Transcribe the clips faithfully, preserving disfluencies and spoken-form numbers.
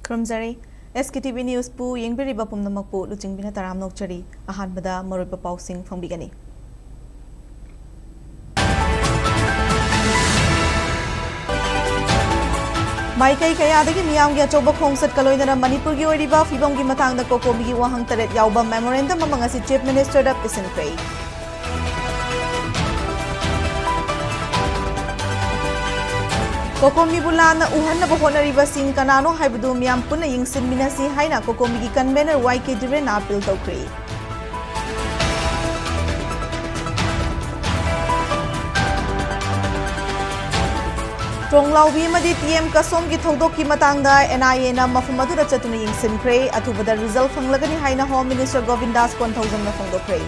ꯈꯨꯔꯨꯝꯖꯔꯤ꯫ ꯑꯦꯁ ꯀꯦ T V ꯅ꯭ꯌꯨꯁꯄꯨ ꯌꯦꯡꯕꯤꯔꯤꯕ ꯄꯨꯝꯅꯃꯛꯄꯨ ꯂꯨꯆꯤꯡꯕꯤꯅ ꯇꯔꯥꯝꯅ ꯑꯣꯛꯆꯔꯤ꯫ ꯑꯍꯥꯟꯕꯗ ꯃꯔꯨꯑꯣꯏꯕ ꯄꯥꯎꯁꯤꯡ ꯐꯪꯕꯤꯒꯅꯤ꯫ ꯃꯥꯏꯀꯩ ꯀꯌꯥꯗꯒꯤ ꯃꯤꯌꯥꯝꯒꯤ ꯑꯆꯧꯕ ꯈꯣꯡꯆꯠꯀ ꯂꯣꯏꯅꯅ ꯃꯅꯤꯄꯨꯔꯒꯤ ꯑꯣꯏꯔꯤꯕ ꯐꯤꯕꯝꯒꯤ ꯃꯇꯥꯡꯗ ꯀꯣꯀꯣꯃꯤꯒꯤ ꯋꯥꯍꯪ ꯇꯔꯦꯠ ꯌꯥꯎꯕ memorandum ꯑꯃ ꯉꯁꯤ Chief Ministerꯗ ꯄꯤꯁꯤꯟꯈ꯭ꯔꯦ꯫ ꯀꯣꯀꯣꯃꯤꯕꯨ ꯂꯥꯟꯅ ꯎꯍꯟꯅꯕ ꯍꯣꯠꯅꯔꯤꯕꯁꯤꯡ ꯀꯅꯥꯅꯣ ꯍꯥꯏꯕꯗꯨ ꯃꯤꯌꯥꯝ ꯄꯨꯟꯅ ꯌꯦꯡꯁꯤꯟꯃꯤꯟꯅꯁꯤ ꯍꯥꯏꯅ ꯀꯣꯀꯣꯃꯤꯒꯤ convener ꯋꯥꯏ ꯀꯦ ꯙꯤꯔꯦꯟꯅ appeal ꯇꯧꯈ꯭ꯔꯦ꯫ ꯇ꯭ꯔꯣꯡꯂꯥꯎꯕꯤ ꯑꯃꯗꯤ ꯇꯤ ꯑꯦꯝ ꯀꯁꯣꯝꯒꯤ ꯊꯧꯗꯣꯛꯀꯤ ꯃꯇꯥꯡꯗ ꯑꯦꯟ ꯑꯥꯏ ꯑꯦꯅ ꯃꯐꯝ ꯑꯗꯨꯗ ꯆꯠꯇꯨꯅ ꯌꯦꯡꯁꯤꯟꯈ꯭ꯔꯦ꯫ ꯑꯊꯨꯕꯗ result ꯐꯪꯂꯒꯅꯤ ꯍꯥꯏꯅ Home Minister ꯒꯣꯕꯤꯟꯗꯥꯁ ꯀꯣꯟꯊꯧꯖꯝꯅ ꯐꯣꯡꯗꯣꯛꯈ꯭ꯔꯦ꯫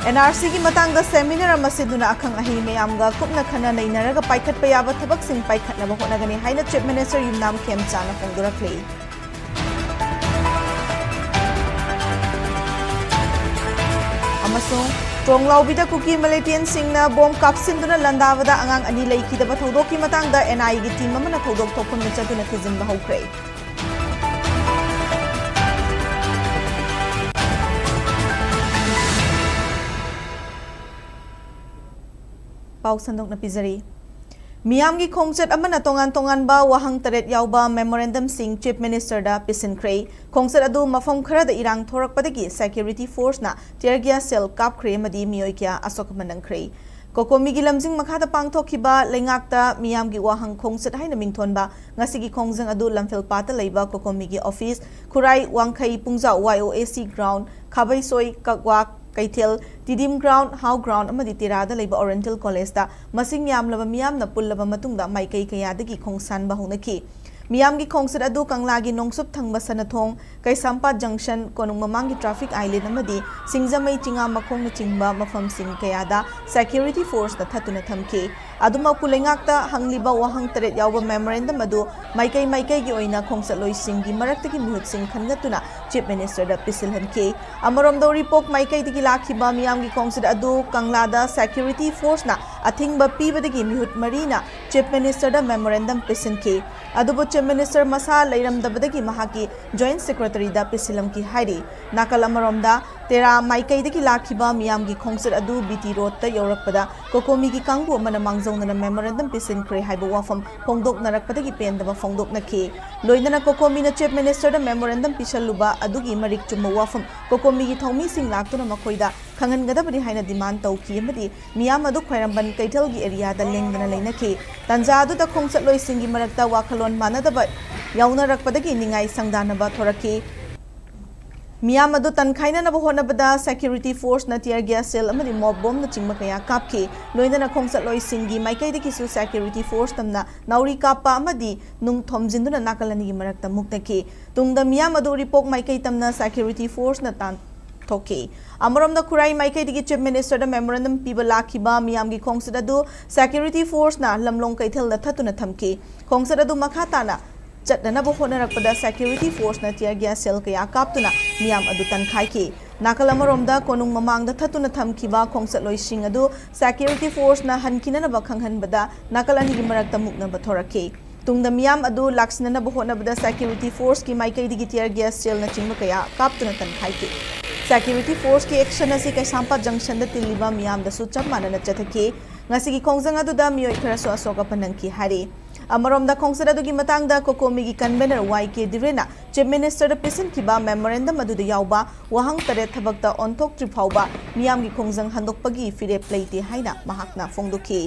ꯑꯦꯟ ꯑꯥꯔ ꯁꯤꯒꯤ ꯃꯇꯥꯡꯗ seminar ꯑꯃ ꯁꯤꯟꯗꯨꯅ ꯑꯈꯪ ꯑꯍꯩ ꯃꯌꯥꯝꯒ ꯀꯨꯞꯅ ꯈꯟꯅ ꯅꯩꯅꯔꯒ ꯄꯥꯏꯈꯠꯄ ꯌꯥꯕ ꯊꯕꯛꯁꯤꯡ ꯄꯥꯏꯈꯠꯅꯕ ꯍꯣꯠꯅꯒꯅꯤ ꯍꯥꯏꯅ Chief Minister ꯌꯨꯝꯅꯥꯝ ꯈꯦꯝꯆꯥꯅ ꯐꯣꯡꯗꯣꯔꯛꯂꯤ꯫ ꯑꯃꯁꯨꯡ ꯇ꯭ꯔꯣꯡꯂꯥꯎꯕꯤꯗ ꯀꯨꯀꯤ militiantꯁꯤꯡꯅ bomb ꯀꯥꯞꯁꯤꯟꯗꯨꯅ ꯂꯥꯟꯗꯥꯕꯗ ꯑꯉꯥꯡ ꯑꯅꯤ ꯂꯩꯈꯤꯗꯕ ꯊꯧꯗꯣꯛꯀꯤ ꯃꯇꯥꯡꯗ ꯑꯦꯟ ꯑꯥꯏ ꯑꯦꯒꯤ team ꯑꯃꯅ ꯊꯧꯗꯣꯛ ꯊꯣꯛꯐꯝꯗ ꯆꯠꯇꯨꯅ ꯊꯤꯖꯤꯟꯕ ꯍꯧꯈ꯭ꯔꯦ꯫ ꯄꯥꯎ ꯁꯟꯗꯣꯛꯅ ꯄꯤꯖꯔꯤ꯫ ꯃꯤꯌꯥꯝꯒꯤ ꯈꯣꯡꯆꯠ ꯑꯃꯅ ꯇꯣꯉꯥꯟ ꯇꯣꯉꯥꯟꯕ ꯋꯥꯍꯪ ꯇꯔꯦꯠ ꯌꯥꯎꯕ memorandumꯁꯤꯡ Chief Ministerꯗ ꯄꯤꯁꯤꯟꯈ꯭ꯔꯦ꯫ ꯈꯣꯡꯆꯠ ꯑꯗꯨ ꯃꯐꯝ ꯈꯔꯗ ꯏꯔꯥꯡ ꯊꯣꯔꯛꯄꯗꯒꯤ security forceꯅ tear gas shell ꯀꯥꯞꯈ꯭ꯔꯦ ꯑꯃꯗꯤ ꯃꯤꯑꯣꯏ ꯀꯌꯥ ꯑꯁꯣꯛ ꯑꯃꯟ ꯅꯪꯈ꯭ꯔꯦ꯫ ꯀꯣꯀꯣꯃꯤꯒꯤ ꯂꯝꯖꯤꯡ ꯃꯈꯥꯗ ꯄꯥꯡꯊꯣꯛꯈꯤꯕ ꯂꯩꯉꯥꯛꯇ ꯃꯤꯌꯥꯝꯒꯤ ꯋꯥꯍꯪ ꯈꯣꯡꯆꯠ ꯍꯥꯏꯅ ꯃꯤꯡꯊꯣꯟꯕ ꯉꯁꯤꯒꯤ ꯈꯣꯡꯖꯪ ꯑꯗꯨ ꯂꯝꯐꯦꯜ ꯄꯥꯠꯇ ꯂꯩꯕ ꯀꯣꯀꯣꯃꯤꯒꯤ office, ꯈꯨꯔꯥꯏ ꯋꯥꯡꯈꯩ ꯄꯨꯡꯖꯥꯎ Y O A C ground, ꯈꯥꯕꯩꯁꯣꯏ, ꯀꯛꯋꯥꯛ, ꯀꯩꯊꯦꯜ, ꯇꯤꯗꯤꯝ ground, ꯍꯥꯎ ground ꯑꯃꯗꯤ ꯇꯦꯔꯥꯗ ꯂꯩꯕ Oriental Collegeꯇ ꯃꯁꯤꯡ ꯌꯥꯝꯂꯕ ꯃꯤꯌꯥꯝꯅ ꯄꯨꯜꯂꯕ ꯃꯇꯨꯡꯗ ꯃꯥꯏꯀꯩ ꯀꯌꯥꯗꯒꯤ ꯈꯣꯡꯁꯥꯟꯕ ꯍꯧꯅꯈꯤ꯫ ꯃꯤꯌꯥꯝꯒꯤ ꯈꯣꯡꯆꯠ ꯑꯗꯨ ꯀꯪꯂꯥꯒꯤ ꯅꯣꯡꯆꯨꯞ ꯊꯪꯕ ꯁꯅꯊꯣꯡ, ꯀꯩꯁꯥꯝꯄꯥꯠ junction, ꯀꯣꯅꯨꯡ ꯃꯃꯥꯡꯒꯤ traffic island ꯑꯃꯗꯤ ꯁꯤꯡꯖꯃꯩ ꯆꯤꯉꯥ ꯃꯈꯣꯡꯅꯆꯤꯡꯕ ꯃꯐꯝꯁꯤꯡ ꯀꯌꯥꯗ security forceꯅ ꯊꯠꯇꯨꯅ ꯊꯝꯈꯤ꯫ ꯑꯗꯨꯃꯛꯄꯨ ꯂꯩꯉꯥꯛꯇ ꯍꯪꯂꯤꯕ ꯋꯥꯍꯪ ꯇꯔꯦꯠ ꯌꯥꯎꯕ memorandum ꯑꯗꯨ ꯃꯥꯏꯀꯩ ꯃꯥꯏꯀꯩꯒꯤ ꯑꯣꯏꯅ ꯈꯣꯡꯆꯠꯂꯣꯏꯁꯤꯡꯒꯤ ꯃꯔꯛꯇꯒꯤ ꯃꯤꯍꯨꯠꯁꯤꯡ ꯈꯟꯒꯠꯇꯨꯅ Chief Ministerꯗ ꯄꯤꯁꯤꯜꯍꯟꯈꯤ꯫ ꯑꯃꯔꯣꯝꯗ ꯎꯔꯤꯄꯣꯛ ꯃꯥꯏꯀꯩꯗꯒꯤ ꯂꯥꯛꯈꯤꯕ ꯃꯤꯌꯥꯝꯒꯤ ꯈꯣꯡꯆꯠ ꯑꯗꯨ ꯀꯪꯂꯥꯗ security forceꯅ ꯑꯊꯤꯡꯕ ꯄꯤꯕꯗꯒꯤ ꯃꯤꯍꯨꯠ ꯃꯔꯤꯅ Chief Minister ꯗ memorandum ꯄꯤꯁꯤꯟꯈꯤ꯫ ꯑꯗꯨꯕꯨ Chief Minister ꯃꯁꯥ ꯂꯩꯔꯝꯗꯕꯗꯒꯤ ꯃꯍꯥꯛꯀꯤ Joint Secretary ꯗ ꯄꯤꯁꯤꯜꯂꯝꯈꯤ ꯍꯥꯏꯔꯤ꯫ ꯅꯥꯀꯜ ꯑꯃꯔꯣꯝꯗ, ꯇꯦꯔꯥ ꯃꯥꯏꯀꯩꯗꯒꯤ ꯂꯥꯛꯈꯤꯕ ꯃꯤꯌꯥꯝꯒꯤ ꯈꯣꯡꯆꯠ ꯑꯗꯨ B T Road ꯇ ꯌꯧꯔꯛꯄꯗ COCOMI ꯒꯤ ꯀꯥꯡꯕꯨ ꯑꯃꯅ ꯃꯥꯡꯖꯧꯅꯅ memorandum ꯄꯤꯁꯤꯟꯈ꯭ꯔꯦ ꯍꯥꯏꯕ ꯋꯥꯐꯝ ꯐꯣꯡꯗꯣꯛꯅꯔꯛꯄꯗꯒꯤ ꯄꯦꯟꯗꯕ ꯐꯣꯡꯗꯣꯛꯅꯈꯤ꯫ ꯂꯣꯏꯅꯅ COCOMI ꯅ Chief Minister ꯗ memorandum ꯄꯤꯁꯜꯂꯨꯕ ꯑꯗꯨꯒꯤ ꯃꯔꯤꯛ ꯆꯨꯝꯕ ꯋꯥꯐꯝ COCOMI ꯒꯤ ꯊꯧꯃꯤꯁꯤꯡ ꯂꯥꯛꯇꯨꯅ ꯃꯈꯣꯏꯗ ꯈꯪꯍꯟꯒꯗꯕꯅꯤ ꯍꯥꯏꯅ demand ꯇꯧꯈꯤ ꯑꯃꯗꯤ ꯃꯤꯌꯥꯝ ꯑꯗꯨ ꯈ꯭ꯋꯥꯏꯔꯝꯕꯟ ꯀꯩꯊꯦꯜꯒꯤ area ꯗ ꯂꯦꯡꯗꯅ ꯂꯩꯅꯈꯤ꯫ ꯇꯥꯟꯖꯥ ꯑꯗꯨꯗ ꯈꯣꯡꯆꯠꯂꯣꯏꯁꯤꯡꯒꯤ ꯃꯔꯛꯇ ꯋꯥꯈꯜꯂꯣꯟ ꯃꯥꯟꯅꯗꯕ ꯌꯥꯎꯅꯔꯛꯄꯗꯒꯤ ꯅꯤꯡꯉꯥꯏ ꯁꯪꯗꯥꯅꯕ ꯊꯣꯔꯛꯈꯤ꯫ ꯃꯤꯌꯥꯝ ꯑꯗꯨ ꯇꯟꯈꯥꯏꯅꯅꯕ ꯍꯣꯠꯅꯕꯗ security force ꯅ tear gas shell ꯑꯃꯗꯤ mob bomb ꯅꯆꯤꯡꯕ ꯀꯌꯥ ꯀꯥꯞꯈꯤ꯫ ꯂꯣꯏꯅꯅ ꯈꯣꯡꯆꯠꯂꯣꯏꯁꯤꯡꯒꯤ ꯃꯥꯏꯀꯩꯗꯒꯤꯁꯨ security force ꯇꯝꯅ ꯅꯥꯎꯔꯤ ꯀꯥꯞꯄ ꯑꯃꯗꯤ ꯅꯨꯡ ꯊꯣꯝꯖꯤꯟꯗꯨꯅ ꯅꯥꯀꯜ ꯑꯅꯤꯒꯤ ꯃꯔꯛꯇ ꯃꯨꯛꯅꯈꯤ꯫ ꯇꯨꯡꯗ ꯃꯤꯌꯥꯝ ꯑꯗꯨ ꯎꯔꯤꯄꯣꯛ ꯃꯥꯏꯀꯩ ꯇꯝꯅ security force ꯅ ꯇꯥꯟꯊꯣꯛꯈꯤ꯫ ꯑꯃꯔꯣꯝꯗ ꯈꯨꯔꯥꯏ ꯃꯥꯏꯀꯩꯗꯒꯤ Chief Minister ꯗ memorandum ꯄꯤꯕ ꯂꯥꯛꯈꯤꯕ ꯃꯤꯌꯥꯝꯒꯤ ꯈꯣꯡꯆꯠ ꯑꯗꯨ security force ꯅ ꯂꯝꯂꯣꯡ ꯀꯩꯊꯦꯜꯗ ꯊꯠꯇꯨꯅ ꯊꯝꯈꯤ꯫ ꯈꯣꯡꯆꯠ ꯑꯗꯨ ꯃꯈꯥ ꯇꯥꯅ ꯆꯠꯅꯅꯕ ꯍꯣꯠꯅꯔꯛꯄꯗ security force ꯅ tear gas shell ꯀꯌꯥ ꯀꯥꯞꯇꯨꯅ ꯃꯤꯌꯥꯝ ꯑꯗꯨ ꯇꯟꯈꯥꯏꯈꯤ꯫ ꯅꯥꯀꯜ ꯑꯃꯔꯣꯝꯗ ꯀꯣꯅꯨꯡ ꯃꯃꯥꯡꯗ ꯊꯠꯇꯨꯅ ꯊꯝꯈꯤꯕ ꯈꯣꯡꯆꯠꯂꯣꯏꯁꯤꯡ ꯑꯗꯨ security force ꯅ ꯍꯟꯈꯤꯅꯅꯕ ꯈꯪꯍꯟꯕꯗ ꯅꯥꯀꯜ ꯑꯅꯤꯒꯤ ꯃꯔꯛꯇ ꯃꯨꯛꯅꯕ ꯊꯣꯔꯛꯈꯤ꯫ ꯇꯨꯡꯗ ꯃꯤꯌꯥꯝ ꯑꯗꯨ ꯂꯥꯛꯁꯤꯟꯅꯅꯕ ꯍꯣꯠꯅꯕꯗ security force ꯀꯤ ꯃꯥꯏꯀꯩꯗꯒꯤ tear gas shell ꯅꯆꯤꯡꯕ ꯀꯌꯥ ꯀꯥꯞꯇꯨꯅ ꯇꯟꯈꯥꯏꯈꯤ꯫ Security force ꯀꯤ action ꯑꯁꯤ ꯀꯩꯁꯥꯝꯄꯥꯠ junction ꯗ ꯇꯤꯜꯂꯤꯕ ꯃꯤꯌꯥꯝꯗꯁꯨ ꯆꯞ ꯃꯥꯟꯅꯅ ꯆꯠꯊꯈꯤ꯫ ꯉꯁꯤꯒꯤ ꯈꯣꯡꯖꯪ ꯑꯗꯨꯗ ꯃꯤꯑꯣꯏ ꯈꯔꯁꯨ ꯑꯁꯣꯛ ꯑꯄꯟ ꯅꯪꯈꯤ ꯍꯥꯏꯔꯤ꯫ ꯑꯃꯔꯣꯝꯗ ꯈꯣꯡꯆꯠ ꯑꯗꯨꯒꯤ ꯃꯇꯥꯡꯗ COCOMI ꯒꯤ convener Y K ꯗꯤꯔꯦꯟꯅ Chief Minister ꯗ ꯄꯤꯁꯤꯟꯈꯤꯕ memorandum ꯑꯗꯨꯗ ꯌꯥꯎꯕ ꯋꯥꯍꯪ ꯇꯔꯦꯠ ꯊꯕꯛꯇ ꯑꯣꯟꯊꯣꯛꯇ꯭ꯔꯤ ꯐꯥꯎꯕ ꯃꯤꯌꯥꯝꯒꯤ ꯈꯣꯡꯖꯪ ꯍꯟꯗꯣꯛꯄꯒꯤ ꯐꯤꯔꯦꯞ ꯂꯩꯇꯦ ꯍꯥꯏꯅ ꯃꯍꯥꯛꯅ ꯐꯣꯡꯗꯣꯛꯈꯤ꯫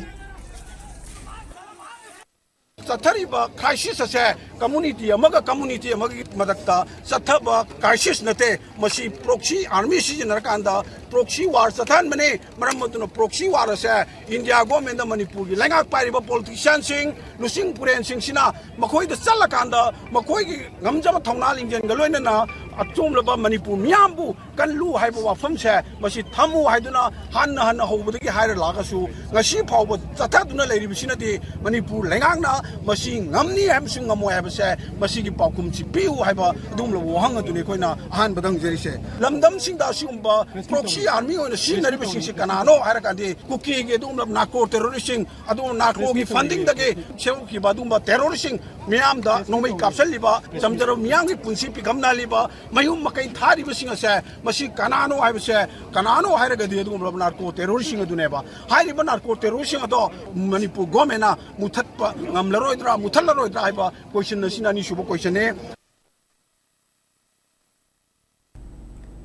ꯆꯠꯊꯔꯤꯕ crisis ꯑꯁꯦ community ꯑꯃꯒ community ꯑꯃꯒꯤ ꯃꯔꯛꯇ ꯆꯠꯊꯕ crisis ꯅꯠꯇꯦ꯫ ꯃꯁꯤ proxy army ꯁꯤꯖꯤꯟꯅꯔꯀꯥꯟꯗ proxy war ꯆꯠꯊꯍꯟꯕꯅꯤ꯫ ꯃꯔꯝ ꯑꯗꯨꯅ proxy war ꯑꯁꯦ India government ꯗ ꯃꯅꯤꯄꯨꯔꯒꯤ ꯂꯩꯉꯥꯛ ꯄꯥꯏꯔꯤꯕ politician ꯁꯤꯡ, ꯂꯨꯆꯤꯡ ꯄꯨꯔꯦꯟꯁꯤꯡꯁꯤꯅ ꯃꯈꯣꯏꯗ ꯆꯠꯂꯀꯥꯟꯗ ꯃꯈꯣꯏꯒꯤ ꯉꯝꯖꯕ ꯊꯧꯅꯥ ꯂꯤꯡꯖꯦꯜꯒ ꯂꯣꯏꯅꯅ ꯑꯆꯨꯝꯂꯕ ꯃꯅꯤꯄꯨꯔ ꯃꯤꯌꯥꯝꯕꯨ ꯀꯜꯂꯨ ꯍꯥꯏꯕ ꯋꯥꯐꯝꯁꯦ ꯃꯁꯤ ꯊꯝꯃꯨ ꯍꯥꯏꯗꯨꯅ ꯍꯟꯅ ꯍꯟꯅ ꯍꯧꯕꯗꯒꯤ ꯍꯥꯏꯔ ꯂꯥꯛꯑꯒꯁꯨ, ꯉꯁꯤ ꯐꯥꯎꯕ ꯆꯠꯊꯗꯨꯅ ꯂꯩꯔꯤꯕꯁꯤꯅꯗꯤ ꯃꯅꯤꯄꯨꯔ ꯂꯩꯉꯥꯛꯅ ꯃꯁꯤ ꯉꯝꯅꯤ ꯍꯥꯏꯕꯁꯨ ꯉꯝꯃꯣꯏ ꯍꯥꯏꯕꯁꯦ, ꯃꯁꯤꯒꯤ ꯄꯥꯎꯈꯨꯝꯁꯤ ꯄꯤꯌꯨ ꯍꯥꯏꯕ ꯑꯗꯨꯒꯨꯝꯂꯕ ꯋꯥꯍꯪ ꯑꯗꯨꯅꯤ ꯑꯩꯈꯣꯏꯅ ꯑꯍꯥꯟꯕꯗ ꯍꯪꯖꯔꯤꯁꯦ꯫ ꯂꯝꯗꯝꯁꯤꯡꯗ ꯑꯁꯤꯒꯨꯝꯕ proxy army ꯑꯣꯏꯅ ꯁꯤꯖꯤꯟꯅꯔꯤꯕꯁꯤꯡꯁꯤ ꯀꯅꯥꯅꯣ ꯍꯥꯏꯔꯀꯥꯟꯗꯤ, ꯀꯨꯀꯤꯒꯤ ꯑꯗꯨꯒꯨꯝꯂꯕ narco terroristꯁꯤꯡ, ꯑꯗꯨꯒꯨꯝꯕ narcoꯒꯤ fundingꯗꯒꯤ ꯁꯦꯝꯗꯣꯛꯈꯤꯕ ꯑꯗꯨꯒꯨꯝꯕ terroristꯁꯤꯡ, ꯃꯤꯌꯥꯝꯗ ꯅꯣꯡꯃꯩ ꯀꯥꯞꯁꯤꯜꯂꯤꯕ, ꯆꯝꯖꯔꯕ ꯃꯤꯌꯥꯝꯒꯤ ꯄꯨꯟꯁꯤ ꯄꯤꯈꯝꯅꯍꯜꯂꯤꯕ, ꯃꯌꯨꯝ ꯃꯀꯩ ꯊꯥꯔꯤꯕꯁꯤꯡ ꯑꯁꯦ ꯃꯁꯤ ꯀꯅꯥꯅꯣ ꯍꯥꯏꯕꯁꯦ, ꯀꯅꯥꯅꯣ ꯍꯥꯏꯔꯒꯗꯤ ꯑꯗꯨꯒꯨꯝꯂꯕ narco terroristꯁꯤꯡ ꯑꯗꯨꯅꯦꯕ꯫ ꯍꯥꯏꯔꯤꯕ narco terroristꯁꯤꯡ ꯑꯗꯣ ꯃꯅꯤꯄꯨꯔ governmentꯅ ꯃꯨꯊꯠꯄ ꯉꯝꯂꯔꯣꯏꯗ꯭ꯔꯥ, ꯃꯨꯊꯠꯂꯔꯣꯏꯗ꯭ꯔꯥ ꯍꯥꯏꯕ question ꯑꯁꯤꯅ ꯑꯅꯤꯁꯨꯕ questionꯅꯤ꯫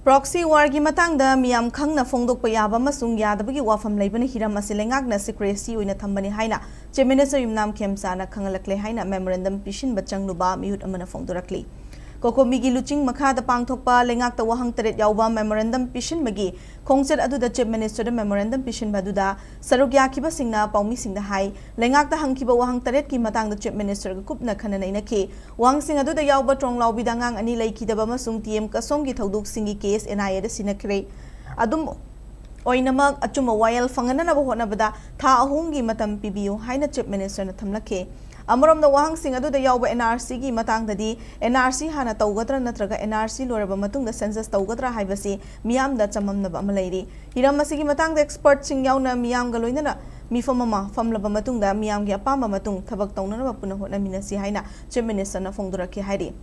Proxy warꯒꯤ ꯃꯇꯥꯡꯗ ꯃꯤꯌꯥꯝ ꯈꯪꯅ ꯐꯣꯡꯗꯣꯛꯄ ꯌꯥꯕ ꯑꯃꯁꯨꯡ ꯌꯥꯗꯕꯒꯤ ꯋꯥꯐꯝ ꯂꯩꯕꯅ ꯍꯤꯔꯝ ꯑꯁꯤ ꯂꯩꯉꯥꯛꯅ secrecy ꯑꯣꯏꯅ ꯊꯝꯕꯅꯤ ꯍꯥꯏꯅ Chief Minister ꯌꯨꯝꯅꯥꯝ ꯈꯦꯝꯆꯥꯅ ꯈꯪꯍꯜꯂꯛꯂꯦ ꯍꯥꯏꯅ memorandum ꯄꯤꯁꯤꯟꯕ ꯆꯪꯂꯨꯕ ꯃꯤꯍꯨꯠ ꯑꯃꯅ ꯐꯣꯡꯗꯣꯔꯛꯂꯤ꯫ COCOMIꯒꯤ ꯂꯨꯆꯤꯡ ꯃꯈꯥꯗ ꯄꯥꯡꯊꯣꯛꯄ ꯂꯩꯉꯥꯛꯇ ꯋꯥꯍꯪ ꯇꯔꯦꯠ ꯌꯥꯎꯕ memorandum ꯄꯤꯁꯤꯟꯕꯒꯤ ꯈꯣꯡꯆꯠ ꯑꯗꯨꯗ Chief Ministerꯗ memorandum ꯄꯤꯁꯤꯟꯕ ꯑꯗꯨꯗ ꯁꯔꯨꯛ ꯌꯥꯈꯤꯕꯁꯤꯡꯅ ꯄꯥꯎꯃꯤꯁꯤꯡꯗ ꯍꯥꯏ, ꯂꯩꯉꯥꯛꯇ ꯍꯪꯈꯤꯕ ꯋꯥꯍꯪ ꯇꯔꯦꯠꯀꯤ ꯃꯇꯥꯡꯗ Chief Ministerꯒ ꯀꯨꯞꯅ ꯈꯟꯅ ꯅꯩꯅꯈꯤ꯫ ꯋꯥꯍꯪꯁꯤꯡ ꯑꯗꯨꯗ ꯌꯥꯎꯕ ꯇ꯭ꯔꯣꯡꯂꯥꯎꯕꯤꯗ ꯑꯉꯥꯡ ꯑꯅꯤ ꯂꯩꯈꯤꯗꯕ ꯑꯃꯁꯨꯡ ꯇꯤ ꯑꯦꯝ ꯀꯁꯣꯝꯒꯤ ꯊꯧꯗꯣꯛꯁꯤꯡꯒꯤ case ꯑꯦꯟ ꯑꯥꯏ ꯑꯦꯗ ꯁꯤꯟꯅꯈ꯭ꯔꯦ꯫ ꯑꯗꯨꯝ ꯑꯣꯏꯅꯃꯛ, ꯑꯆꯨꯝꯕ ꯋꯥꯌꯦꯜ ꯐꯪꯍꯟꯅꯅꯕ ꯍꯣꯠꯅꯕꯗ ꯊꯥ ꯑꯍꯨꯝꯒꯤ ꯃꯇꯝ ꯄꯤꯕꯤꯌꯨ ꯍꯥꯏꯅ Chief Ministerꯅ ꯊꯝꯂꯛꯈꯤ꯫ ꯑꯃꯔꯣꯝꯗ, ꯋꯥꯍꯪꯁꯤꯡ ꯑꯗꯨꯗ ꯌꯥꯎꯕ ꯑꯦꯟ ꯑꯥꯔ ꯁꯤꯒꯤ ꯃꯇꯥꯡꯗꯗꯤ, ꯑꯦꯟ ꯑꯥꯔ ꯁꯤ ꯍꯥꯟꯅ ꯇꯧꯒꯗ꯭ꯔꯥ ꯅꯠꯇ꯭ꯔꯒ ꯑꯦꯟ ꯑꯥꯔ ꯁꯤ ꯂꯣꯏꯔꯕ ꯃꯇꯨꯡꯗ census ꯇꯧꯒꯗ꯭ꯔꯥ ꯍꯥꯏꯕꯁꯤ ꯃꯤꯌꯥꯝꯗ ꯆꯃꯝꯅꯕ ꯑꯃ ꯂꯩꯔꯤ꯫ ꯍꯤꯔꯝ ꯑꯁꯤꯒꯤ ꯃꯇꯥꯡꯗ expertꯁꯤꯡ ꯌꯥꯎꯅ ꯃꯤꯌꯥꯝꯒ ꯂꯣꯏꯅꯅ ꯃꯤꯐꯝ ꯑꯃ ꯐꯝꯂꯕ ꯃꯇꯨꯡꯗ ꯃꯤꯌꯥꯝꯒꯤ ꯑꯄꯥꯝꯕ ꯃꯇꯨꯡ ꯊꯕꯛ ꯇꯧꯅꯅꯕ ꯄꯨꯟꯅ ꯍꯣꯠꯅꯃꯤꯟꯅꯁꯤ ꯍꯥꯏꯅ Chief Ministerꯅ ꯐꯣꯡꯗꯣꯔꯛꯈꯤ ꯍꯥꯏꯔꯤ꯫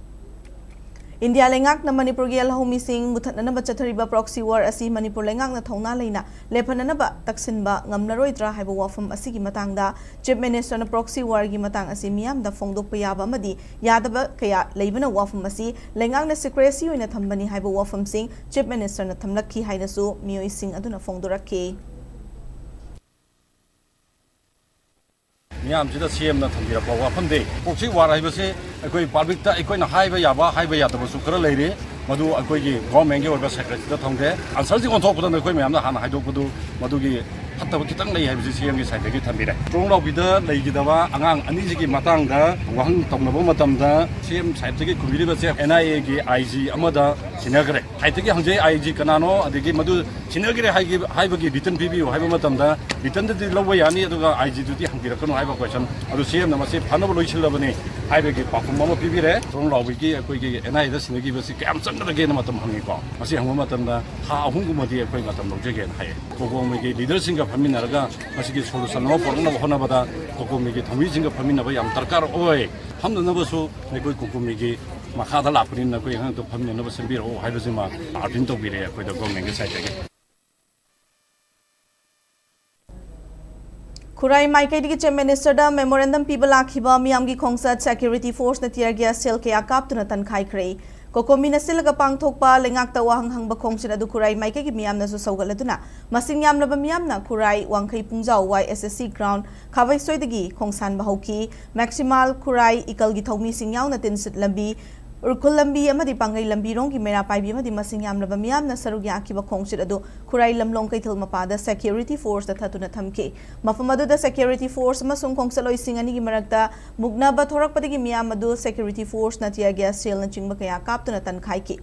ꯏꯟꯗꯤꯌꯥ ꯂꯩꯉꯥꯛꯅ ꯃꯅꯤꯄꯨꯔꯒꯤ ꯂꯧꯃꯤꯁꯤꯡ ꯃꯨꯊꯠꯅꯅꯕ ꯆꯠꯊꯔꯤꯕ proxy war ꯑꯁꯤ ꯃꯅꯤꯄꯨꯔ ꯂꯩꯉꯥꯛꯅ ꯊꯧꯅꯥ ꯂꯩꯅ ꯂꯦꯞꯍꯟꯅꯅꯕ ꯇꯛꯁꯤꯟꯕ ꯉꯝꯂꯔꯣꯏꯗ꯭ꯔꯥ ꯍꯥꯏꯕ ꯋꯥꯐꯝ ꯑꯁꯤꯒꯤ ꯃꯇꯥꯡꯗ Chief Ministerꯅ proxy warꯒꯤ ꯃꯇꯥꯡ ꯑꯁꯤ ꯃꯤꯌꯥꯝꯗ ꯐꯣꯡꯗꯣꯛꯄ ꯌꯥꯕ ꯑꯃꯗꯤ ꯌꯥꯗꯕ ꯀꯌꯥ ꯂꯩꯕꯅ ꯋꯥꯐꯝ ꯑꯁꯤ ꯂꯩꯉꯥꯛꯅ secrecy ꯑꯣꯏꯅ ꯊꯝꯕꯅꯤ ꯍꯥꯏꯕ ꯋꯥꯐꯝꯁꯤꯡ Chief Ministerꯅ ꯊꯝꯂꯛꯈꯤ ꯍꯥꯏꯅꯁꯨ ꯃꯤꯑꯣꯏꯁꯤꯡ ꯑꯗꯨꯅ ꯐꯣꯡꯗꯣꯔꯛꯈꯤ꯫ ꯃꯤꯌꯥꯝꯁꯤꯗ ꯁꯤ ꯑꯦꯝꯅ ꯊꯝꯕꯤꯔꯛꯄ ꯋꯥꯐꯝꯗꯤ, proxy war ꯍꯥꯏꯕꯁꯤ ꯑꯩꯈꯣꯏ publicꯇ ꯑꯩꯈꯣꯏꯅ ꯍꯥꯏꯕ ꯌꯥꯕ, ꯍꯥꯏꯕ ꯌꯥꯗꯕꯁꯨ ꯈꯔ ꯂꯩꯔꯤ꯫ ꯃꯗꯨ ꯑꯩꯈꯣꯏꯒꯤ governmentꯀꯤ ꯑꯣꯏꯕ secrecyꯗ ꯊꯝꯒꯦ꯫ Answerꯁꯤ ꯑꯣꯟꯊꯣꯛꯄꯗ ꯑꯩꯈꯣꯏ ꯃꯌꯥꯝꯅ ꯍꯥꯟꯅ ꯍꯥꯏꯗꯣꯛꯄꯗꯨ ꯃꯗꯨꯒꯤ ꯐꯠꯇꯕ ꯈꯤꯇꯪ ꯂꯩ ꯍꯥꯏꯕꯁꯤ ꯁꯤ ꯑꯦꯝꯒꯤ ꯁꯥꯏꯠꯇꯒꯤ ꯊꯝꯕꯤꯔꯦ꯫ ꯇ꯭ꯔꯣꯡ ꯂꯥꯎꯕꯤꯗ ꯂꯩꯈꯤꯗꯕ ꯑꯉꯥꯡ ꯑꯅꯤꯁꯤꯒꯤ ꯃꯇꯥꯡꯗ ꯋꯥꯍꯪ ꯇꯧꯅꯕ ꯃꯇꯝꯗ ꯁꯤ ꯑꯦꯝ ꯁꯥꯏꯠꯇꯒꯤ ꯈꯨꯝꯕꯤꯔꯤꯕꯁꯦ ꯑꯦꯟ ꯑꯥꯏ ꯑꯦꯒꯤ ꯑꯥꯏ ꯖꯤ ꯑꯃꯗ ꯁꯤꯟꯅꯈ꯭ꯔꯦ꯫ ꯁꯥꯏꯠꯇꯒꯤ ꯍꯪꯖꯩ, ꯑꯥꯏ ꯖꯤ ꯀꯅꯥꯅꯣ, ꯑꯗꯒꯤ ꯃꯗꯨ ꯁꯤꯟꯅꯈ꯭ꯔꯦ ꯍꯥꯏꯒꯤ-, ꯍꯥꯏꯕꯒꯤ ꯔꯤꯇꯟ ꯄꯤꯕꯤꯌꯨ ꯍꯥꯏꯕ ꯃꯇꯝꯗ ꯔꯤꯇꯟꯗꯗꯤ ꯂꯧꯕ ꯌꯥꯅꯤ, ꯑꯗꯨꯒ ꯑꯥꯏ ꯖꯤꯗꯨꯗꯤ ꯍꯪꯕꯤꯔꯛꯀꯅꯨ ꯍꯥꯏꯕ ꯀꯣꯏꯁꯟ ꯑꯗꯨ ꯁꯤ ꯑꯦꯝꯅ ꯃꯁꯤ ꯐꯅꯕ ꯂꯣꯏꯁꯤꯜꯂꯕꯅꯤ ꯍꯥꯏꯕꯒꯤ ꯄꯥꯎꯈꯨꯝ ꯑꯃ ꯄꯤꯕꯤꯔꯦ꯫ ꯇ꯭ꯔꯣꯡ ꯂꯥꯎꯕꯤꯒꯤ ꯑꯩꯈꯣꯏꯒꯤ ꯑꯦꯟ ꯑꯥꯏ ꯑꯦꯗ ꯁꯤꯟꯅꯈꯤꯕꯁꯤ ꯀꯌꯥꯝ ꯆꯪꯒꯗꯒꯦꯅ ꯃꯇꯝ ꯍꯪꯉꯤꯀꯣ꯫ ꯃꯁꯤ ꯍꯪꯕ ꯃꯇꯝꯗ ꯊꯥ ꯑꯍꯨꯝꯒꯨꯝꯕꯗꯤ ꯑꯩꯈꯣꯏ ꯃꯇꯝ ꯂꯧꯖꯒꯦꯅ ꯍꯥꯏꯌꯦ꯫ ꯀꯣꯀꯣꯃꯤꯒꯤ ꯂꯤꯗꯔꯁꯤꯡꯒ ꯐꯝꯃꯤꯟꯅꯔꯒ ꯃꯁꯤꯒꯤ ꯁꯣꯂꯨꯁꯟ ꯑꯃ ꯄꯨꯔꯛꯅꯕ ꯍꯣꯠꯅꯕꯗ ꯀꯣꯀꯣꯃꯤꯒꯤ ꯊꯧꯃꯤꯁꯤꯡꯒ ꯐꯝꯃꯤꯟꯅꯕ ꯌꯥꯝ ꯗꯔꯀꯥꯔ ꯑꯣꯏ꯫ ꯐꯝꯅꯅꯕꯁꯨ ꯑꯩꯈꯣꯏ ꯀꯣꯀꯣꯃꯤꯒꯤ ꯃꯈꯥꯗ ꯂꯥꯛꯄꯅꯤꯅ ꯑꯩꯈꯣꯏ ꯑꯉꯥꯡꯗꯣ ꯐꯝꯃꯤꯟꯅꯅꯕ ꯁꯦꯝꯕꯤꯔꯛꯑꯣ ꯍꯥꯏꯕꯁꯤꯃ ꯑꯥꯔꯄꯤꯟ ꯇꯧꯕꯤꯔꯛꯑꯦ ꯑꯩꯈꯣꯏꯗ ꯒꯣꯔꯃꯦꯟꯒꯤ ꯁꯥꯏꯠꯇꯒꯤ꯫ ꯈꯨꯔꯥꯏ ꯃꯥꯏꯀꯩꯗꯒꯤ ꯆꯤꯐ ꯃꯤꯅꯤꯁꯇꯔꯗ ꯃꯦꯃꯣꯔꯦꯟꯗꯝ ꯄꯤꯕ ꯂꯥꯛꯈꯤꯕ ꯃꯤꯌꯥꯝꯒꯤ ꯈꯣꯡꯆꯠ ꯁꯦꯀ꯭ꯌꯨꯔꯤꯇꯤ ꯐꯣꯔꯁꯅ ꯇꯤꯌꯔ ꯒ꯭ꯌꯥꯁ ꯁꯦꯜ ꯀꯌꯥ ꯀꯥꯞꯇꯨꯅ ꯇꯟꯈꯥꯏꯈ꯭ꯔꯦ꯫ ꯀꯣꯀꯣꯃꯤꯅ ꯁꯤꯜꯂꯒ ꯄꯥꯡꯊꯣꯛꯄ ꯂꯩꯉꯥꯛꯇ ꯋꯥꯍꯪ ꯍꯪꯕ ꯈꯣꯡꯆꯠ ꯑꯗꯨ ꯈꯨꯔꯥꯏ ꯃꯥꯏꯀꯩꯒꯤ ꯃꯤꯌꯥꯝꯅꯁꯨ ꯁꯧꯒꯠꯂꯗꯨꯅ ꯃꯁꯤꯡ ꯌꯥꯝꯂꯕ ꯃꯤꯌꯥꯝꯅ ꯈꯨꯔꯥꯏ ꯋꯥꯡꯈꯩ ꯄꯨꯡꯖꯥꯎ ꯋꯥꯏ ꯑꯦꯁ ꯑꯦꯁ ꯁꯤ ꯒ꯭ꯔꯥꯎꯟ ꯈꯥꯕꯩꯁꯣꯏꯗꯒꯤ ꯈꯣꯡꯁꯥꯟꯕ ꯍꯧꯈꯤ꯫ ꯃꯦꯛꯁꯤꯃꯥꯜ ꯈꯨꯔꯥꯏ ꯏꯀꯜꯒꯤ ꯊꯧꯃꯤꯁꯤꯡ ꯌꯥꯎꯅ ꯇꯤꯟꯁꯤꯠ ꯂꯝꯕꯤ, ꯎꯔꯈꯨꯜ ꯂꯝꯕꯤ ꯑꯃꯗꯤ ꯄꯥꯡꯒꯩ ꯂꯝꯕꯤꯔꯣꯝꯒꯤ ꯃꯩꯔꯥ ꯄꯥꯏꯕꯤ ꯑꯃꯗꯤ ꯃꯁꯤꯡ ꯌꯥꯝꯂꯕ ꯃꯤꯌꯥꯝꯅ ꯁꯔꯨꯛ ꯌꯥꯈꯤꯕ ꯈꯣꯡꯆꯠ ꯑꯗꯨ ꯈꯨꯔꯥꯏ ꯂꯝꯂꯣꯡ ꯀꯩꯊꯦꯜ ꯃꯄꯥꯗ ꯁꯦꯀ꯭ꯌꯨꯔꯤꯇꯤ ꯐꯣꯔꯁꯇ ꯊꯠꯇꯨꯅ ꯊꯝꯈꯤ꯫ ꯃꯐꯝ ꯑꯗꯨꯗ ꯁꯦꯀ꯭ꯌꯨꯔꯤꯇꯤ ꯐꯣꯔꯁ ꯑꯃꯁꯨꯡ ꯈꯣꯡꯆꯠꯂꯣꯏꯁꯤꯡ ꯑꯅꯤꯒꯤ ꯃꯔꯛꯇ ꯃꯨꯛꯅꯕ ꯊꯣꯔꯛꯄꯗꯒꯤ ꯃꯤꯌꯥꯝ ꯑꯗꯨ ꯁꯦꯀ꯭ꯌꯨꯔꯤꯇꯤ ꯐꯣꯔꯁꯅ ꯇꯤꯌꯔ ꯒ꯭ꯌꯥꯁ ꯁꯦꯜꯅꯆꯤꯡꯕ ꯀꯌꯥ ꯀꯥꯞꯇꯨꯅ ꯇꯟꯈꯥꯏꯈꯤ꯫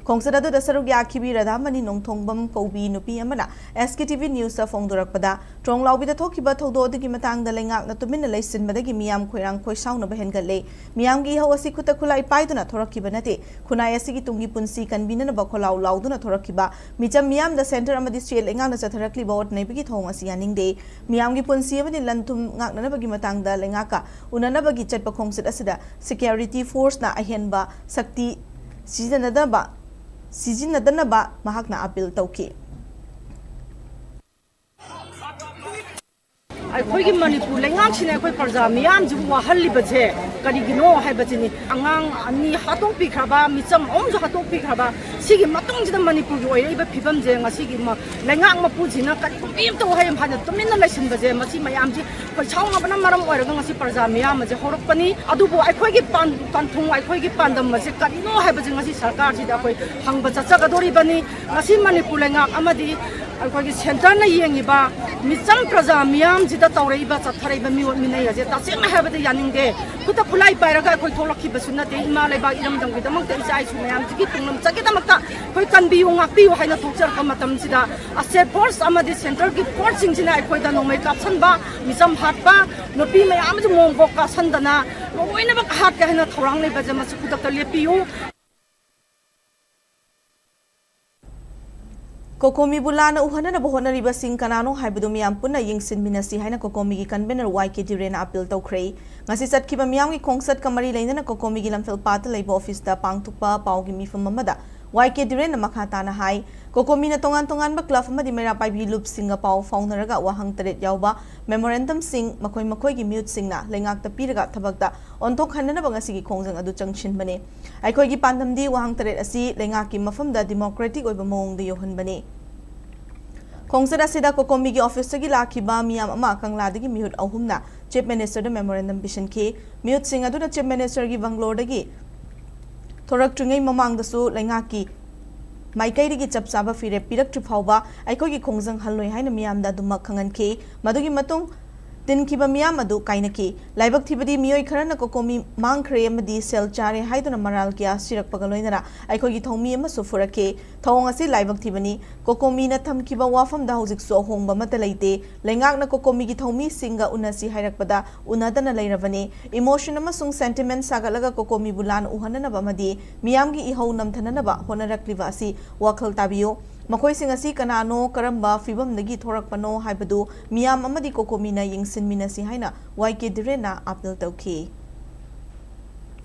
ꯈꯣꯡꯆꯠ ꯑꯗꯨꯗ ꯁꯔꯨꯛ ꯌꯥꯈꯤꯕꯤ ꯔꯥꯙꯥꯃꯅꯤ ꯅꯣꯡꯊꯣꯡꯕꯝ ꯀꯧꯕꯤ ꯅꯨꯄꯤ ꯑꯃꯅ ꯑꯦꯁ ꯀꯦ ꯇꯤ ꯚꯤ ꯅ꯭ꯌꯨꯁꯇ ꯐꯣꯡꯗꯣꯔꯛꯄꯗ, ꯇ꯭ꯔꯣꯡꯂꯥꯎꯕꯤꯗ ꯊꯣꯛꯈꯤꯕ ꯊꯧꯗꯣꯛ ꯑꯗꯨꯒꯤ ꯃꯇꯥꯡꯗ ꯂꯩꯉꯥꯛꯅ ꯇꯨꯃꯤꯟꯅ ꯂꯩꯁꯤꯟꯕꯗꯒꯤ ꯃꯤꯌꯥꯝ ꯈꯣꯏꯔꯥꯡ ꯈꯣꯏꯁꯥꯎꯅꯕ ꯍꯦꯟꯒꯠꯂꯦ꯫ ꯃꯤꯌꯥꯝꯒꯤ ꯏꯍꯧ ꯑꯁꯤ ꯈꯨꯠꯇ ꯈꯨꯠꯂꯥꯏ ꯄꯥꯏꯗꯨꯅ ꯊꯣꯔꯛꯈꯤꯕ ꯅꯠꯇꯦ꯫ ꯈꯨꯟꯅꯥꯏ ꯑꯁꯤꯒꯤ ꯇꯨꯡꯒꯤ ꯄꯨꯟꯁꯤ ꯀꯟꯕꯤꯅꯅꯕ ꯈꯣꯜꯂꯥꯎ ꯂꯥꯎꯗꯨꯅ ꯊꯣꯔꯛꯈꯤꯕ ꯃꯤꯆꯝ ꯃꯤꯌꯥꯝꯗ ꯁꯦꯟꯇꯔ ꯑꯃꯗꯤ ꯁ꯭ꯇꯦꯠ ꯂꯩꯉꯥꯛꯅ ꯆꯠꯊꯔꯛꯂꯤꯕ ꯑꯣꯠ ꯅꯩꯕꯒꯤ ꯊꯧꯑꯣꯡ ꯑꯁꯤ ꯌꯥꯅꯤꯡꯗꯦ꯫ ꯃꯤꯌꯥꯝꯒꯤ ꯄꯨꯟꯁꯤ ꯑꯃꯗꯤ ꯂꯟ ꯊꯨꯝ ꯉꯥꯛꯅꯅꯕꯒꯤ ꯃꯇꯥꯡꯗ ꯂꯩꯉꯥꯛꯀ ꯎꯅꯅꯕꯒꯤ ꯆꯠꯄ ꯈꯣꯡꯆꯠ ꯑꯁꯤꯗ ꯁꯦꯀ꯭ꯌꯨꯔꯤꯇꯤ ꯐꯣꯔꯁꯅ ꯑꯍꯦꯟꯕ ꯁꯛꯇꯤ ꯁꯤꯖꯤꯟꯅꯗꯅꯕ, ꯁꯤꯖꯤꯟꯅꯗꯅꯕ ꯃꯍꯥꯛꯅ ꯑꯥꯄꯤꯜ ꯇꯧꯈꯤ꯫ ꯑꯩꯈꯣꯏꯒꯤ ꯃꯅꯤꯄꯨꯔ ꯂꯩꯉꯥꯛꯁꯤꯅ ꯑꯩꯈꯣꯏ ꯄ꯭ꯔꯖꯥ ꯃꯤꯌꯥꯝꯁꯤꯕꯨ ꯋꯥꯍꯜꯂꯤꯕꯁꯦ ꯀꯔꯤꯒꯤꯅꯣ ꯍꯥꯏꯕꯁꯤꯅꯤ꯫ ꯑꯉꯥꯡ ꯑꯅꯤ ꯍꯥꯠꯇꯣꯛꯄꯤꯈ꯭ꯔꯕ, ꯃꯤꯆꯝ ꯑꯍꯨꯝꯁꯨ ꯍꯥꯠꯇꯣꯛꯄꯤꯈ꯭ꯔꯕ, ꯁꯤꯒꯤ ꯃꯇꯨꯡꯁꯤꯗ ꯃꯅꯤꯄꯨꯔꯒꯤ ꯑꯣꯏꯔꯛꯏꯕ ꯐꯤꯕꯝꯁꯦ ꯉꯁꯤꯒꯤ ꯃ-, ꯂꯩꯉꯥꯛ ꯃꯄꯨꯁꯤꯅ ꯀꯔꯤꯒꯨꯝꯕ ꯑꯝꯇ ꯋꯥꯍꯩ ꯑꯃ ꯍꯥꯏꯗꯅ ꯇꯨꯃꯤꯟꯅ ꯂꯩꯁꯤꯟꯕꯁꯦ, ꯃꯁꯤ ꯃꯌꯥꯝꯁꯤ ꯑꯩꯈꯣꯏ ꯁꯥꯎꯅꯕꯅ ꯃꯔꯝ ꯑꯣꯏꯔꯒ ꯉꯁꯤ ꯄ꯭ꯔꯖꯥ ꯃꯤꯌꯥꯝ ꯑꯁꯦ ꯍꯧꯔꯛꯄꯅꯤ꯫ ꯑꯗꯨꯕꯨ ꯑꯩꯈꯣꯏꯒꯤ ꯄꯥꯟ-, ꯄꯟꯊꯨꯡ, ꯑꯩꯈꯣꯏꯒꯤ ꯄꯥꯟꯗꯝ ꯑꯁꯦ ꯀꯔꯤꯅꯣ ꯍꯥꯏꯕꯁꯦ ꯉꯁꯤ ꯁꯔꯀꯥꯔꯁꯤꯗ ꯑꯩꯈꯣꯏ ꯍꯪꯕ ꯆꯠꯆꯒꯗꯧꯔꯤꯕꯅꯤ꯫ ꯉꯁꯤ ꯃꯅꯤꯄꯨꯔ ꯂꯩꯉꯥꯛ ꯑꯃꯗꯤ ꯑꯩꯈꯣꯏꯒꯤ ꯁꯦꯟꯇꯔꯅ ꯌꯦꯡꯉꯤꯕ ꯃꯤꯆꯝ ꯄ꯭ꯔꯖꯥ ꯃꯤꯌꯥꯝꯁꯤꯗ ꯇꯧꯔꯛꯏꯕ, ꯆꯠꯊꯔꯛꯏꯕ ꯃꯤꯑꯣꯠ ꯃꯤꯅꯩ ꯑꯁꯦ ꯇꯁꯦꯡꯅ ꯍꯥꯏꯕꯗ ꯌꯥꯅꯤꯡꯗꯦ꯫ ꯈꯨꯠꯇ ꯈꯨꯠꯂꯥꯏ ꯄꯥꯏꯔꯒ ꯑꯩꯈꯣꯏ ꯊꯣꯛꯂꯛꯈꯤꯕꯁꯨ ꯅꯠꯇꯦ꯫ ꯏꯃꯥ ꯂꯩꯕꯥꯛ ꯏꯔꯝꯗꯝꯒꯤꯗꯃꯛꯇ, ꯏꯆꯥ ꯏꯁꯨ ꯃꯌꯥꯝꯁꯤꯒꯤ ꯇꯨꯡꯂꯝꯆꯠꯀꯤꯗꯃꯛꯇ ꯑꯩꯈꯣꯏ ꯀꯟꯕꯤꯌꯨ, ꯉꯥꯛꯄꯤꯌꯨ ꯍꯥꯏꯅ ꯊꯣꯛꯆꯔꯛꯄ ꯃꯇꯝꯁꯤꯗ, ꯑꯁꯦ ꯐꯣꯔꯁ ꯑꯃꯗꯤ ꯁꯦꯟꯇꯔꯒꯤ ꯐꯣꯔꯁꯁꯤꯡꯁꯤꯅ ꯑꯩꯈꯣꯏꯗ ꯅꯣꯡꯃꯩ ꯀꯥꯞꯁꯟꯕ, ꯃꯤꯆꯝ ꯍꯥꯠꯄ, ꯅꯨꯄꯤ ꯃꯌꯥꯝꯁꯨ ꯃꯣꯡꯕꯣꯛ ꯀꯥꯞꯁꯟꯗꯅ ꯂꯣꯏꯅꯃꯛ ꯍꯥꯠꯀꯦ ꯍꯥꯏꯅ ꯊꯧꯔꯥꯡ ꯂꯩꯕꯁꯦ ꯃꯁꯤ ꯈꯨꯗꯛꯇ ꯂꯦꯞꯄꯤꯌꯨ꯫ ꯀꯣꯀꯣꯃꯤꯕꯨ ꯂꯥꯟꯅ ꯎꯍꯟꯅꯅꯕ ꯍꯣꯠꯅꯔꯤꯕꯁꯤꯡ ꯀꯅꯥꯅꯣ ꯍꯥꯏꯕꯗꯨ ꯃꯤꯌꯥꯝ ꯄꯨꯟꯅ ꯌꯦꯡꯁꯤꯟꯃꯤꯟꯅꯁꯤ ꯍꯥꯏꯅ ꯀꯣꯀꯣꯃꯤꯒꯤ ꯀꯟꯚꯦꯅꯔ ꯋꯥꯏ ꯀꯦ ꯗꯤꯔꯦꯟꯅ ꯑꯄꯤꯜ ꯇꯧꯈ꯭ꯔꯦ꯫ ꯉꯁꯤ ꯆꯠꯈꯤꯕ ꯃꯤꯌꯥꯝꯒꯤ ꯈꯣꯡꯆꯠꯀ ꯃꯔꯤ ꯂꯩꯅꯅ ꯀꯣꯀꯣꯃꯤꯒꯤ ꯂꯝꯐꯦꯜ ꯄꯥꯠꯇ ꯂꯩꯕ ꯑꯣꯐꯤꯁꯇ ꯄꯥꯡꯊꯣꯛꯄ ꯄꯥꯎꯒꯤ ꯃꯤꯐꯝ ꯑꯃꯗ ꯋꯥꯏ ꯀꯦ ꯗꯤꯔꯦꯟꯅ ꯃꯈꯥ ꯇꯥꯅ ꯍꯥꯏ, ꯀꯣꯀꯣꯃꯤꯅ ꯇꯣꯉꯥꯟ ꯇꯣꯉꯥꯟꯕ ꯀ꯭ꯂꯕ ꯑꯃꯗꯤ ꯃꯩꯔꯥ ꯄꯥꯏꯕꯤ ꯂꯨꯞꯁꯤꯡꯒ ꯄꯥꯎ ꯐꯥꯎꯅꯔꯒ ꯋꯥꯍꯪ ꯇꯔꯦꯠ ꯌꯥꯎꯕ ꯃꯦꯃꯣꯔꯦꯟꯗꯝꯁꯤꯡ ꯃꯈꯣꯏ ꯃꯈꯣꯏꯒꯤ ꯃꯤꯍꯨꯠꯁꯤꯡꯅ ꯂꯩꯉꯥꯛꯇ ꯄꯤꯔꯒ ꯊꯕꯛꯇ ꯑꯣꯟꯊꯣꯛꯍꯟꯅꯅꯕ ꯉꯁꯤꯒꯤ ꯈꯣꯡꯖꯪ ꯑꯗꯨ ꯆꯪꯁꯤꯟꯕꯅꯤ꯫ ꯑꯩꯈꯣꯏꯒꯤ ꯄꯥꯟꯗꯝꯗꯤ ꯋꯥꯍꯪ ꯇꯔꯦꯠ ꯑꯁꯤ ꯂꯩꯉꯥꯛꯀꯤ ꯃꯐꯝꯗ ꯗꯤꯃꯣꯀ꯭ꯔꯦꯇꯤꯛ ꯑꯣꯏꯕ ꯃꯑꯣꯡꯗ ꯌꯧꯍꯟꯕꯅꯤ꯫ ꯈꯣꯡꯆꯠ ꯑꯁꯤꯗ ꯀꯣꯀꯣꯃꯤꯒꯤ ꯑꯣꯐꯤꯁꯇꯒꯤ ꯂꯥꯛꯈꯤꯕ ꯃꯤꯌꯥꯝ ꯑꯃ ꯀꯪꯂꯥꯗꯒꯤ ꯃꯤꯍꯨꯠ ꯑꯍꯨꯝꯅ ꯆꯤꯐ ꯃꯤꯅꯤꯁꯇꯔꯗ ꯃꯦꯃꯣꯔꯦꯟꯗꯝ ꯄꯤꯁꯤꯟꯈꯤ꯫ ꯃꯤꯍꯨꯠꯁꯤꯡ ꯑꯗꯨꯅ ꯆꯤꯐ ꯃꯤꯅꯤꯁꯇꯔꯒꯤ ꯕꯪꯒ꯭ꯂꯣꯔꯗꯒꯤ ꯊꯣꯔꯛꯇ꯭ꯔꯤꯉꯩ ꯃꯃꯥꯡꯗꯁꯨ ꯂꯩꯉꯥꯛꯀꯤ ꯃꯥꯏꯀꯩꯗꯒꯤ ꯆꯞ ꯆꯥꯕ ꯐꯤꯔꯦꯞ ꯄꯤꯔꯛꯇ꯭ꯔꯤ ꯐꯥꯎꯕ ꯑꯩꯈꯣꯏꯒꯤ ꯈꯣꯡꯖꯪ ꯍꯜꯂꯣꯏ ꯍꯥꯏꯅ ꯃꯤꯌꯥꯝꯗ ꯑꯗꯨꯃꯛ ꯈꯪꯍꯟꯈꯤ꯫ ꯃꯗꯨꯒꯤ ꯃꯇꯨꯡ ꯇꯤꯟꯈꯤꯕ ꯃꯤꯌꯥꯝ ꯑꯗꯨ ꯀꯥꯏꯅꯈꯤ꯫ ꯂꯥꯏꯕꯛ ꯊꯤꯕꯗꯤ ꯃꯤꯑꯣꯏ ꯈꯔꯅ ꯀꯣꯀꯣꯃꯤ ꯃꯥꯡꯈ꯭ꯔꯦ ꯑꯃꯗꯤ ꯁꯦꯜ ꯆꯥꯔꯦ ꯍꯥꯏꯗꯨꯅ ꯃꯔꯥꯜ ꯀꯌꯥ ꯁꯤꯔꯛꯄꯒ ꯂꯣꯏꯅꯅ ꯑꯩꯈꯣꯏꯒꯤ ꯊꯧꯃꯤ ꯑꯃꯁꯨ ꯐꯨꯔꯛꯈꯤ꯫ ꯊꯧꯑꯣꯡ ꯑꯁꯤ ꯂꯥꯏꯕꯛ ꯊꯤꯕꯅꯤ꯫ ꯀꯣꯀꯣꯃꯤꯅ ꯊꯝꯈꯤꯕ ꯋꯥꯐꯝꯗ ꯍꯧꯖꯤꯛꯁꯨ ꯑꯍꯣꯡꯕ ꯑꯃꯠꯇ ꯂꯩꯇꯦ꯫ ꯂꯩꯉꯥꯛꯅ ꯀꯣꯀꯣꯃꯤꯒꯤ ꯊꯧꯃꯤꯁꯤꯡꯒ ꯎꯅꯁꯤ ꯍꯥꯏꯔꯛꯄꯗ ꯎꯅꯗꯅ ꯂꯩꯔꯕꯅꯤ꯫ ꯏꯃꯣꯁꯟ ꯑꯃꯁꯨꯡ ꯁꯦꯟꯇꯤꯃꯦꯟꯠ ꯁꯥꯒꯠꯂꯒ ꯀꯣꯀꯣꯃꯤꯕꯨ ꯂꯥꯟ ꯎꯍꯟꯅꯅꯕ ꯑꯃꯗꯤ ꯃꯤꯌꯥꯝꯒꯤ ꯏꯍꯧ ꯅꯝꯊꯅꯅꯕ ꯍꯣꯠꯅꯔꯛꯂꯤꯕ ꯑꯁꯤ ꯋꯥꯈꯜ ꯇꯥꯕꯤꯌꯨ꯫ ꯃꯈꯣꯏꯁꯤꯡ ꯑꯁꯤ ꯀꯅꯥꯅꯣ, ꯀꯔꯝꯕ ꯐꯤꯚꯝꯗꯒꯤ ꯊꯣꯔꯛꯄꯅꯣ ꯍꯥꯏꯕꯗꯨ ꯃꯤꯌꯥꯝ ꯑꯃꯗꯤ ꯀꯣꯀꯣꯃꯤꯅ ꯌꯦꯡꯁꯤꯟꯃꯤꯟꯅꯁꯤ ꯍꯥꯏꯅ ꯋꯥꯏ ꯀꯦ ꯗꯤꯔꯦꯟꯅ ꯑꯥꯄꯤꯜ ꯇꯧꯈꯤ꯫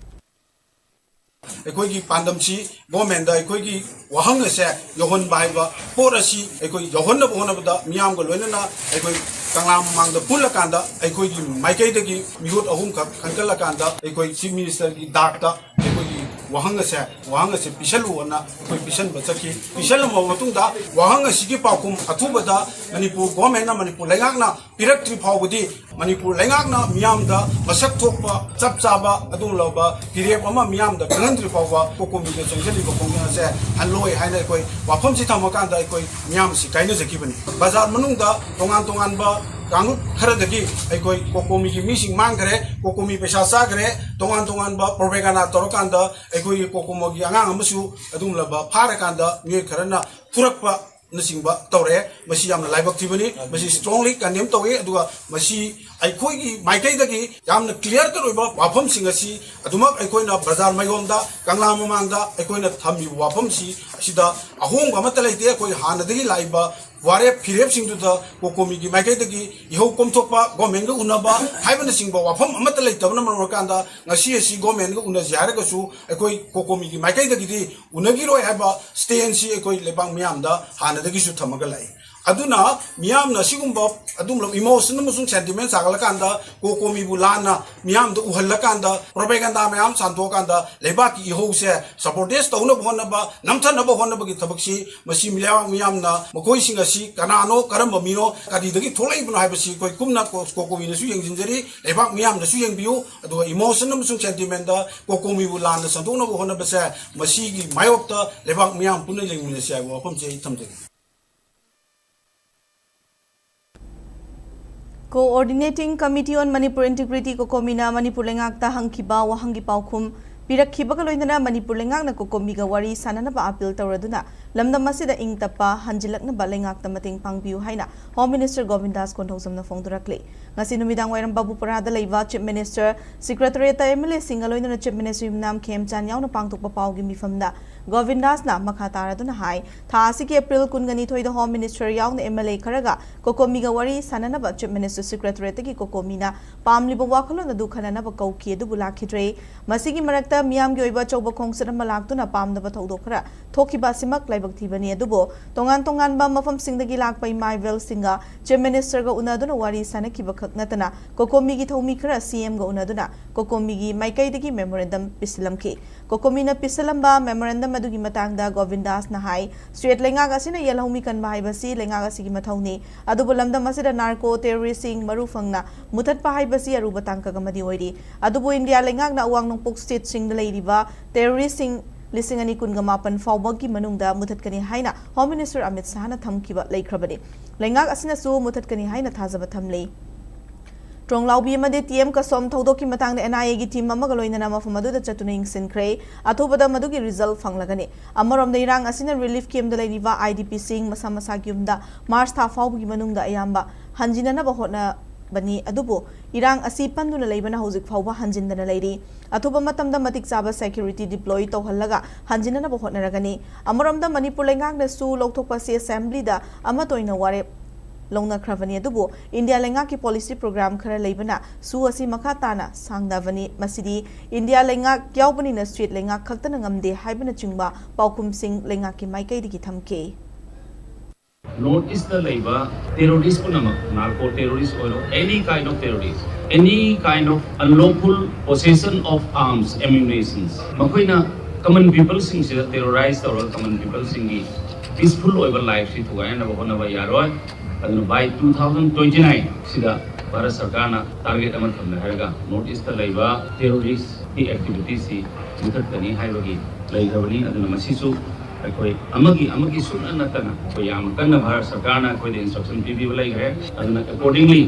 ꯑꯩꯈꯣꯏꯒꯤ ꯄꯥꯟꯗꯝꯁꯤ ꯒꯣꯔꯃꯦꯟꯗ ꯑꯩꯈꯣꯏꯒꯤ ꯋꯥꯍꯪ ꯑꯁꯦ ꯌꯧꯍꯟꯕ ꯍꯥꯏꯕ ꯄꯣꯠ ꯑꯁꯤ ꯑꯩꯈꯣꯏ ꯌꯧꯍꯟꯅꯕ ꯍꯣꯠꯅꯕꯗ ꯃꯤꯌꯥꯝꯒ ꯂꯣꯏꯅꯅ ꯑꯩꯈꯣꯏ ꯀꯪꯂꯥ ꯃꯃꯥꯡꯗ ꯄꯨꯜꯂꯀꯥꯟꯗ ꯑꯩꯈꯣꯏꯒꯤ ꯃꯥꯏꯀꯩꯗꯒꯤ ꯃꯤꯍꯨꯠ ꯑꯍꯨꯝꯈꯛ ꯈꯟꯒꯠꯂꯀꯥꯟꯗ ꯑꯩꯈꯣꯏ ꯆꯤꯐ ꯃꯤꯅꯤꯁꯇꯔꯒꯤ ꯗꯥꯛꯇ ꯑꯩꯈꯣꯏꯒꯤ ꯋꯥꯍꯪ ꯑꯁꯦ ꯋꯥꯍꯪ ꯑꯁꯦ ꯄꯤꯁꯜꯂꯨꯑꯣꯅ ꯑꯩꯈꯣꯏ ꯄꯤꯁꯟꯕ ꯆꯠꯈꯤ꯫ ꯄꯤꯁꯜꯂꯝꯃꯕ ꯃꯇꯨꯡꯗ ꯋꯥꯍꯪ ꯑꯁꯤꯒꯤ ꯄꯥꯎꯈꯨꯝ ꯑꯊꯨꯕꯗ ꯃꯅꯤꯄꯨꯔ ꯒꯣꯔꯃꯦꯟꯅ, ꯃꯅꯤꯄꯨꯔ ꯂꯩꯉꯥꯛꯅ ꯄꯤꯔꯛꯇ꯭ꯔꯤ ꯐꯥꯎꯕꯗꯤ ꯃꯅꯤꯄꯨꯔ ꯂꯩꯉꯥꯛꯅ ꯃꯤꯌꯥꯝꯗ ꯃꯁꯛ ꯊꯣꯛꯄ ꯆꯞ ꯆꯥꯕ ꯑꯗꯨꯒꯨꯝꯂꯕ ꯐꯤꯔꯦꯞ ꯑꯃ ꯃꯤꯌꯥꯝꯗ ꯈꯪꯍꯟꯗ꯭ꯔꯤ ꯐꯥꯎꯕ ꯀꯣꯀꯣꯃꯤꯗ ꯆꯪꯁꯤꯜꯂꯤꯕ ꯈꯣꯡꯖꯪ ꯑꯁꯦ ꯍꯜꯂꯣꯏ ꯍꯥꯏꯅ ꯑꯩꯈꯣꯏ ꯋꯥꯐꯝꯁꯤ ꯊꯝꯃꯀꯥꯟꯗ ꯑꯩꯈꯣꯏ ꯃꯤꯌꯥꯝꯁꯤ ꯀꯥꯏꯅꯖꯈꯤꯕꯅꯤ꯫ ꯕꯖꯥꯔ ꯃꯅꯨꯡꯗ ꯇꯣꯉꯥꯟ ꯇꯣꯉꯥꯟꯕ ꯀꯥꯡꯂꯨꯞ ꯈꯔꯗꯒꯤ ꯑꯩꯈꯣꯏ ꯀꯣꯀꯣꯃꯤꯒꯤ ꯃꯤꯁꯤꯡ ꯃꯥꯡꯈ꯭ꯔꯦ, ꯀꯣꯀꯣꯃꯤ ꯄꯩꯁꯥ ꯆꯥꯈ꯭ꯔꯦ, ꯇꯣꯉꯥꯟ ꯇꯣꯉꯥꯟꯕ ꯄ꯭ꯔꯣꯄꯦꯒꯥꯟꯗꯥ ꯇꯧꯔꯀꯥꯟꯗ ꯑꯩꯈꯣꯏꯒꯤ ꯀꯣꯀꯣꯃꯤꯒꯤ ꯑꯉꯥꯡ ꯑꯃꯁꯨ ꯑꯗꯨꯒꯨꯝꯂꯕ ꯐꯥꯔꯀꯥꯟꯗ ꯃꯤꯑꯣꯏ ꯈꯔꯅ ꯐꯨꯔꯛꯄ ꯅꯆꯤꯡꯕ ꯇꯧꯔꯛꯑꯦ꯫ ꯃꯁꯤ ꯌꯥꯝꯅ ꯂꯥꯏꯕꯛ ꯊꯤꯕꯅꯤ꯫ ꯃꯁꯤ strongly condemn ꯇꯧꯏ꯫ ꯑꯗꯨꯒ ꯃꯁꯤ ꯑꯩꯈꯣꯏꯒꯤ ꯃꯥꯏꯀꯩꯗꯒꯤ ꯌꯥꯝꯅ clear cut ꯑꯣꯏꯕ ꯋꯥꯐꯝꯁꯤꯡ ꯑꯁꯤ ꯑꯗꯨꯃꯛ ꯑꯩꯈꯣꯏꯅ ꯕꯖꯥꯔ ꯃꯌꯣꯝꯗ, ꯀꯪꯂꯥ ꯃꯃꯥꯡꯗ ꯑꯩꯈꯣꯏꯅ ꯊꯝꯃꯤꯕ ꯋꯥꯐꯝꯁꯤ ꯑꯁꯤꯗ ꯑꯍꯣꯡꯕ ꯑꯃꯠꯇ ꯂꯩꯇꯦ꯫ ꯑꯩꯈꯣꯏ ꯍꯥꯟꯅꯗꯒꯤ ꯂꯥꯛꯏꯕ ꯋꯥꯔꯦꯞ ꯐꯤꯔꯦꯞꯁꯤꯡꯗꯨꯗ ꯀꯣꯀꯣꯃꯤꯒꯤ ꯃꯥꯏꯀꯩꯗꯒꯤ ꯏꯍꯧ ꯀꯣꯝꯊꯣꯛꯄ, ꯒꯣꯔꯃꯦꯟꯒ ꯎꯅꯕ ꯍꯥꯏꯕꯅꯆꯤꯡꯕ ꯋꯥꯐꯝ ꯑꯃꯠꯇ ꯂꯩꯇꯕꯅ ꯃꯔꯝ ꯑꯣꯏꯔꯀꯥꯟꯗ ꯉꯁꯤ ꯑꯁꯤ ꯒꯣꯔꯃꯦꯟꯒ ꯎꯅꯁꯤ ꯍꯥꯏꯔꯒꯁꯨ ꯑꯩꯈꯣꯏ ꯀꯣꯀꯣꯃꯤꯒꯤ ꯃꯥꯏꯀꯩꯗꯒꯤꯗꯤ ꯎꯅꯈꯤꯔꯣꯏ ꯍꯥꯏꯕ stance ꯁꯤ ꯑꯩꯈꯣꯏ ꯂꯩꯕꯥꯛ ꯃꯤꯌꯥꯝꯗ ꯍꯥꯟꯅꯗꯒꯤꯁꯨ ꯊꯝꯃꯒ ꯂꯥꯛꯏ꯫ ꯑꯗꯨꯅ ꯃꯤꯌꯥꯝꯅ ꯑꯁꯤꯒꯨꯝꯕ ꯑꯗꯨꯒꯨꯝꯂꯕ emotion ꯑꯃꯁꯨꯡ sentiment ꯁꯥꯒꯠꯂꯀꯥꯟꯗ ꯀꯣꯀꯣꯃꯤꯕꯨ ꯂꯥꯟꯅ ꯃꯤꯌꯥꯝꯗ ꯎꯍꯜꯂꯀꯥꯟꯗ propaganda ꯃꯌꯥꯝ ꯁꯟꯗꯣꯛꯑꯀꯥꯟꯗ ꯂꯩꯕꯥꯛꯀꯤ ꯏꯍꯧꯁꯦ sabotage ꯇꯧꯅꯕ ꯍꯣꯠꯅꯕ, ꯅꯝꯊꯅꯕ ꯍꯣꯠꯅꯕꯒꯤ ꯊꯕꯛꯁꯤ ꯃꯁꯤ ꯂꯩꯕꯥꯛ ꯃꯤꯌꯥꯝꯅ ꯃꯈꯣꯏꯁꯤꯡ ꯑꯁꯤ ꯀꯅꯥꯅꯣ, ꯀꯔꯝꯕ ꯃꯤꯅꯣ, ꯀꯔꯤꯗꯒꯤ ꯊꯣꯛꯂꯛꯏꯕꯅꯣ ꯍꯥꯏꯕꯁꯤ ꯑꯩꯈꯣꯏ ꯀꯨꯞꯅ ꯀꯣ-, ꯀꯣꯀꯣꯃꯤꯅꯁꯨ ꯌꯦꯡꯁꯤꯟꯖꯔꯤ, ꯂꯩꯕꯥꯛ ꯃꯤꯌꯥꯝꯅꯁꯨ ꯌꯦꯡꯕꯤꯌꯨ꯫ ꯑꯗꯨꯒ emotion ꯑꯃꯁꯨꯡ sentiment ꯗ ꯀꯣꯀꯣꯃꯤꯕꯨ ꯂꯥꯟꯅ ꯁꯟꯗꯣꯛꯅꯕ ꯍꯣꯠꯅꯕꯁꯦ ꯃꯁꯤꯒꯤ ꯃꯥꯌꯣꯛꯇ ꯂꯩꯕꯥꯛ ꯃꯤꯌꯥꯝ ꯄꯨꯟꯅ ꯌꯦꯡꯃꯤꯟꯅꯁꯤ ꯍꯥꯏꯕ ꯋꯥꯐꯝꯁꯦ ꯑꯩ ꯊꯝꯖꯒꯦ꯫ Coordinating Committee on Manipur Integrity ꯀꯣꯀꯣꯃꯤꯅ Manipur ꯂꯩꯉꯥꯛꯇ ꯍꯪꯈꯤꯕ ꯋꯥꯍꯪꯒꯤ ꯄꯥꯎꯈꯨꯝ ꯄꯤꯔꯛꯈꯤꯕꯒ ꯂꯣꯏꯅꯅ ꯃꯅꯤꯄꯨꯔ ꯂꯩꯉꯥꯛꯅ ꯀꯣꯀꯣꯃꯤꯒ ꯋꯥꯔꯤ ꯁꯥꯅꯅꯕ appeal ꯇꯧꯔꯗꯨꯅ ꯂꯝꯗꯝ ꯑꯁꯤꯗ ꯏꯪ ꯇꯞꯄ ꯍꯟꯖꯤꯜꯂꯛꯅꯕ ꯂꯩꯉꯥꯛꯇ ꯃꯇꯦꯡ ꯄꯥꯡꯕꯤꯌꯨ ꯍꯥꯏꯅ Home Minister ꯒꯣꯕꯤꯟꯗꯥꯁ ꯀꯣꯟꯊꯧꯖꯝꯅ ꯐꯣꯡꯗꯣꯔꯛꯂꯤ꯫ ꯉꯁꯤ ꯅꯨꯃꯤꯗꯥꯡ ꯋꯥꯏꯔꯝ ꯕꯥꯕꯨꯄꯨꯔꯥꯗ ꯂꯩꯕ Chief Minister Secretariat ꯇ MLA ꯁꯤꯡꯒ ꯂꯣꯏꯅꯅ Chief Minister ꯌꯨꯝꯅꯥꯝ ꯈꯦꯝꯆꯥꯟ ꯌꯥꯎꯅ ꯄꯥꯡꯊꯣꯛꯄ ꯄꯥꯎꯒꯤ ꯃꯤꯐꯝꯗ ꯒꯣꯕꯤꯟꯗꯥꯁꯅ ꯃꯈꯥ ꯇꯥꯔꯗꯨꯅ ꯍꯥꯏ, ꯊꯥ ꯑꯁꯤꯒꯤ April ꯀꯨꯟꯒ ꯅꯤꯊꯣꯏꯗ Home Minister ꯌꯥꯎꯅ MLA ꯈꯔꯒ ꯀꯣꯀꯣꯃꯤꯒ ꯋꯥꯔꯤ ꯁꯥꯅꯅꯕ Chief Minister Secretariat ꯇꯒꯤ ꯀꯣꯀꯣꯃꯤꯅ ꯄꯥꯝꯂꯤꯕ ꯋꯥꯈꯜꯂꯣꯟ ꯑꯗꯨ ꯈꯟꯅꯅꯕ ꯀꯧꯈꯤ, ꯑꯗꯨꯕꯨ ꯂꯥꯛꯈꯤꯗ꯭ꯔꯦ꯫ ꯃꯁꯤꯒꯤ ꯃꯔꯛꯇ ꯃꯤꯌꯥꯝꯒꯤ ꯑꯣꯏꯕ ꯑꯆꯧꯕ ꯈꯣꯡꯆꯠ ꯑꯃ ꯂꯥꯛꯇꯨꯅ ꯄꯥꯝꯗꯕ ꯊꯧꯗꯣꯛ ꯈꯔ ꯊꯣꯛꯈꯤꯕ ꯑꯁꯤꯃꯛ ꯂꯩꯕꯥꯛ ꯊꯕꯛ ꯊꯤꯕꯅꯤ꯫ ꯑꯗꯨꯕꯨ ꯇꯣꯉꯥꯟ ꯇꯣꯉꯥꯟꯕ ꯃꯐꯝꯁꯤꯡꯗꯒꯤ ꯂꯥꯛꯄ ꯏꯃꯥ ꯏꯕꯦꯜꯁꯤꯡꯒ Chief Minister ꯒ ꯎꯅꯗꯨꯅ ꯋꯥꯔꯤ ꯁꯥꯅꯈꯤꯕ ꯈꯛ ꯅꯠꯇꯅ, ꯀꯣꯀꯣꯃꯤꯒꯤ ꯊꯧꯃꯤ ꯈꯔ C M ꯒ ꯎꯅꯗꯨꯅ ꯀꯣꯀꯣꯃꯤꯒꯤ ꯃꯥꯏꯀꯩꯗꯒꯤ memorandum ꯄꯤꯁꯤꯜꯂꯝꯈꯤ꯫ ꯀꯣꯀꯣꯃꯤꯅ ꯄꯤꯁꯤꯜꯂꯝꯕ memorandum ꯑꯗꯨꯒꯤ ꯃꯇꯥꯡꯗ ꯒꯣꯕꯤꯟꯗꯥꯁꯅ ꯍꯥꯏ, state ꯂꯩꯉꯥꯛ ꯑꯁꯤꯅ ꯌꯦꯜꯍꯧꯃꯤ ꯀꯟꯕ ꯍꯥꯏꯕꯁꯤ ꯂꯩꯉꯥꯛ ꯑꯁꯤꯒꯤ ꯃꯊꯧꯅꯤ꯫ ꯑꯗꯨꯕꯨ ꯂꯝꯗꯝ ꯑꯁꯤꯗ narco terrorist ꯁꯤꯡ ꯃꯔꯨ ꯐꯪꯅ ꯃꯨꯊꯠꯄ ꯍꯥꯏꯕꯁꯤ ꯑꯔꯨꯕ ꯇꯥꯡꯀꯛ ꯑꯃꯗꯤ ꯑꯣꯏꯔꯤ꯫ ꯑꯗꯨꯕꯨ ꯏꯟꯗꯤꯌꯥ ꯂꯩꯉꯥꯛꯅ ꯑꯋꯥꯡ ꯅꯣꯡꯄꯣꯛ state ꯁꯤꯡꯗ ꯂꯩꯔꯤꯕ terrorist ꯁꯤꯡ ꯂꯤꯁꯤꯡ ꯑꯅꯤ ꯀꯨꯟꯒ ꯃꯥꯄꯟ ꯐꯥꯎꯕꯒꯤ ꯃꯅꯨꯡꯗ ꯃꯨꯊꯠꯀꯅꯤ ꯍꯥꯏꯅ Home Minister ꯑꯃꯤꯠ ꯁꯥꯍꯅ ꯊꯝꯈꯤꯕ ꯂꯩꯈ꯭ꯔꯕꯅꯤ꯫ ꯂꯩꯉꯥꯛ ꯑꯁꯤꯅꯁꯨ ꯃꯨꯊꯠꯀꯅꯤ ꯍꯥꯏꯅ ꯊꯥꯖꯕ ꯊꯝꯂꯤ꯫ ꯇ꯭ꯔꯣꯡꯂꯥꯎꯕꯤ ꯑꯃꯗꯤ T M ꯀꯁꯣꯝ ꯊꯧꯗꯣꯛꯀꯤ ꯃꯇꯥꯡꯗ N I A ꯒꯤ team ꯑꯃꯒ ꯂꯣꯏꯅꯅ ꯃꯐꯝ ꯑꯗꯨꯗ ꯆꯠꯇꯨꯅ ꯌꯦꯡꯁꯤꯟꯈ꯭ꯔꯦ꯫ ꯑꯊꯨꯕꯗ ꯃꯗꯨꯒꯤ result ꯐꯪꯂꯒꯅꯤ꯫ ꯑꯃꯔꯣꯝꯗ ꯏꯔꯥꯡ ꯑꯁꯤꯅ relief camp ꯗ ꯂꯩꯔꯤꯕ I D P ꯁꯤꯡ ꯃꯁꯥ ꯃꯁꯥꯒꯤ ꯌꯨꯝꯗ March ꯊꯥ ꯐꯥꯎꯕꯒꯤ ꯃꯅꯨꯡꯗ ꯑꯌꯥꯝꯕ ꯍꯟꯖꯤꯟꯅꯅꯕ ꯍꯣꯠꯅꯕꯅꯤ꯫ ꯑꯗꯨꯕꯨ ꯏꯔꯥꯡ ꯑꯁꯤ ꯄꯟꯗꯨꯅ ꯂꯩꯕꯅ ꯍꯧꯖꯤꯛ ꯐꯥꯎꯕ ꯍꯟꯖꯤꯟꯗꯅ ꯂꯩꯔꯤ꯫ ꯑꯊꯨꯕ ꯃꯇꯝꯗ ꯃꯇꯤꯛ ꯆꯥꯕ security deploy ꯇꯧꯍꯜꯂꯒ ꯍꯟꯖꯤꯟꯅꯅꯕ ꯍꯣꯠꯅꯔꯒꯅꯤ꯫ ꯑꯃꯔꯣꯝꯗ ꯃꯅꯤꯄꯨꯔ ꯂꯩꯉꯥꯛꯅꯁꯨ ꯂꯧꯊꯣꯛꯄ ꯑꯁꯤ assembly ꯗ ꯑꯃꯠꯇ ꯑꯣꯏꯅ ꯋꯥꯔꯦꯞ ꯂꯧꯅꯈ꯭ꯔꯕꯅꯤ꯫ ꯑꯗꯨꯕꯨ ꯏꯟꯗꯤꯌꯥ ꯂꯩꯉꯥꯛꯀꯤ policy program ꯈꯔ ꯂꯩꯕꯅ ꯁꯨ ꯑꯁꯤ ꯃꯈꯥ ꯇꯥꯅ ꯁꯥꯡꯗꯕꯅꯤ꯫ ꯃꯁꯤꯗꯤ ꯏꯟꯗꯤꯌꯥ ꯂꯩꯉꯥꯛ ꯌꯥꯎꯕꯅꯤꯅ state ꯂꯩꯉꯥꯛ ꯈꯛꯇꯅ ꯉꯝꯗꯦ ꯍꯥꯏꯕꯅꯆꯤꯡꯕ ꯄꯥꯎꯈꯨꯝꯁꯤꯡ ꯂꯩꯉꯥꯛꯀꯤ ꯃꯥꯏꯀꯩꯗꯒꯤ ꯊꯝꯈꯤ꯫ North East ꯇ ꯂꯩꯕ terrorist ꯄꯨꯝꯅꯃꯛ, narco terrorist ꯑꯣꯏꯔꯣ, any kind of terrorist, any kind of unlawful possession of arms, ammunitions, ꯃꯈꯣꯏꯅ common people ꯁꯤꯡꯁꯤꯗ terrorize ꯇꯧꯔꯒ common people ꯁꯤꯡꯒꯤ peaceful ꯑꯣꯏꯕ life ꯁꯤ ꯊꯨꯒꯥꯏꯅꯕ ꯍꯣꯠꯅꯕ ꯌꯥꯔꯣꯏ꯫ ꯑꯗꯨꯅ by two thousand twenty nine ꯁꯤꯗ ꯚꯥꯔꯠ ꯁꯔꯀꯥꯔꯅ target ꯑꯃ ꯊꯝꯃꯦ ꯍꯥꯏꯔꯒ North East ꯇ ꯂꯩꯕ terrorist ꯀꯤ activity ꯁꯤ ꯃꯨꯊꯠꯀꯅꯤ ꯍꯥꯏꯕꯒꯤ ꯂꯩꯈ꯭ꯔꯕꯅꯤ꯫ ꯑꯗꯨꯅ ꯃꯁꯤꯁꯨ ꯑꯩꯈꯣꯏ ꯑꯃꯒꯤ ꯑꯃꯒꯤ ꯁꯨꯡꯅ ꯅꯠꯇꯅ ꯑꯩꯈꯣꯏ ꯌꯥꯝ ꯀꯟꯅ ꯚꯥꯔꯠ ꯁꯔꯀꯥꯔꯅ ꯑꯩꯈꯣꯏꯗ instruction ꯄꯤꯕꯤꯕ ꯂꯩꯈ꯭ꯔꯦ꯫ ꯑꯗꯨꯅ accordingly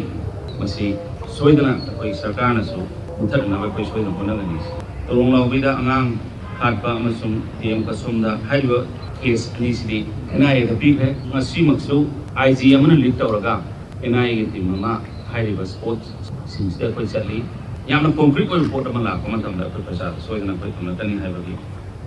ꯃꯁꯤ ꯁꯣꯏꯗꯅ ꯑꯩꯈꯣꯏ ꯁꯔꯀꯥꯔꯅꯁꯨ ꯃꯨꯊꯠꯅꯕ ꯑꯩꯈꯣꯏ ꯁꯣꯏꯗꯅ ꯍꯣꯠꯅꯒꯅꯤ꯫ ꯇꯣꯔꯣꯡ ꯂꯥꯎꯕꯤꯗ ꯑꯉꯥꯡ ꯍꯥꯠꯄ ꯑꯃꯁꯨꯡ T M ꯀꯁꯣꯝꯗ ꯍꯥꯏꯔꯤꯕ case ꯑꯅꯤꯁꯤꯗꯤ N I A ꯗ ꯄꯤꯈ꯭ꯔꯦ꯫ ꯉꯁꯤꯃꯛꯁꯨ I G ꯑꯃꯅ lead ꯇꯧꯔꯒ N I A ꯒꯤ team ꯑꯃ ꯍꯥꯏꯔꯤꯕ spot ꯁꯤꯡꯁꯤꯗ ꯑꯩꯈꯣꯏ ꯆꯠꯂꯤ꯫ ꯌꯥꯝꯅ concrete ꯑꯣꯏꯕ ꯄꯣꯠ ꯑꯃ ꯂꯥꯛꯄ ꯃꯇꯝꯗ ꯑꯩꯈꯣꯏ ꯄ꯭ꯔꯖꯥꯗ ꯁꯣꯏꯗꯅ ꯑꯩꯈꯣꯏ ꯊꯝꯂꯛꯀꯅꯤ ꯍꯥꯏꯕꯒꯤ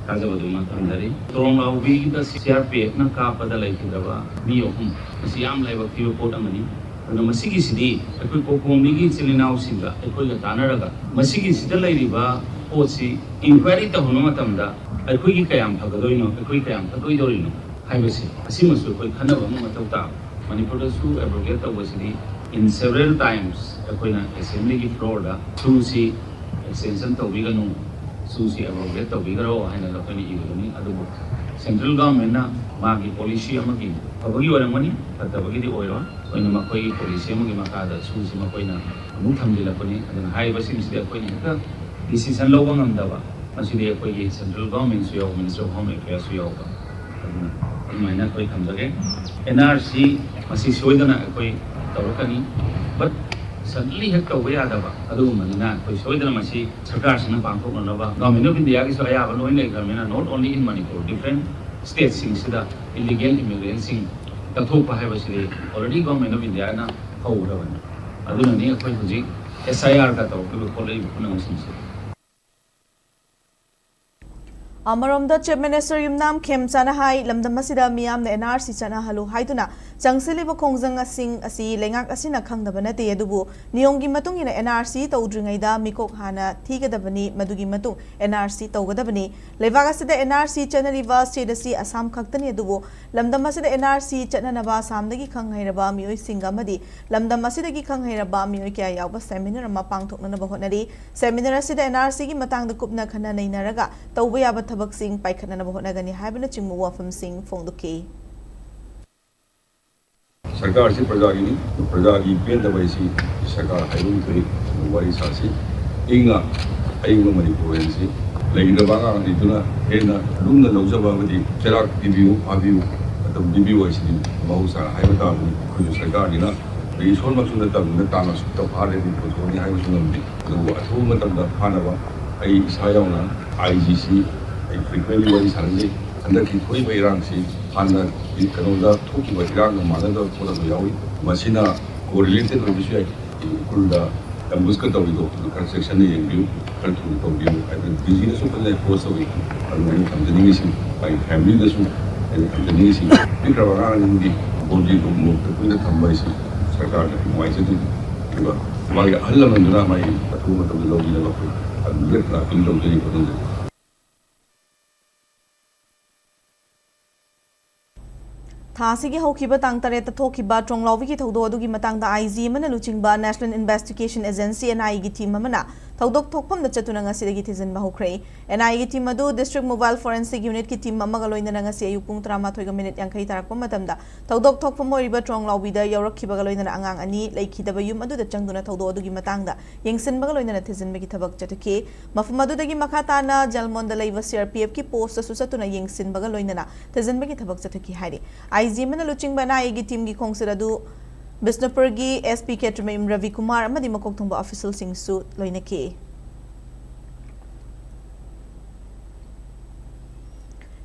ꯊꯥꯖꯕꯗꯨꯃ ꯊꯝꯖꯔꯤ꯫ ꯇꯣꯔꯣꯡ ꯂꯥꯎꯕꯤꯗ C R P F ꯅ ꯀꯥꯞꯄꯗ ꯂꯩꯈꯤꯗ꯭ꯔꯕ ꯃꯤ ꯑꯍꯨꯝ, ꯃꯁꯤ ꯌꯥꯝ ꯂꯥꯏꯕꯛ ꯊꯤꯕ ꯄꯣꯠ ꯑꯃꯅꯤ꯫ ꯑꯗꯨꯅ ꯃꯁꯤꯒꯤꯁꯤꯗꯤ ꯑꯩꯈꯣꯏ ꯀꯣꯀꯣꯃꯤꯒꯤ ꯏꯆꯤꯜ ꯏꯅꯥꯎꯁꯤꯡꯒ ꯑꯩꯈꯣꯏꯒ ꯇꯥꯟꯅꯔꯒ ꯃꯁꯤꯒꯤꯁꯤꯗ ꯂꯩꯔꯤꯕ ꯄꯣꯠꯁꯤ ꯏꯟꯀ꯭ꯋꯥꯏꯔꯤ ꯇꯧꯍꯟꯕ ꯃꯇꯝꯗ ꯑꯩꯈꯣꯏꯒꯤ ꯀꯌꯥꯝ ꯐꯒꯗꯣꯏꯅꯣ, ꯑꯩꯈꯣꯏ ꯀꯌꯥꯝ ꯐꯠꯂꯣꯏꯗꯧꯔꯤꯅꯣ ꯍꯥꯏꯕꯁꯤ, ꯑꯁꯤꯃꯁꯨ ꯑꯩꯈꯣꯏ ꯈꯟꯅꯕ ꯑꯃ ꯃꯊꯧ ꯇꯥꯕ꯫ ꯃꯅꯤꯄꯨꯔꯗꯁꯨ ꯑꯦꯕ꯭ꯔꯣꯒꯦꯠ ꯇꯧꯕꯁꯤꯗꯤ in several times ꯑꯩꯈꯣꯏꯅ ꯑꯦꯁꯦꯝꯕ꯭ꯂꯤꯒꯤ ꯐ꯭ꯂꯣꯔꯗ ꯁꯨꯁꯤ ꯑꯦꯛꯁꯇꯦꯟꯁꯟ ꯇꯧꯕꯤꯒꯅꯨ, ꯁꯨꯁꯤ ꯑꯦꯕ꯭ꯔꯣꯒꯦꯠ ꯇꯧꯕꯤꯈ꯭ꯔꯣ ꯍꯥꯏꯅ ꯑꯩꯈꯣꯏꯅ ꯏꯔꯤꯕꯅꯤ꯫ ꯑꯗꯨꯕꯨ ꯁꯦꯟꯇ꯭ꯔꯦꯜ ꯒꯚꯔꯟꯃꯦꯟꯠꯅ ꯃꯥꯒꯤ ꯄꯣꯂꯤꯁꯤ ꯑꯃꯒꯤ ꯐꯕꯒꯤ ꯑꯣꯏꯔꯝꯒꯅꯤ, ꯐꯠꯇꯕꯒꯤꯗꯤ ꯑꯣꯏꯔꯣꯏ꯫ ꯑꯩꯈꯣꯏꯅ ꯃꯈꯣꯏꯒꯤ ꯄꯣꯂꯤꯁꯤ ꯑꯃꯒꯤ ꯃꯈꯥꯗ ꯁꯨꯁꯤ ꯃꯈꯣꯏꯅ ꯑꯃꯨꯛ ꯊꯝꯖꯤꯜꯂꯛꯄꯅꯤ꯫ ꯑꯗꯨꯅ ꯍꯥꯏꯔꯤꯕꯁꯤꯡꯁꯤꯗꯤ ꯑꯩꯈꯣꯏꯅ ꯍꯦꯛꯇ ꯗꯤꯁꯤꯖꯟ ꯂꯧꯕ ꯉꯝꯗꯕ, ꯃꯁꯤꯗꯤ ꯑꯩꯈꯣꯏꯒꯤ ꯁꯦꯟꯇ꯭ꯔꯦꯜ ꯒꯚꯔꯟꯃꯦꯟꯠꯁꯨ ꯌꯥꯎꯕ, ꯃꯤꯅꯤꯁꯇ꯭ꯔꯤ ꯑꯣꯐ ꯍꯣꯝ ꯑꯦꯐꯤꯌꯔꯁꯨ ꯌꯥꯎꯕ꯫ ꯑꯗꯨꯅ ꯑꯗꯨꯃꯥꯏꯅ ꯑꯩꯈꯣꯏ ꯊꯝꯖꯒꯦ꯫ ꯑꯦꯟ ꯑꯥꯔ ꯁꯤ ꯃꯁꯤ ꯁꯣꯏꯗꯅ ꯑꯩꯈꯣꯏ ꯇꯧꯔꯛꯀꯅꯤ, ꯕꯠ ꯁꯗꯟꯂꯤ ꯍꯦꯛ ꯇꯧꯕ ꯌꯥꯗꯕ ꯑꯗꯨꯒꯨꯝꯕꯅꯤꯅ ꯑꯩꯈꯣꯏ ꯁꯣꯏꯗꯅ ꯃꯁꯤ ꯁꯔꯀꯥꯔꯁꯤꯅ ꯄꯥꯡꯊꯣꯛꯅꯅꯕ ꯒꯚꯔꯟꯃꯦꯟꯠ ꯑꯣꯐ ꯏꯟꯗꯤꯌꯥꯒꯤꯁꯨ ꯑꯌꯥꯕ ꯂꯣꯏ ꯂꯩꯈ꯭ꯔꯕꯅꯤꯅ, not only in Manipur, different stateꯁꯤꯡꯁꯤꯗ ꯏꯂꯤꯒꯦꯜ ꯏꯃꯤꯒ꯭ꯔꯦꯟꯁꯤꯡ ꯀꯛꯊꯣꯛꯄ ꯍꯥꯏꯕꯁꯤꯗꯤ already ꯒꯚꯔꯟꯃꯦꯟꯠ ꯑꯣꯐ ꯏꯟꯗꯤꯌꯥꯅ ꯍꯧꯈ꯭ꯔꯕꯅꯤ꯫ ꯑꯗꯨꯅꯅꯤ ꯑꯩꯈꯣꯏ ꯍꯧꯖꯤꯛ ꯑꯦꯁ ꯑꯥꯏ ꯑꯥꯔꯒ ꯇꯧꯔꯛꯂꯤꯕ ꯈꯣꯠꯂꯛꯏꯕ ꯄꯨꯝꯅꯃꯛꯁꯤꯡꯁꯦ꯫ ꯑꯃꯔꯣꯝꯗ ꯆꯤꯐ ꯃꯤꯅꯤꯁꯇꯔ ꯌꯨꯝꯅꯥꯝ ꯈꯦꯝꯆꯥꯅ ꯍꯥꯏ, ꯂꯝꯗꯝ ꯑꯁꯤꯗ ꯃꯤꯌꯥꯝꯅ ꯑꯦꯟ ꯑꯥꯔ ꯁꯤ ꯆꯠꯅꯍꯜꯂꯨ ꯍꯥꯏꯗꯨꯅ ꯆꯪꯁꯤꯜꯂꯤꯕ ꯈꯣꯡꯖꯪꯁꯤꯡ ꯑꯁꯤ ꯂꯩꯉꯥꯛ ꯑꯁꯤꯅ ꯈꯪꯗꯕ ꯅꯠꯇꯦ, ꯑꯗꯨꯕꯨ ꯅꯤꯌꯣꯝꯒꯤ ꯃꯇꯨꯡ ꯏꯟꯅ ꯑꯦꯟ ꯑꯥꯔ ꯁꯤ ꯇꯧꯗ꯭ꯔꯤꯉꯩꯗ ꯃꯤꯀꯣꯛ ꯍꯥꯟꯅ ꯊꯤꯒꯗꯕꯅꯤ, ꯃꯗꯨꯒꯤ ꯃꯇꯨꯡ ꯑꯦꯟ ꯑꯥꯔ ꯁꯤ ꯇꯧꯒꯗꯕꯅꯤ꯫ ꯂꯩꯕꯥꯛ ꯑꯁꯤꯗ ꯑꯦꯟ ꯑꯥꯔ ꯁꯤ ꯆꯠꯅꯔꯤꯕ ꯁ꯭ꯇꯦꯠ ꯑꯁꯤ ꯑꯁꯥꯝ ꯈꯛꯇꯅꯤ, ꯑꯗꯨꯕꯨ ꯂꯝꯗꯝ ꯑꯁꯤꯗ ꯑꯦꯟ ꯑꯥꯔ ꯁꯤ ꯆꯠꯅꯅꯕ ꯑꯁꯥꯝꯗꯒꯤ ꯈꯪ ꯍꯩꯔꯕ ꯃꯤꯑꯣꯏꯁꯤꯡꯒ ꯑꯃꯗꯤ ꯂꯝꯗꯝ ꯑꯁꯤꯗꯒꯤ ꯈꯪ ꯍꯩꯔꯕ ꯃꯤꯑꯣꯏ ꯀꯌꯥ ꯌꯥꯎꯕ ꯁꯦꯃꯤꯅꯥꯔ ꯑꯃ ꯄꯥꯡꯊꯣꯛꯅꯅꯕ ꯍꯣꯠꯅꯔꯤ꯫ ꯁꯦꯃꯤꯅꯥꯔ ꯑꯁꯤꯗ ꯑꯦꯟ ꯑꯥꯔ ꯁꯤꯒꯤ ꯃꯇꯥꯡꯗ ꯀꯨꯞꯅ ꯈꯟꯅ ꯅꯩꯅꯔꯒ ꯇꯧꯕ ꯌꯥꯕ ꯊꯕꯛꯁꯤꯡ ꯄꯥꯏꯈꯠꯅꯅꯕ ꯍꯣꯠꯅꯒꯅꯤ ꯍꯥꯏꯕꯅꯆꯤꯡꯕ ꯋꯥꯐꯝꯁꯤꯡ ꯐꯣꯡꯗꯣꯛꯈꯤ꯫ ꯁꯔꯀꯥꯔꯁꯤ ꯄ꯭ꯔꯖꯥꯒꯤꯅꯤ, ꯄ꯭ꯔꯖꯥꯒꯤ ꯄꯦꯟꯗꯕ ꯍꯥꯏꯁꯤ ꯁꯔꯀꯥꯔ ꯍꯥꯏꯕ ꯑꯃ ꯊꯣꯛꯏ꯫ ꯋꯥꯔꯤ ꯁꯥꯁꯤ꯫ ꯏꯪꯅ ꯑꯌꯤꯡꯕ ꯃꯅꯤꯄꯨꯔ ꯍꯥꯏꯁꯤ ꯂꯩꯒꯗꯕ ꯑꯉꯥꯡ ꯑꯅꯤꯗꯨꯅ ꯍꯦꯟꯅ ꯂꯨꯝꯅ ꯂꯧꯖꯕ ꯑꯃꯗꯤ ꯆꯩꯔꯥꯛ ꯄꯤꯕꯤꯌꯨ, ꯐꯥꯕꯤꯌꯨ, ꯃꯇꯝ ꯄꯤꯕꯤꯌꯨ ꯍꯥꯏꯁꯤꯗꯤ ꯃꯍꯧꯁꯥꯅ ꯍꯥꯏꯕ ꯇꯥꯕꯅꯤ꯫ ꯑꯩꯈꯣꯏꯁꯨ ꯁꯔꯀꯥꯔꯅꯤꯅ, ꯑꯗꯒꯤ ꯏꯁꯣꯔꯃꯛꯁꯨ ꯅꯠꯇꯕꯅꯤꯅ ꯇꯥꯡ ꯑꯁꯨꯛꯇ ꯐꯥꯔꯗꯤ ꯄꯨꯊꯣꯛꯑꯅꯤ ꯍꯥꯏꯕꯁꯨ ꯉꯝꯗꯦ꯫ ꯑꯗꯨꯕꯨ ꯑꯊꯨꯕ ꯃꯇꯝꯗ ꯐꯥꯅꯕ ꯑꯩ ꯏꯁꯥ ꯌꯥꯎꯅ ꯑꯥꯏ ꯖꯤꯁꯤ ꯑꯩ ꯐ꯭ꯔꯤꯀ꯭ꯋꯦꯟꯂꯤ ꯋꯥꯔꯤ ꯁꯥꯟꯅꯖꯩ꯫ ꯍꯟꯗꯛꯀꯤ ꯊꯣꯛꯏꯕ ꯏꯔꯥꯡꯁꯤ ꯍꯥꯟꯅ ꯀꯩꯅꯣꯗ ꯊꯣꯛꯈꯤꯕ ꯏꯔꯥꯡꯒ ꯃꯥꯟꯅꯗꯕ ꯄꯣꯠ ꯑꯃ ꯌꯥꯎꯏ꯫ ꯃꯁꯤꯅ ꯀꯣꯔꯤꯂꯦꯇꯦꯠ ꯑꯣꯏꯕꯁꯨ ꯌꯥꯏ꯫ ꯎꯈ꯭ꯔꯨꯜꯗ ꯑꯦꯝꯕꯨꯁꯀ ꯇꯧꯔꯤꯗꯣ ꯑꯗꯨ ꯈꯔ ꯆꯦꯛꯁꯤꯟꯅ ꯌꯦꯡꯕꯤꯌꯨ, ꯈꯔ ꯊꯨꯅ ꯇꯧꯕꯤꯌꯨ ꯍꯥꯏꯕꯗꯤ ꯗꯤ ꯖꯤꯗꯁꯨ ꯐꯖꯅ ꯑꯦꯄ꯭ꯔꯣꯁ ꯇꯧꯏ꯫ ꯑꯗꯨꯅ ꯑꯩꯅ ꯊꯝꯖꯅꯤꯡꯉꯤꯁꯤ, ꯑꯩ ꯐꯦꯃꯤꯂꯤꯗꯁꯨ ꯑꯩꯅ ꯊꯝꯖꯅꯤꯡꯉꯤꯁꯤ, ꯄꯤꯛꯈ꯭ꯔꯕ ꯑꯉꯥꯡꯁꯤꯡꯒꯤ ꯕꯣꯔꯗꯤꯡ ꯃꯨꯛꯇ ꯀꯨꯏꯅ ꯊꯝꯕ ꯍꯥꯏꯁꯤ ꯁꯔꯀꯥꯔꯅ ꯅꯨꯡꯉꯥꯏꯖꯗꯦ꯫ ꯑꯗꯨꯒ ꯃꯥꯒꯤ ꯑꯍꯜ ꯂꯃꯟꯗꯨꯅ ꯃꯥꯒꯤ ꯑꯊꯨꯕ ꯃꯇꯝꯗ ꯂꯧꯕꯤꯅꯕ ꯑꯩꯈꯣꯏ ꯂꯦꯞ ꯂꯥꯛꯇꯨꯅ ꯇꯧꯖꯔꯤꯕ ꯈꯪꯗꯦ꯫ ꯊꯥ ꯑꯁꯤꯒꯤ ꯍꯧꯈꯤꯕ ꯇꯥꯡ ꯇꯔꯦꯠꯇ ꯊꯣꯛꯈꯤꯕ ꯇ꯭ꯔꯣꯡꯂꯥꯎꯕꯤꯒꯤ ꯊꯧꯗꯣꯛ ꯑꯗꯨꯒꯤ ꯃꯇꯥꯡꯗ ꯑꯥꯏ ꯖꯤ ꯑꯃꯅ ꯂꯨꯆꯤꯡꯕ National Investigation Agency, N I A, ꯒꯤ ꯇꯤꯝ ꯑꯃꯅ ꯊꯧꯗꯣꯛ ꯊꯣꯛꯐꯝꯗ ꯆꯠꯇꯨꯅ ꯉꯁꯤꯗꯒꯤ ꯊꯤꯖꯤꯟꯕ ꯍꯧꯈ꯭ꯔꯦ꯫ N I A ꯒꯤ ꯇꯤꯝ ꯑꯗꯨ District Mobile Forensic Unit ꯀꯤ ꯇꯤꯝ ꯑꯃꯒ ꯂꯣꯏꯅꯅ ꯉꯁꯤ ꯑꯌꯨꯛ ꯄꯨꯡ ꯇꯔꯥꯃꯥꯊꯣꯏꯒ ꯃꯤꯅꯤꯠ ꯌꯥꯡꯈꯩ ꯇꯥꯔꯛꯄ ꯃꯇꯝꯗ ꯊꯧꯗꯣꯛ ꯊꯣꯛꯐꯝ ꯑꯣꯏꯔꯤꯕ ꯇ꯭ꯔꯣꯡꯂꯥꯎꯕꯤꯗ ꯌꯧꯔꯛꯈꯤꯕꯒ ꯂꯣꯏꯅꯅ ꯑꯉꯥꯡ ꯑꯅꯤ ꯂꯩꯈꯤꯗꯕ ꯌꯨꯝ ꯑꯗꯨꯗ ꯆꯪꯗꯨꯅ ꯊꯧꯗꯣꯛ ꯑꯗꯨꯒꯤ ꯃꯇꯥꯡꯗ ꯌꯦꯡꯁꯤꯟꯕꯒ ꯂꯣꯏꯅꯅ ꯊꯤꯖꯤꯟꯕꯒꯤ ꯊꯕꯛ ꯆꯠꯊꯈꯤ꯫ ꯃꯐꯝ ꯑꯗꯨꯗꯒꯤ ꯃꯈꯥ ꯇꯥꯅ ꯖꯦꯜꯃꯣꯟꯗ ꯂꯩꯕ C R P F ꯀꯤ ꯄꯣꯁꯇꯁꯨ ꯆꯠꯇꯨꯅ ꯌꯦꯡꯁꯤꯟꯕꯒ ꯂꯣꯏꯅꯅ ꯊꯤꯖꯤꯟꯕꯒꯤ ꯊꯕꯛ ꯆꯠꯊꯈꯤ ꯍꯥꯏꯔꯤ꯫ ꯑꯥꯏ ꯖꯤ ꯑꯃꯅ ꯂꯨꯆꯤꯡꯕ N I A ꯒꯤ ꯇꯤꯝꯒꯤ ꯈꯣꯡꯆꯠ ꯑꯗꯨ ꯕꯤꯁꯅꯨꯄꯨꯔꯒꯤ S P ꯀꯦꯇ꯭ꯔꯤꯃꯌꯨꯝ ꯔꯕꯤꯀꯨꯃꯥꯔ ꯑꯃꯗꯤ ꯃꯀꯣꯛ ꯊꯣꯡꯕ ꯑꯣꯐꯤꯁꯤꯌꯦꯜꯁꯤꯡꯁꯨ ꯂꯣꯏꯅꯈꯤ꯫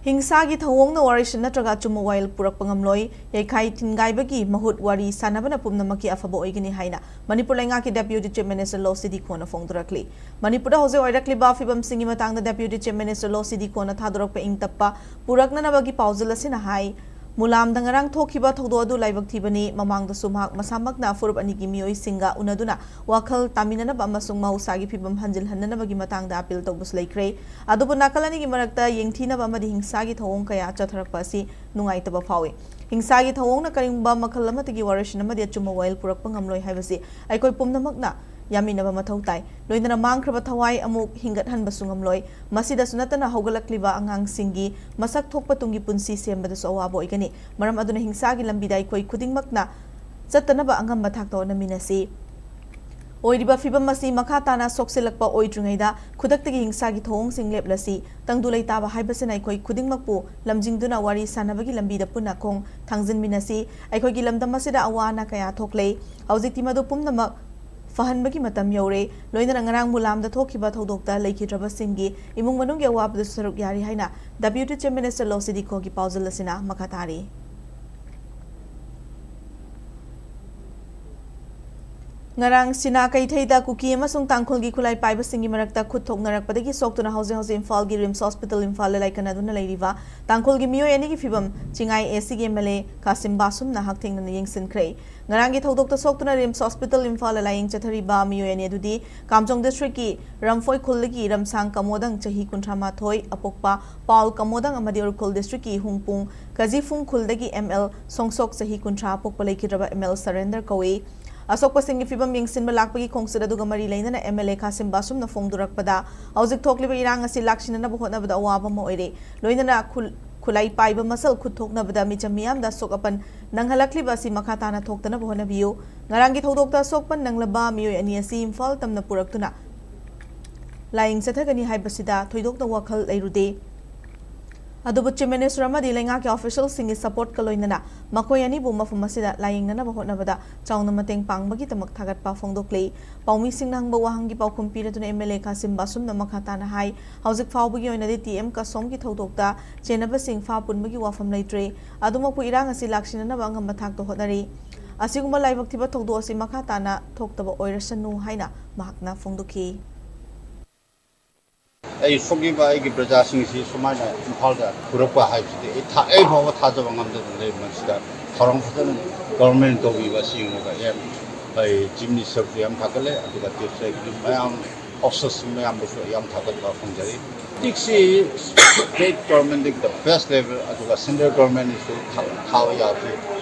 ꯍꯤꯡꯁꯥꯒꯤ ꯊꯧꯑꯣꯡꯅ ꯋꯥꯔꯤꯁꯤꯟ ꯅꯠꯇ꯭ꯔꯒ ꯑꯆꯨꯝꯕ ꯋꯥꯌꯦꯜ ꯄꯨꯔꯛꯄ ꯉꯝꯂꯣꯏ, ꯌꯩꯈꯥꯏ ꯊꯤꯟꯒꯥꯏꯕꯒꯤ ꯃꯍꯨꯠ ꯋꯥꯔꯤ ꯁꯥꯟꯅꯕꯅ ꯄꯨꯝꯅꯃꯛꯀꯤ ꯑꯐꯕ ꯑꯣꯏꯒꯅꯤ ꯍꯥꯏꯅ ꯃꯅꯤꯄꯨꯔ ꯂꯩꯉꯥꯛꯀꯤ Deputy Chief Minister ꯂꯣꯁꯤꯗꯤ ꯈꯣꯅ ꯐꯣꯡꯗꯣꯔꯛꯂꯤ꯫ ꯃꯅꯤꯄꯨꯔꯗ ꯍꯧꯖꯤꯛ ꯑꯣꯏꯔꯛꯂꯤꯕ ꯐꯤꯕꯝꯁꯤꯡꯒꯤ ꯃꯇꯥꯡꯗ Deputy Chief Minister ꯂꯣꯁꯤꯗꯤ ꯈꯣꯅ ꯊꯥꯗꯣꯔꯛꯄ ꯏꯪ ꯇꯞꯄ ꯄꯨꯔꯛꯅꯅꯕꯒꯤ ꯄꯥꯎꯖꯦꯜ ꯑꯁꯤꯅ ꯍꯥꯏ, ꯃꯨꯂꯥꯝꯗ ꯉꯔꯥꯡ ꯊꯣꯛꯈꯤꯕ ꯊꯧꯗꯣꯛ ꯑꯗꯨ ꯂꯥꯏꯕꯛ ꯊꯤꯕꯅꯤ꯫ ꯃꯃꯥꯡꯗꯁꯨ ꯃꯍꯥꯛ ꯃꯁꯥꯃꯛꯅ ꯐꯨꯔꯨꯞ ꯑꯅꯤꯒꯤ ꯃꯤꯑꯣꯏꯁꯤꯡꯒ ꯎꯅꯗꯨꯅ ꯋꯥꯈꯜ ꯇꯥꯃꯤꯟꯅꯅꯕ ꯑꯃꯁꯨꯡ ꯃꯍꯧꯁꯥꯒꯤ ꯐꯤꯕꯝ ꯍꯟꯖꯤꯜꯍꯟꯅꯅꯕꯒꯤ ꯃꯇꯥꯡꯗ ꯑꯄꯤꯜ ꯇꯧꯕꯁꯨ ꯂꯩꯈ꯭ꯔꯦ꯫ ꯑꯗꯨꯕꯨ ꯅꯥꯀꯜ ꯑꯅꯤꯒꯤ ꯃꯔꯛꯇ ꯌꯦꯡꯊꯤꯅꯕ ꯑꯃꯗꯤ ꯍꯤꯡꯁꯥꯒꯤ ꯊꯧꯑꯣꯡ ꯀꯌꯥ ꯆꯠꯊꯔꯛꯄ ꯑꯁꯤ ꯅꯨꯡꯉꯥꯏꯇꯕ ꯐꯥꯎꯏ꯫ ꯍꯤꯡꯁꯥꯒꯤ ꯊꯧꯑꯣꯡꯅ ꯀꯔꯤꯒꯨꯝꯕ ꯃꯈꯜ ꯑꯃꯠꯇꯒꯤ ꯋꯥꯔꯣꯏꯁꯤꯟ ꯑꯃꯗꯤ ꯑꯆꯨꯝꯕ ꯋꯥꯌꯦꯜ ꯄꯨꯔꯛꯄ ꯉꯝꯂꯣꯏ ꯍꯥꯏꯕꯁꯤ ꯑꯩꯈꯣꯏ ꯄꯨꯝꯅꯃꯛꯅ ꯌꯥꯃꯤꯟꯅꯕ ꯃꯊꯧ ꯇꯥꯏ꯫ ꯂꯣꯏꯅꯅ ꯃꯥꯡꯈ꯭ꯔꯕ ꯊꯋꯥꯏ ꯑꯃꯨꯛ ꯍꯤꯡꯒꯠꯍꯟꯕꯁꯨ ꯉꯝꯂꯣꯏ꯫ ꯃꯁꯤꯗꯁꯨ ꯅꯠꯇꯅ ꯍꯧꯒꯠꯂꯛꯂꯤꯕ ꯑꯉꯥꯡꯁꯤꯡꯒꯤ ꯃꯁꯛ ꯊꯣꯛꯄ ꯇꯨꯡꯒꯤ ꯄꯨꯟꯁꯤ ꯁꯦꯝꯕꯗꯁꯨ ꯑꯋꯥꯕ ꯑꯣꯏꯒꯅꯤ꯫ ꯃꯔꯝ ꯑꯗꯨꯅ ꯍꯤꯡꯁꯥꯒꯤ ꯂꯝꯕꯤꯗ ꯑꯩꯈꯣꯏ ꯈꯨꯗꯤꯡꯃꯛꯅ ꯆꯠꯇꯅꯕ ꯑꯉꯝꯕ ꯊꯥꯛꯇ ꯍꯣꯠꯅꯃꯤꯟꯅꯁꯤ꯫ ꯑꯣꯏꯔꯤꯕ ꯐꯤꯕꯝ ꯑꯁꯤ ꯃꯈꯥ ꯇꯥꯅ ꯁꯣꯛꯆꯤꯜꯂꯛꯄ ꯑꯣꯏꯗ꯭ꯔꯤꯉꯩꯗ ꯈꯨꯗꯛꯇꯒꯤ ꯍꯤꯡꯁꯥꯒꯤ ꯊꯧꯑꯣꯡꯁꯤꯡ ꯂꯦꯞꯂꯁꯤ꯫ ꯇꯪꯗꯨ ꯂꯩꯇꯥꯕ ꯍꯥꯏꯕꯁꯤꯅ ꯑꯩꯈꯣꯏ ꯈꯨꯗꯤꯡꯃꯛꯄꯨ ꯂꯝꯖꯤꯡꯗꯨꯅ ꯋꯥꯔꯤ ꯁꯥꯟꯅꯕꯒꯤ ꯂꯝꯕꯤꯗ ꯄꯨꯟꯅ ꯈꯣꯡ ꯊꯥꯡꯖꯤꯟꯃꯤꯟꯅꯁꯤ꯫ ꯑꯩꯈꯣꯏꯒꯤ ꯂꯝꯗꯝ ꯑꯁꯤꯗ ꯑꯋꯥ ꯑꯅꯥ ꯀꯌꯥ ꯊꯣꯛꯂꯦ꯫ ꯍꯧꯖꯤꯛꯇꯤ ꯃꯗꯨ ꯄꯨꯝꯅꯃꯛ ꯐꯍꯟꯕꯒꯤ ꯃꯇꯝ ꯌꯧꯔꯦ꯫ ꯂꯣꯏꯅꯅ ꯉꯔꯥꯡ ꯃꯨꯂꯥꯝꯗ ꯊꯣꯛꯈꯤꯕ ꯊꯧꯗꯣꯛꯇ ꯂꯩꯈꯤꯗ꯭ꯔꯕꯁꯤꯡꯒꯤ ꯏꯃꯨꯡ ꯃꯅꯨꯡꯒꯤ ꯑꯋꯥꯕꯗꯁꯨ ꯁꯔꯨꯛ ꯌꯥꯔꯤ ꯍꯥꯏꯅ Deputy Chief Minister ꯂꯣꯁꯤꯗꯤ ꯈꯣꯒꯤ ꯄꯥꯎꯖꯦꯜ ꯑꯁꯤꯅ ꯃꯈꯥ ꯇꯥꯔꯤ꯫ ꯉꯔꯥꯡ ꯁꯤꯅꯥ ꯀꯩꯊꯩꯗ ꯀꯨꯀꯤ ꯑꯃꯁꯨꯡ ꯇꯥꯡꯈꯨꯜꯒꯤ ꯈꯨꯠꯂꯥꯏ ꯄꯥꯏꯕꯁꯤꯡꯒꯤ ꯃꯔꯛꯇ ꯈꯨꯠ ꯊꯣꯛꯅꯔꯛꯄꯗꯒꯤ ꯁꯣꯛꯇꯨꯅ ꯍꯧꯖꯤꯛ ꯍꯧꯖꯤꯛ ꯏꯝꯐꯥꯜꯒꯤ ꯔꯤꯝꯁ ꯍꯣꯁꯄꯤꯇꯥꯜ ꯏꯝꯐꯥꯜꯗ ꯂꯥꯏꯀꯠꯅꯗꯨꯅ ꯂꯩꯔꯤꯕ ꯇꯥꯡꯈꯨꯜꯒꯤ ꯃꯤꯑꯣꯏ ꯑꯅꯤꯒꯤ ꯐꯤꯕꯝ Chingai ꯑꯦꯁꯤꯒꯤ M L A Kasim ꯕꯥꯁꯨꯝꯅ ꯍꯛꯊꯦꯡꯅꯅ ꯌꯦꯡꯁꯤꯟꯈ꯭ꯔꯦ꯫ ꯉꯔꯥꯡꯒꯤ ꯊꯧꯗꯣꯛꯇ ꯁꯣꯛꯇꯨꯅ ꯔꯤꯝꯁ ꯍꯣꯁꯄꯤꯇꯥꯜ ꯏꯝꯐꯥꯜꯗ ꯂꯥꯌꯦꯡ ꯆꯠꯊꯔꯤꯕ ꯃꯤꯑꯣꯏ ꯑꯅꯤ ꯑꯗꯨꯗꯤ ꯀꯥꯝꯖꯣꯡ ꯗꯤꯁꯇ꯭ꯔꯤꯛꯀꯤ ꯔꯝꯐꯣꯏ ꯈꯨꯜꯗꯒꯤ ꯔꯝꯁꯥꯡ ꯀꯃꯣꯗꯪ ꯆꯍꯤ ꯀꯨꯟꯊ꯭ꯔꯥ ꯃꯥꯊꯣꯏ ꯑꯄꯣꯛꯄ ꯄꯥꯎꯜ ꯀꯃꯣꯗꯪ ꯑꯃꯗꯤ ꯎꯔꯈꯨꯜ ꯗꯤꯁꯇ꯭ꯔꯤꯛꯀꯤ ꯍꯨꯡꯄꯨꯡ ꯀꯖꯤꯐꯨꯡ ꯈꯨꯜꯗꯒꯤ ꯑꯦꯝ ꯑꯦꯜ ꯁꯣꯡꯁꯣꯛ ꯆꯍꯤ ꯀꯨꯟꯊ꯭ꯔꯥ ꯑꯄꯣꯛꯄ ꯂꯩꯈꯤꯗ꯭ꯔꯕ ꯑꯦꯝ ꯑꯦꯜ ꯁꯔꯦꯟꯗꯔ ꯀꯧꯏ꯫ ꯑꯁꯣꯛꯄꯁꯤꯡꯒꯤ ꯐꯤꯕꯝ ꯌꯦꯡꯁꯤꯟꯕ ꯂꯥꯛꯄꯒꯤ ꯈꯣꯡꯆꯠ ꯑꯗꯨꯒ ꯃꯔꯤ ꯂꯩꯅꯅ ꯑꯦꯝ ꯑꯦꯜ ꯑꯦ ꯀꯥꯁꯤꯝ ꯕꯥꯁꯨꯝꯅ ꯐꯣꯡꯗꯣꯔꯛꯄꯗ ꯍꯧꯖꯤꯛ ꯊꯣꯛꯂꯤꯕ ꯏꯔꯥꯡ ꯑꯁꯤ ꯂꯥꯛꯁꯤꯟꯅꯅꯕ ꯍꯣꯠꯅꯕꯗ ꯑꯋꯥꯕ ꯑꯃ ꯑꯣꯏꯔꯦ꯫ ꯂꯣꯏꯅꯅ ꯈꯨꯜ-, ꯈꯨꯠꯂꯥꯏ ꯄꯥꯏꯕ ꯃꯁꯜ ꯈꯨꯠ ꯊꯣꯛꯅꯕꯗ ꯃꯤꯆꯝ ꯃꯤꯌꯥꯝꯗ ꯑꯁꯣꯛ ꯑꯄꯟ ꯅꯪꯍꯜꯂꯛꯂꯤꯕ ꯑꯁꯤ ꯃꯈꯥ ꯇꯥꯅ ꯊꯣꯛꯇꯅꯕ ꯍꯣꯠꯅꯕꯤꯌꯨ꯫ ꯉꯔꯥꯡꯒꯤ ꯊꯧꯗꯣꯛꯇ ꯑꯁꯣꯛꯄ ꯅꯪꯂꯕ ꯃꯤꯑꯣꯏ ꯑꯅꯤ ꯑꯁꯤ ꯏꯝꯐꯥꯜ ꯇꯝꯅ ꯄꯨꯔꯛꯇꯨꯅ ꯂꯥꯌꯦꯡ ꯆꯠꯊꯒꯅꯤ ꯍꯥꯏꯕꯁꯤꯗ ꯊꯣꯏꯗꯣꯛꯅ ꯋꯥꯈꯜ ꯂꯩꯔꯨꯗꯦ꯫ ꯑꯗꯨꯕꯨ Chief Minister ꯑꯃꯗꯤ ꯂꯩꯉꯥꯛꯀꯤ officialꯁꯤꯡꯒꯤ supportꯀ ꯂꯣꯏꯅꯅ ꯃꯈꯣꯏ ꯑꯅꯤꯕꯨ ꯃꯐꯝ ꯑꯁꯤꯗ ꯂꯥꯌꯦꯡꯅꯅꯕ ꯍꯣꯠꯅꯕꯗ ꯆꯥꯎꯅ ꯃꯇꯦꯡ ꯄꯥꯡꯕꯒꯤꯗꯃꯛ ꯊꯥꯒꯠꯄ ꯐꯣꯡꯗꯣꯛꯂꯤ꯫ ꯄꯥꯎꯃꯤꯁꯤꯡꯅ ꯍꯪꯕ ꯋꯥꯍꯪꯒꯤ ꯄꯥꯎꯈꯨꯝ ꯄꯤꯔꯗꯨꯅ ꯑꯦꯝ ꯑꯦꯜ ꯑꯦ ꯀꯥꯁꯤꯝ ꯕꯥꯁꯨꯝꯅ ꯃꯈꯥ ꯇꯥꯅ ꯍꯥꯏ, ꯍꯧꯖꯤꯛ ꯐꯥꯎꯕꯒꯤ ꯑꯣꯏꯅꯗꯤ ꯇꯤ ꯑꯦꯝ ꯀꯁꯣꯝꯒꯤ ꯊꯧꯗꯣꯛꯇ ꯆꯦꯟꯅꯕꯁꯤꯡ ꯐꯥ ꯄꯨꯟꯕꯒꯤ ꯋꯥꯐꯝ ꯂꯩꯇ꯭ꯔꯤ꯫ ꯑꯗꯨꯃꯛꯄꯨ ꯏꯔꯥꯡ ꯑꯁꯤ ꯂꯥꯛꯁꯤꯟꯅꯅꯕ ꯑꯉꯝꯕ ꯊꯥꯛꯇ ꯍꯣꯠꯅꯔꯤ꯫ ꯑꯁꯤꯒꯨꯝꯕ ꯂꯥꯏꯕꯛ ꯊꯤꯕ ꯊꯧꯗꯣꯛ ꯑꯁꯤ ꯃꯈꯥ ꯇꯥꯅ ꯊꯣꯛꯇꯕ ꯑꯣꯏꯔꯁꯅꯨ ꯍꯥꯏꯅ ꯃꯍꯥꯛꯅ ꯐꯣꯡꯗꯣꯛꯈꯤ꯫ ꯑꯩ ꯁꯣꯛꯈꯤꯕ ꯑꯩꯒꯤ ꯄ꯭ꯔꯖꯥꯁꯤꯡꯁꯤ ꯁꯨꯃꯥꯏꯅ ꯏꯝꯐꯥꯜꯗ ꯄꯨꯔꯛꯄ ꯍꯥꯏꯕꯁꯤꯗꯤ ꯑꯩ ꯊꯥ-, ꯑꯩ ꯐꯥꯎꯕ ꯊꯥꯖꯕ ꯉꯝꯗꯅ ꯂꯩꯕ ꯃꯁꯤꯗ ꯊꯧꯔꯥꯡ ꯐꯖꯅ ꯒꯚꯔꯟꯃꯦꯟꯠ ꯇꯧꯕꯤꯕ ꯑꯁꯤ ꯌꯦꯡꯂꯒ ꯑꯦꯝ, ꯑꯩ ꯆꯤꯐ ꯃꯤꯅꯤꯁꯇꯔꯕꯨꯁꯨ ꯌꯥꯝ ꯊꯥꯒꯠꯂꯦ, ꯑꯗꯨꯒ ꯆꯤꯐ ꯁꯦꯀ꯭ꯔꯦꯇꯔꯤ ꯃꯌꯥꯝ, ꯑꯣꯐꯤꯁꯔꯁꯤꯡ ꯃꯌꯥꯝꯕꯨꯁꯨ ꯌꯥꯝ ꯊꯥꯒꯠꯄ ꯐꯣꯡꯖꯔꯤ꯫ ꯍꯧꯖꯤꯛꯁꯤ ꯁ꯭ꯇꯦꯠ ꯒꯚꯔꯟꯃꯦꯟꯠꯇꯒꯤ the best level, ꯑꯗꯨꯒ ꯁꯦꯟꯇ꯭ꯔꯦꯜ ꯒꯚꯔꯟꯃꯦꯟꯠꯅꯁꯨ ꯊꯥ-, ꯊꯥꯕ ꯌꯥꯕꯁꯤ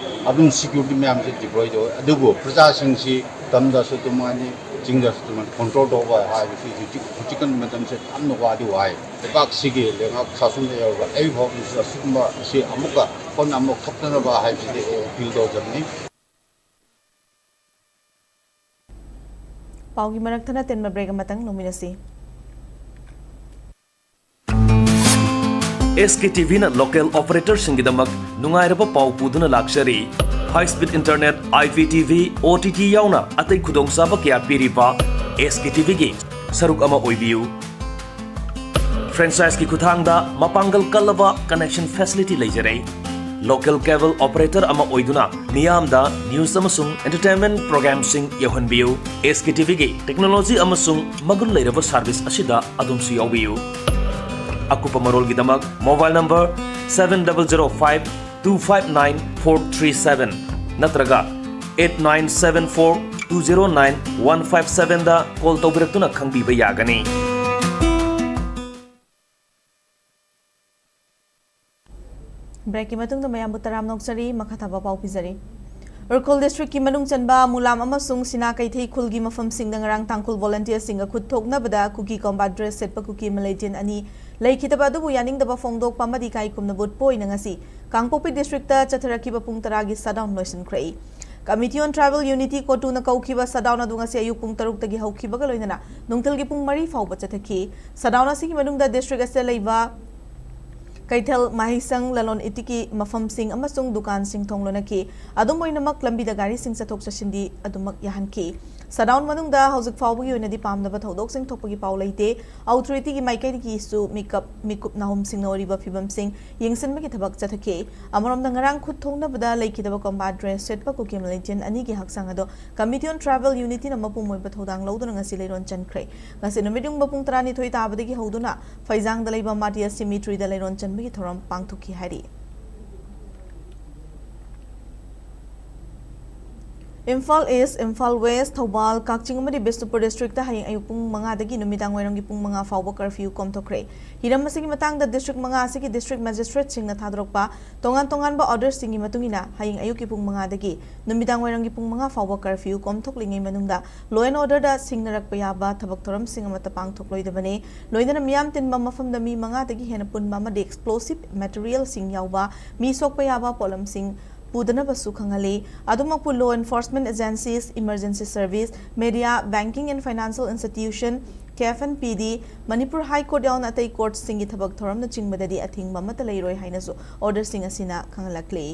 ꯑꯗꯨꯝ ꯁꯦꯀ꯭ꯌꯨꯔꯤꯇꯤ ꯃꯌꯥꯝꯁꯤ ꯗꯤꯄ꯭ꯂꯣꯏ ꯇꯧꯋꯦ, ꯑꯗꯨꯕꯨ ꯄ꯭ꯔꯖꯥꯁꯤꯡꯁꯤ ꯇꯝꯗꯁꯨ ꯑꯗꯨꯃꯥꯏꯅ ꯆꯤꯡꯗꯁꯨ ꯑꯗꯨꯃꯥꯏꯅ ꯀꯟꯇ꯭ꯔꯣꯜ ꯇꯧꯕ ꯍꯥꯏꯕꯁꯤ ꯍꯧꯖꯤꯛ, ꯍꯧꯖꯤꯛꯀꯥꯟ ꯃꯇꯝꯁꯦ ꯌꯥꯝꯅ ꯋꯥꯗꯤ ꯋꯥꯏ꯫ ꯂꯩꯕꯥꯛꯁꯤꯒꯤ ꯂꯩꯉꯥꯛ ꯁꯥꯁꯟꯗ ꯌꯥꯎꯔꯒ ꯑꯩ ꯐꯥꯎꯕꯁꯨ ꯑꯁꯤꯒꯨꯝꯕ ꯑꯁꯤ ꯑꯃꯨꯛꯀ ꯍꯣꯠꯅ ꯑꯃꯨꯛ ꯊꯣꯛꯇꯅꯕ ꯍꯥꯏꯕꯁꯤꯗꯤ ꯑꯩ ꯑꯄꯤꯜ ꯇꯧꯖꯕꯅꯤ꯫ ꯄꯥꯎꯒꯤ ꯃꯔꯛ ꯊꯠꯅ ꯇꯦꯟꯕ break ꯑꯃꯇꯪ ꯂꯧꯃꯤꯟꯅꯁꯤ꯫ ꯑꯦꯁ ꯀꯦ ꯇꯤ ꯚꯤꯅ local operatorꯁꯤꯡꯒꯤꯗꯃꯛ ꯅꯨꯡꯉꯥꯏꯔꯕ ꯄꯥꯎ ꯄꯨꯗꯨꯅ ꯂꯥꯛꯆꯔꯤ꯫ High speed internet, I P T V, O T T ꯌꯥꯎꯅ ꯑꯇꯩ ꯈꯨꯗꯣꯡꯆꯥꯕ ꯀꯌꯥ ꯄꯤꯔꯤꯕ ꯑꯦꯁ ꯀꯦ ꯇꯤ ꯚꯤꯒꯤ ꯁꯔꯨꯛ ꯑꯃ ꯑꯣꯏꯕꯤꯌꯨ꯫ Franchiseꯀꯤ ꯈꯨꯠꯊꯥꯡꯗ ꯃꯄꯥꯡꯒꯜ ꯀꯜꯂꯕ connection facility ꯂꯩꯖꯔꯦ꯫ Local cable operator ꯑꯃ ꯑꯣꯏꯗꯨꯅ ꯃꯤꯌꯥꯝꯗ news ꯑꯃꯁꯨꯡ entertainment programꯁꯤꯡ ꯌꯧꯍꯟꯕꯤꯌꯨ꯫ ꯑꯦꯁ ꯀꯦ ꯇꯤ ꯚꯤꯒꯤ technology ꯑꯃꯁꯨꯡ ꯃꯒꯨꯟ ꯂꯩꯔꯕ service ꯑꯁꯤꯗ ꯑꯗꯣꯝꯁꯨ ꯌꯥꯎꯕꯤꯌꯨ꯫ ꯑꯀꯨꯞꯄ ꯃꯔꯣꯜꯒꯤꯗꯃꯛ mobile number seven double zero five two five nine four three seven ꯅꯠꯇ꯭ꯔꯒ eight nine seven four two zero nine one five sevenꯗ call ꯇꯧꯕꯤꯔꯛꯇꯨꯅ ꯈꯪꯕꯤꯕ ꯌꯥꯒꯅꯤ꯫ Breakꯀꯤ ꯃꯇꯨꯡꯗ ꯃꯌꯥꯝꯕꯨ ꯇꯔꯥꯝꯅ ꯑꯣꯛꯆꯔꯤ꯫ ꯃꯈꯥ ꯊꯥꯕ ꯄꯥꯎ ꯄꯤꯖꯔꯤ꯫ ꯎꯔꯈꯨꯜ districtꯀꯤ ꯃꯅꯨꯡ ꯆꯟꯕ ꯃꯨꯂꯥꯝ ꯑꯃꯁꯨꯡ ꯁꯤꯅꯥ ꯀꯩꯊꯩ ꯈꯨꯜꯒꯤ ꯃꯐꯝꯁꯤꯡꯗ ꯉꯔꯥꯡ ꯇꯥꯡꯈꯨꯜ volunteerꯁꯤꯡꯒ ꯈꯨꯠ ꯊꯣꯛꯅꯕꯗ ꯀꯨꯀꯤ combat dress ꯁꯦꯠꯄ ꯀꯨꯀꯤ militant ꯑꯅꯤ ꯂꯩꯈꯤꯗꯕ ꯑꯗꯨꯕꯨ ꯌꯥꯅꯤꯡꯗꯕ ꯐꯣꯡꯗꯣꯛꯄ ꯑꯃꯗꯤ ꯏꯀꯥꯏ ꯈꯨꯝꯅꯕ ꯎꯠꯄ ꯑꯣꯏꯅ ꯉꯁꯤ ꯀꯥꯡꯄꯣꯛꯄꯤ districtꯇ ꯆꯠꯊꯔꯛꯈꯤꯕ ꯄꯨꯡ ꯇꯔꯥꯒꯤ shutdown ꯂꯣꯏꯁꯤꯟꯈ꯭ꯔꯦ꯫ Committee on Tribal Unity, ꯀꯣꯇꯨꯅ ꯀꯧꯈꯤꯕ shutdown ꯑꯗꯨ ꯉꯁꯤ ꯑꯌꯨꯛ ꯄꯨꯡ ꯇꯔꯨꯛꯇꯒꯤ ꯍꯧꯈꯤꯕꯒ ꯂꯣꯏꯅꯅ ꯅꯨꯡꯊꯤꯜꯒꯤ ꯄꯨꯡ ꯃꯔꯤ ꯐꯥꯎꯕ ꯆꯠꯊꯈꯤ꯫ Shutdown ꯑꯁꯤꯒꯤ ꯃꯅꯨꯡꯗ district ꯑꯁꯤꯗ ꯂꯩꯕ ꯀꯩꯊꯦꯜ, ꯃꯍꯩꯁꯪ, ꯂꯂꯣꯟ ꯏꯇꯤꯛꯀꯤ ꯃꯐꯝꯁꯤꯡ ꯑꯃꯁꯨꯡ ꯗꯨꯀꯥꯟꯁꯤꯡ ꯊꯣꯡ ꯂꯣꯟꯅꯈꯤ꯫ ꯑꯗꯨꯝ ꯑꯣꯏꯅꯃꯛ, ꯂꯝꯕꯤꯗ ꯒꯥꯔꯤꯁꯤꯡ ꯆꯠꯊꯣꯛ ꯆꯠꯁꯤꯟꯗꯤ ꯑꯗꯨꯃꯛ ꯌꯥꯍꯟꯈꯤ꯫ Shutdown ꯃꯅꯨꯡꯗ ꯍꯧꯖꯤꯛ ꯐꯥꯎꯕꯒꯤ ꯑꯣꯏꯅꯗꯤ ꯄꯥꯝꯗꯕ ꯊꯧꯗꯣꯛꯁꯤꯡ ꯊꯣꯛꯄꯒꯤ ꯄꯥꯎ ꯂꯩꯇꯦ꯫ Authorityꯒꯤ ꯃꯥꯏꯀꯩꯗꯒꯤꯁꯨ ꯃꯤꯀꯞ, ꯃꯤꯀꯨꯞ ꯅꯥꯍꯨꯝꯁꯤꯡꯅ ꯑꯣꯏꯔꯤꯕ ꯐꯤꯕꯝꯁꯤꯡ ꯌꯦꯡꯁꯤꯟꯕꯒꯤ ꯊꯕꯛ ꯆꯠꯊꯈꯤ꯫ ꯑꯃꯔꯣꯝꯗ, ꯉꯔꯥꯡ ꯈꯨꯠ ꯊꯣꯡꯅꯕꯗ ꯂꯩꯈꯤꯗꯕ combat dress ꯁꯦꯠꯄ ꯀꯨꯀꯤ militant ꯑꯅꯤꯒꯤ ꯍꯛꯆꯥꯡ ꯑꯗꯣ Committee on Tribal Unityꯅ ꯃꯄꯨꯡ ꯑꯣꯏꯕ ꯊꯧꯗꯥꯡ ꯂꯧꯗꯨꯅ ꯉꯁꯤ ꯂꯩꯔꯣꯟ ꯆꯟꯈ꯭ꯔꯦ꯫ ꯉꯁꯤ ꯅꯨꯃꯤꯠꯌꯨꯡꯕ ꯄꯨꯡ ꯇꯔꯥꯅꯤꯊꯣꯏ ꯇꯥꯕꯗꯒꯤ ꯍꯧꯗꯨꯅ ꯐꯩꯖꯥꯡꯗ ꯂꯩꯕ Martyrs Cemeteryꯗ ꯂꯩꯔꯣꯟ ꯆꯟꯕꯒꯤ ꯊꯧꯔꯝ ꯄꯥꯡꯊꯣꯛꯈꯤ ꯍꯥꯏꯔꯤ꯫ ꯏꯝꯐꯥꯜ East, ꯏꯝꯐꯥꯜ West, ꯊꯧꯕꯥꯜ, ꯀꯛꯆꯤꯡ ꯑꯃꯗꯤ ꯕꯤꯁꯅꯨꯄꯨꯔ districtꯇ ꯍꯌꯦꯡ ꯑꯌꯨꯛ ꯄꯨꯡ ꯃꯉꯥꯗꯒꯤ ꯅꯨꯃꯤꯗꯥꯡ ꯋꯥꯏꯔꯝꯒꯤ ꯄꯨꯡ ꯃꯉꯥ ꯐꯥꯎꯕ curfew ꯀꯣꯝꯊꯣꯛꯈ꯭ꯔꯦ꯫ ꯍꯤꯔꯝ ꯑꯁꯤꯒꯤ ꯃꯇꯥꯡꯗ district ꯃꯉꯥ ꯑꯁꯤꯒꯤ district magistrateꯁꯤꯡꯅ ꯊꯥꯗꯣꯔꯛꯄ ꯇꯣꯉꯥꯟ ꯇꯣꯉꯥꯟꯕ orderꯁꯤꯡꯒꯤ ꯃꯇꯨꯡ ꯏꯟꯅ ꯍꯌꯦꯡ ꯑꯌꯨꯛꯀꯤ ꯄꯨꯡ ꯃꯉꯥꯗꯒꯤ ꯅꯨꯃꯤꯗꯥꯡ ꯋꯥꯏꯔꯝꯒꯤ ꯄꯨꯡ ꯃꯉꯥ ꯐꯥꯎꯕ curfew ꯀꯣꯝꯊꯣꯛꯂꯤꯉꯩ ꯃꯅꯨꯡꯗ law and orderꯗ ꯁꯤꯡꯅꯔꯛꯄ ꯌꯥꯕ ꯊꯕꯛ ꯊꯧꯔꯝꯁꯤꯡ ꯑꯃꯠꯇ ꯄꯥꯡꯊꯣꯛꯂꯣꯏꯗꯕꯅꯤ꯫ ꯂꯣꯏꯅꯅ ꯃꯤꯌꯥꯝ ꯇꯤꯟꯕ ꯃꯐꯝꯗ ꯃꯤ ꯃꯉꯥꯗꯒꯤ ꯍꯦꯟꯅ ꯄꯨꯟꯕ ꯑꯃꯗꯤ explosive materialꯁꯤꯡ ꯌꯥꯎꯕ ꯃꯤ ꯁꯣꯛꯄ ꯌꯥꯕ ꯄꯣꯠꯂꯝꯁꯤꯡ ꯄꯨꯗꯅꯕꯁꯨ ꯈꯪꯍꯜꯂꯤ꯫ ꯑꯗꯨꯃꯛꯄꯨ law enforcement agencies, emergency service, media, banking and financial institution, cafe and P D, Manipur High Court ꯌꯥꯎꯅ ꯑꯇꯩ courtꯁꯤꯡꯒꯤ ꯊꯕꯛ ꯊꯧꯔꯝꯅꯆꯤꯡꯕꯗꯗꯤ ꯑꯊꯤꯡꯕ ꯑꯃꯠꯇ ꯂꯩꯔꯣꯏ ꯍꯥꯏꯅꯁꯨ orderꯁꯤꯡ ꯑꯁꯤꯅ ꯈꯪꯍꯜꯂꯛꯂꯤ꯫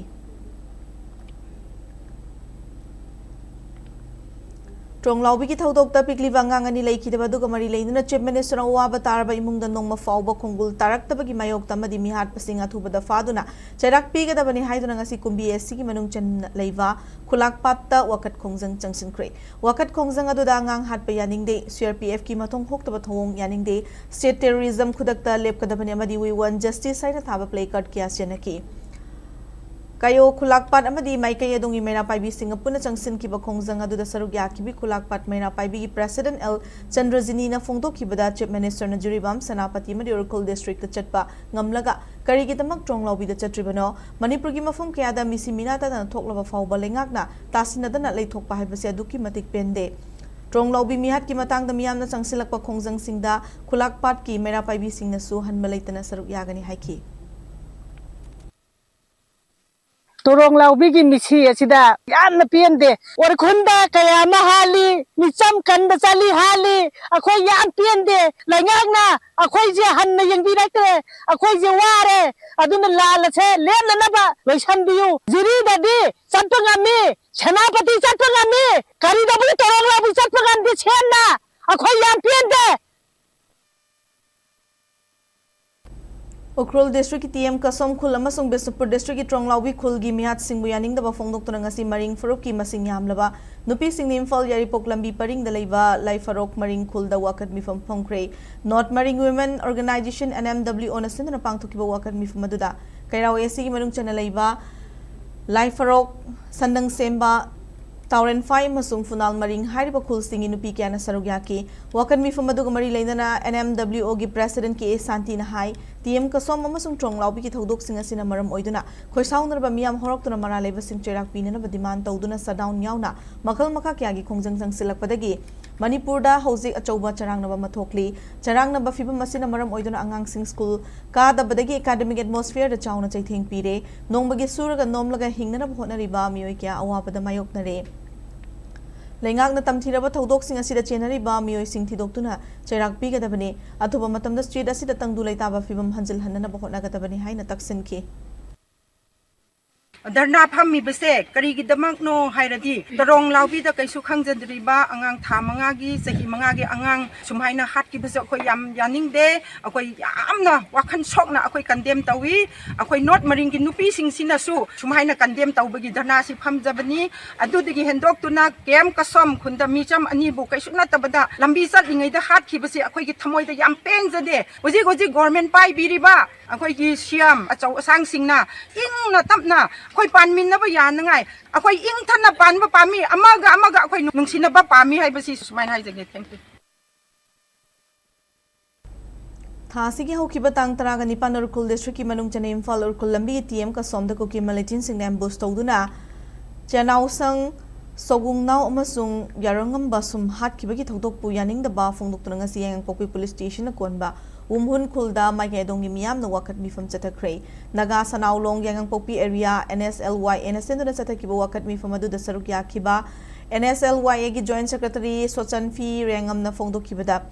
ꯇ꯭ꯔꯣꯡꯂꯥꯎꯕꯤꯒꯤ ꯊꯧꯗꯣꯛꯇ ꯄꯤꯛꯂꯤꯕ ꯑꯉꯥꯡ ꯑꯅꯤ ꯂꯩꯈꯤꯗꯕ ꯑꯗꯨꯒ ꯃꯔꯤ ꯂꯩꯅꯅ Chief Minister ꯑꯋꯥꯕ ꯇꯥꯔꯕ ꯏꯃꯨꯡꯗ ꯅꯣꯡꯃ ꯐꯥꯎꯕ ꯈꯣꯡꯒꯨꯜ ꯇꯥꯔꯛꯇꯕꯒꯤ ꯃꯥꯌꯣꯛꯇ ꯑꯃꯗꯤ ꯃꯤꯍꯥꯠꯄꯁꯤꯡ ꯑꯊꯨꯕꯗ ꯐꯥꯗꯨꯅ ꯆꯩꯔꯥꯛ ꯄꯤꯒꯗꯕꯅꯤ ꯍꯥꯏꯗꯨꯅ ꯉꯁꯤ ꯀꯨꯝꯕꯤ ꯑꯦꯁꯤꯒꯤ ꯃꯅꯨꯡ ꯆꯟꯅ ꯂꯩꯕ ꯈꯨꯂꯥꯛꯄꯥꯠꯇ ꯋꯥꯀꯠ ꯈꯣꯡꯖꯪ ꯆꯪꯁꯤꯟꯈ꯭ꯔꯦ꯫ ꯋꯥꯀꯠ ꯈꯣꯡꯖꯪ ꯑꯗꯨꯗ ꯑꯉꯥꯡ ꯍꯥꯠꯄ ꯌꯥꯅꯤꯡꯗꯦ, CRPFꯀꯤ ꯃꯊꯣꯡ ꯍꯣꯛꯇꯕ ꯊꯧꯑꯣꯡ ꯌꯥꯅꯤꯡꯗꯦ, State Terrorism ꯈꯨꯗꯛꯇ ꯂꯦꯞꯀꯗꯕꯅꯤ ꯑꯃꯗꯤ We Want Justice ꯍꯥꯏꯅ ꯊꯥꯕ placard ꯀꯌꯥ ꯆꯦꯟꯅꯈꯤ꯫ ꯀꯌꯣ ꯈꯨꯂꯥꯛꯄꯥꯠ ꯑꯃꯗꯤ ꯃꯥꯏꯀꯩ ꯑꯗꯣꯝꯒꯤ ꯃꯩꯔꯥ ꯄꯥꯏꯕꯤꯁꯤꯡꯒ ꯄꯨꯟꯅ ꯆꯪꯁꯤꯟꯈꯤꯕ ꯈꯣꯡꯖꯪ ꯑꯗꯨꯗ ꯁꯔꯨꯛ ꯌꯥꯈꯤꯕꯤ ꯈꯨꯂꯥꯛꯄꯥꯠ ꯃꯩꯔꯥ ꯄꯥꯏꯕꯤꯒꯤ President ꯑꯦꯜ ꯆꯟꯗ꯭ꯔꯖꯤꯅꯤꯅ ꯐꯣꯡꯗꯣꯛꯈꯤꯕꯗ Chief Ministerꯅ ꯖꯤꯔꯤꯕꯥꯝ, ꯁꯦꯅꯥꯄꯇꯤ ꯑꯃꯗꯤ ꯎꯈ꯭ꯔꯨꯜ districtꯇ ꯆꯠꯄ ꯉꯝꯂꯒ ꯀꯔꯤꯒꯤꯗꯃꯛ ꯇ꯭ꯔꯣꯡꯂꯥꯎꯕꯤꯗ ꯆꯠꯇ꯭ꯔꯤꯕꯅꯣ? ꯃꯅꯤꯄꯨꯔꯒꯤ ꯃꯐꯝ ꯀꯌꯥꯗ ꯃꯤꯁꯤ ꯃꯤꯅꯥ ꯇꯥꯗꯅ ꯊꯣꯛꯂꯕ ꯐꯥꯎꯕ ꯂꯩꯉꯥꯛꯅ ꯇꯥꯁꯤꯟꯅꯗꯅ ꯂꯩꯊꯣꯛꯄ ꯍꯥꯏꯕꯁꯤ ꯑꯗꯨꯛꯀꯤ ꯃꯇꯤꯛ ꯄꯦꯟꯗꯦ꯫ ꯇ꯭ꯔꯣꯡꯂꯥꯎꯕꯤ ꯃꯤꯍꯥꯠꯀꯤ ꯃꯇꯥꯡꯗ ꯃꯤꯌꯥꯝꯅ ꯆꯪꯁꯤꯜꯂꯛꯄ ꯈꯣꯡꯖꯪꯁꯤꯡꯗ ꯈꯨꯂꯥꯛꯄꯥꯠꯀꯤ ꯃꯩꯔꯥ ꯄꯥꯏꯕꯤꯁꯤꯡꯅꯁꯨ ꯍꯟꯕ ꯂꯩꯇꯅ ꯁꯔꯨꯛ ꯌꯥꯒꯅꯤ ꯍꯥꯏꯈꯤ꯫ ꯇ꯭ꯔꯣꯡꯂꯥꯎꯕꯤꯒꯤ ꯃꯤꯁꯤ ꯑꯁꯤꯗ ꯌꯥꯝꯅ ꯄꯦꯟꯗꯦ꯫ ꯎꯈ꯭ꯔꯨꯜꯗ ꯀꯌꯥ ꯑꯃ ꯍꯥꯜꯂꯤ, ꯃꯤꯆꯝ ꯀꯟꯕ ꯆꯠꯂꯤ ꯍꯥꯜꯂꯤ꯫ ꯑꯩꯈꯣꯏ ꯌꯥꯝ ꯄꯦꯟꯗꯦ꯫ ꯂꯩꯉꯥꯛꯅ ꯑꯩꯈꯣꯏꯁꯦ ꯍꯟꯅ ꯌꯦꯡꯕꯤꯔꯛꯇ꯭ꯔꯦ꯫ ꯑꯩꯈꯣꯏꯁꯦ ꯋꯥꯔꯦ꯫ ꯑꯗꯨꯅ ꯂꯥꯜ ꯑꯁꯦ ꯂꯦꯞꯅꯅꯕ ꯂꯣꯏꯁꯟꯕꯤꯌꯨ꯫ ꯖꯤꯔꯤꯗꯗꯤ ꯆꯠꯄ ꯉꯝꯃꯤ, ꯁꯦꯅꯥꯄꯇꯤ ꯆꯠꯄ ꯉꯝꯃꯤ, ꯀꯔꯤꯗꯕꯨ ꯇ꯭ꯔꯣꯡꯂꯥꯎꯕꯤ ꯆꯠꯄ ꯉꯝꯗꯦ ꯁꯦꯝꯅ? ꯑꯩꯈꯣꯏ ꯌꯥꯝ ꯄꯦꯟꯗꯦ꯫ ꯎꯈ꯭ꯔꯨꯜ districtꯀꯤ ꯇꯤ ꯑꯦꯝ ꯀꯁꯣꯝ ꯈꯨꯜ ꯑꯃꯁꯨꯡ ꯕꯤꯁꯅꯨꯄꯨꯔ districtꯀꯤ ꯇ꯭ꯔꯣꯡꯂꯥꯎꯕꯤ ꯈꯨꯜꯒꯤ ꯃꯤꯍꯥꯠꯁꯤꯡꯕꯨ ꯌꯥꯅꯤꯡꯗꯕ ꯐꯣꯡꯗꯣꯛꯇꯨꯅ ꯉꯁꯤ ꯃꯔꯤꯡ ꯐꯨꯔꯨꯞꯀꯤ ꯃꯁꯤꯡ ꯌꯥꯝꯂꯕ ꯅꯨꯄꯤꯁꯤꯡꯅ ꯏꯝꯐꯥꯜ ꯌꯥꯏꯔꯤꯄꯣꯛ ꯂꯝꯕꯤ ꯄꯔꯤꯡꯗ ꯂꯩꯕ ꯂꯥꯏꯐꯔꯣꯛ ꯃꯔꯤꯡ ꯈꯨꯜꯗ ꯋꯥꯀꯠ ꯃꯤꯐꯝ ꯐꯝꯈ꯭ꯔꯦ꯫ North Maring Women Organization, NMWOꯅ ꯁꯤꯟꯗꯨꯅ ꯄꯥꯡꯊꯣꯛꯈꯤꯕ ꯋꯥꯀꯠ ꯃꯤꯐꯝ ꯑꯗꯨꯗ ꯀꯩꯔꯥꯎ ꯑꯦꯁꯤꯒꯤ ꯃꯅꯨꯡ ꯆꯟꯅ ꯂꯩꯕ ꯂꯥꯏꯐꯔꯣꯛ, ꯁꯟꯗꯪ ꯁꯦꯝꯕ, ꯇꯥꯎꯔꯦꯟꯐꯥꯏ ꯑꯃꯁꯨꯡ ꯐꯨꯅꯥꯜ ꯃꯔꯤꯡ ꯍꯥꯏꯔꯤꯕ ꯈꯨꯜꯁꯤꯡꯒꯤ ꯅꯨꯄꯤ ꯀꯌꯥꯅ ꯁꯔꯨꯛ ꯌꯥꯈꯤ꯫ ꯋꯥꯀꯠ ꯃꯤꯐꯝ ꯑꯗꯨꯒ ꯃꯔꯤ ꯂꯩꯅꯅ NMWOꯒꯤ President K A ꯁꯥꯟꯇꯤꯅ high, T M ꯀꯁꯣꯝ ꯑꯃꯁꯨꯡ ꯇ꯭ꯔꯣꯡꯂꯥꯎꯕꯤꯒꯤ ꯊꯧꯗꯣꯛꯁꯤꯡ ꯑꯁꯤꯅ ꯃꯔꯝ ꯑꯣꯏꯗꯨꯅ ꯈꯣꯏꯁꯥꯎꯅꯔꯕ ꯃꯤꯌꯥꯝ ꯍꯧꯔꯛꯇꯨꯅ ꯃꯔꯥꯜ ꯂꯩꯕꯁꯤꯡ ꯆꯩꯔꯥꯛ ꯄꯤꯅꯅꯕ demand ꯇꯧꯗꯨꯅ shutdown ꯌꯥꯎꯅ ꯃꯈꯜ ꯃꯈꯥ ꯀꯌꯥꯒꯤ ꯈꯣꯡꯖꯪ ꯆꯪꯁꯤꯜꯂꯛꯄꯗꯒꯤ ꯃꯅꯤꯄꯨꯔꯗ ꯍꯧꯖꯤꯛ ꯑꯆꯧꯕ ꯆꯔꯥꯡꯅꯕ ꯑꯃ ꯊꯣꯛꯂꯤ꯫ ꯆꯔꯥꯡꯅꯕ ꯐꯤꯕꯝ ꯑꯁꯤꯅ ꯃꯔꯝ ꯑꯣꯏꯗꯨꯅ ꯑꯉꯥꯡꯁꯤꯡ ꯁ꯭ꯀꯨꯜ ꯀꯥꯗꯕꯗꯒꯤ academic atmosphereꯗ ꯆꯥꯎꯅ ꯆꯩꯊꯦꯡ ꯄꯤꯔꯦ꯫ ꯅꯣꯡꯃꯒꯤ ꯁꯨꯔꯒ ꯅꯣꯝꯂꯒ ꯍꯤꯡꯅꯅꯕ ꯍꯣꯠꯅꯔꯤꯕ ꯃꯤꯑꯣꯏ ꯀꯌꯥ ꯑꯋꯥꯕꯗ ꯃꯥꯌꯣꯛꯅꯔꯦ꯫ ꯂꯩꯉꯥꯛꯅ ꯇꯝꯊꯤꯔꯕ ꯊꯧꯗꯣꯛꯁꯤꯡ ꯑꯁꯤꯗ ꯆꯦꯟꯅꯔꯤꯕ ꯃꯤꯑꯣꯏꯁꯤꯡ ꯊꯤꯗꯣꯛꯇꯨꯅ ꯆꯩꯔꯥꯛ ꯄꯤꯒꯗꯕꯅꯤ꯫ ꯑꯊꯨꯕ ꯃꯇꯝꯗ state ꯑꯁꯤꯗ ꯇꯪꯗꯨ ꯂꯩꯇꯥꯕ ꯐꯤꯕꯝ ꯍꯟꯖꯤꯜꯍꯟꯅꯅꯕ ꯍꯣꯠꯅꯒꯗꯕꯅꯤ ꯍꯥꯏꯅ ꯇꯛꯁꯤꯟꯈꯤ꯫ ꯙꯔꯅꯥ ꯐꯝꯃꯤꯕꯁꯦ ꯀꯔꯤꯒꯤꯗꯃꯛꯅꯣ ꯍꯥꯏꯔꯗꯤ, ꯇꯔꯣꯡ ꯂꯥꯎꯕꯤꯗ ꯀꯩꯁꯨ ꯈꯪꯖꯗ꯭ꯔꯤꯕ ꯑꯉꯥꯡ ꯊꯥ ꯃꯉꯥꯒꯤ, ꯆꯍꯤ ꯃꯉꯥꯒꯤ ꯑꯉꯥꯡ ꯁꯨꯃꯥꯏꯅ ꯍꯥꯠꯈꯤꯕꯁꯦ ꯑꯩꯈꯣꯏ ꯌꯥꯝ ꯌꯥꯅꯤꯡꯗꯦ꯫ ꯑꯩꯈꯣꯏ ꯌꯥꯝꯅ ꯋꯥꯈꯜ ꯁꯣꯛꯅ ꯑꯩꯈꯣꯏ ꯀꯟꯗꯦꯝ ꯇꯧꯏ꯫ ꯑꯩꯈꯣꯏ ꯅꯣꯔꯠ ꯃꯔꯤꯡꯒꯤ ꯅꯨꯄꯤꯁꯤꯡꯁꯤꯅꯁꯨ ꯁꯨꯃꯥꯏꯅ ꯀꯟꯗꯦꯝ ꯇꯧꯕꯒꯤ ꯙꯔꯅꯥꯁꯤ ꯐꯝꯖꯕꯅꯤ꯫ ꯑꯗꯨꯗꯒꯤ ꯍꯦꯟꯗꯣꯛꯇꯨꯅ ꯀꯦ ꯑꯦꯝ ꯀꯁꯣꯝ ꯈꯨꯟꯗ ꯃꯤꯆꯝ ꯑꯅꯤꯕꯨ ꯀꯩꯁꯨ ꯅꯠꯇꯕꯗ ꯂꯝꯕꯤ ꯆꯠꯂꯤꯉꯩꯗ ꯍꯥꯠꯈꯤꯕꯁꯤ ꯑꯩꯈꯣꯏꯒꯤ ꯊꯃꯣꯏꯗ ꯌꯥꯝ ꯄꯦꯟꯖꯗꯦ꯫ ꯍꯧꯖꯤꯛ ꯍꯧꯖꯤꯛ ꯒꯣꯔꯃꯦꯟ ꯄꯥꯏꯕꯤꯔꯤꯕ ꯑꯩꯈꯣꯏꯒꯤ ꯁꯤ ꯑꯦꯝ ꯑꯆꯧ ꯑꯁꯥꯡꯁꯤꯡꯅ ꯏꯪꯅ ꯇꯞꯅ ꯑꯩꯈꯣꯏ ꯄꯥꯟꯃꯤꯟꯅꯕ ꯌꯥꯅꯉꯥꯏ, ꯑꯩꯈꯣꯏ ꯏꯪꯊꯅ ꯄꯥꯟꯕ ꯄꯥꯝꯃꯤ, ꯑꯃꯒ ꯑꯃꯒ ꯑꯩꯈꯣꯏ ꯅꯨꯡꯁꯤꯅꯕ ꯄꯥꯝꯃꯤ ꯍꯥꯏꯕꯁꯤ ꯁꯨꯃꯥꯏꯅ ꯍꯥꯏꯖꯒꯦ꯫ Thank you. ꯊꯥ ꯑꯁꯤꯒꯤ ꯍꯧꯈꯤꯕ ꯇꯥꯡ ꯇꯔꯥꯒ ꯅꯤꯄꯥꯟ ꯎꯈ꯭ꯔꯨꯜ ꯗꯤꯁꯇ꯭ꯔꯤꯛꯀꯤ ꯃꯅꯨꯡ ꯆꯟꯅ ꯏꯝꯐꯥꯜ ꯎꯈ꯭ꯔꯨꯜ ꯂꯝꯕꯤꯒꯤ ꯇꯤ ꯑꯦꯝ ꯀꯁꯣꯝꯗ ꯀꯨꯀꯤ ꯃꯤꯂꯤꯇꯦꯟꯁꯤꯡꯅ ꯑꯦꯝꯕꯨꯁ ꯇꯧꯗꯨꯅ ꯆꯦꯅꯥꯎꯁꯪ, ꯁꯣꯒꯨꯡꯅꯥꯎ ꯑꯃꯁꯨꯡ ꯌꯥꯔꯣꯡꯉꯝꯕ ꯁꯨꯝ ꯍꯥꯠꯈꯤꯕꯒꯤ ꯊꯧꯗꯣꯛꯄꯨ ꯌꯥꯅꯤꯡꯗꯕ ꯐꯣꯡꯗꯣꯛꯇꯨꯅ ꯉꯁꯤ ꯌꯥꯏꯉꯪꯄꯣꯛꯄꯤ ꯄꯨꯂꯤꯁ ꯁ꯭ꯇꯦꯁꯟꯅ ꯀꯣꯟꯕ ꯋꯨꯝꯍꯨꯟ ꯈꯨꯜꯗ ꯃꯥꯏꯀꯩ ꯑꯗꯣꯝꯒꯤ ꯃꯤꯌꯥꯝꯅ ꯋꯥꯀꯠ ꯃꯤꯐꯝ ꯆꯠꯊꯈ꯭ꯔꯦ꯫ ꯅꯥꯒꯥ ꯁꯅꯥꯎꯂꯣꯡ ꯌꯥꯏꯉꯪꯄꯣꯛꯄꯤ area N S L Y ꯑꯦꯅ ꯁꯤꯟꯗꯨꯅ ꯆꯠꯊꯈꯤꯕ ꯋꯥꯀꯠ ꯃꯤꯐꯝ ꯑꯗꯨꯗ ꯁꯔꯨꯛ ꯌꯥꯈꯤꯕ ꯑꯦꯟ ꯑꯦꯁ ꯑꯦꯜ ꯋꯥꯏ ꯑꯦꯒꯤ ꯖꯣꯏꯟꯠ ꯁꯦꯀ꯭ꯔꯦꯇꯔꯤ ꯁꯣꯆꯟꯐꯤ ꯔꯦꯡꯉꯝꯅ ꯐꯣꯡꯗꯣꯛꯈꯤꯕꯗ,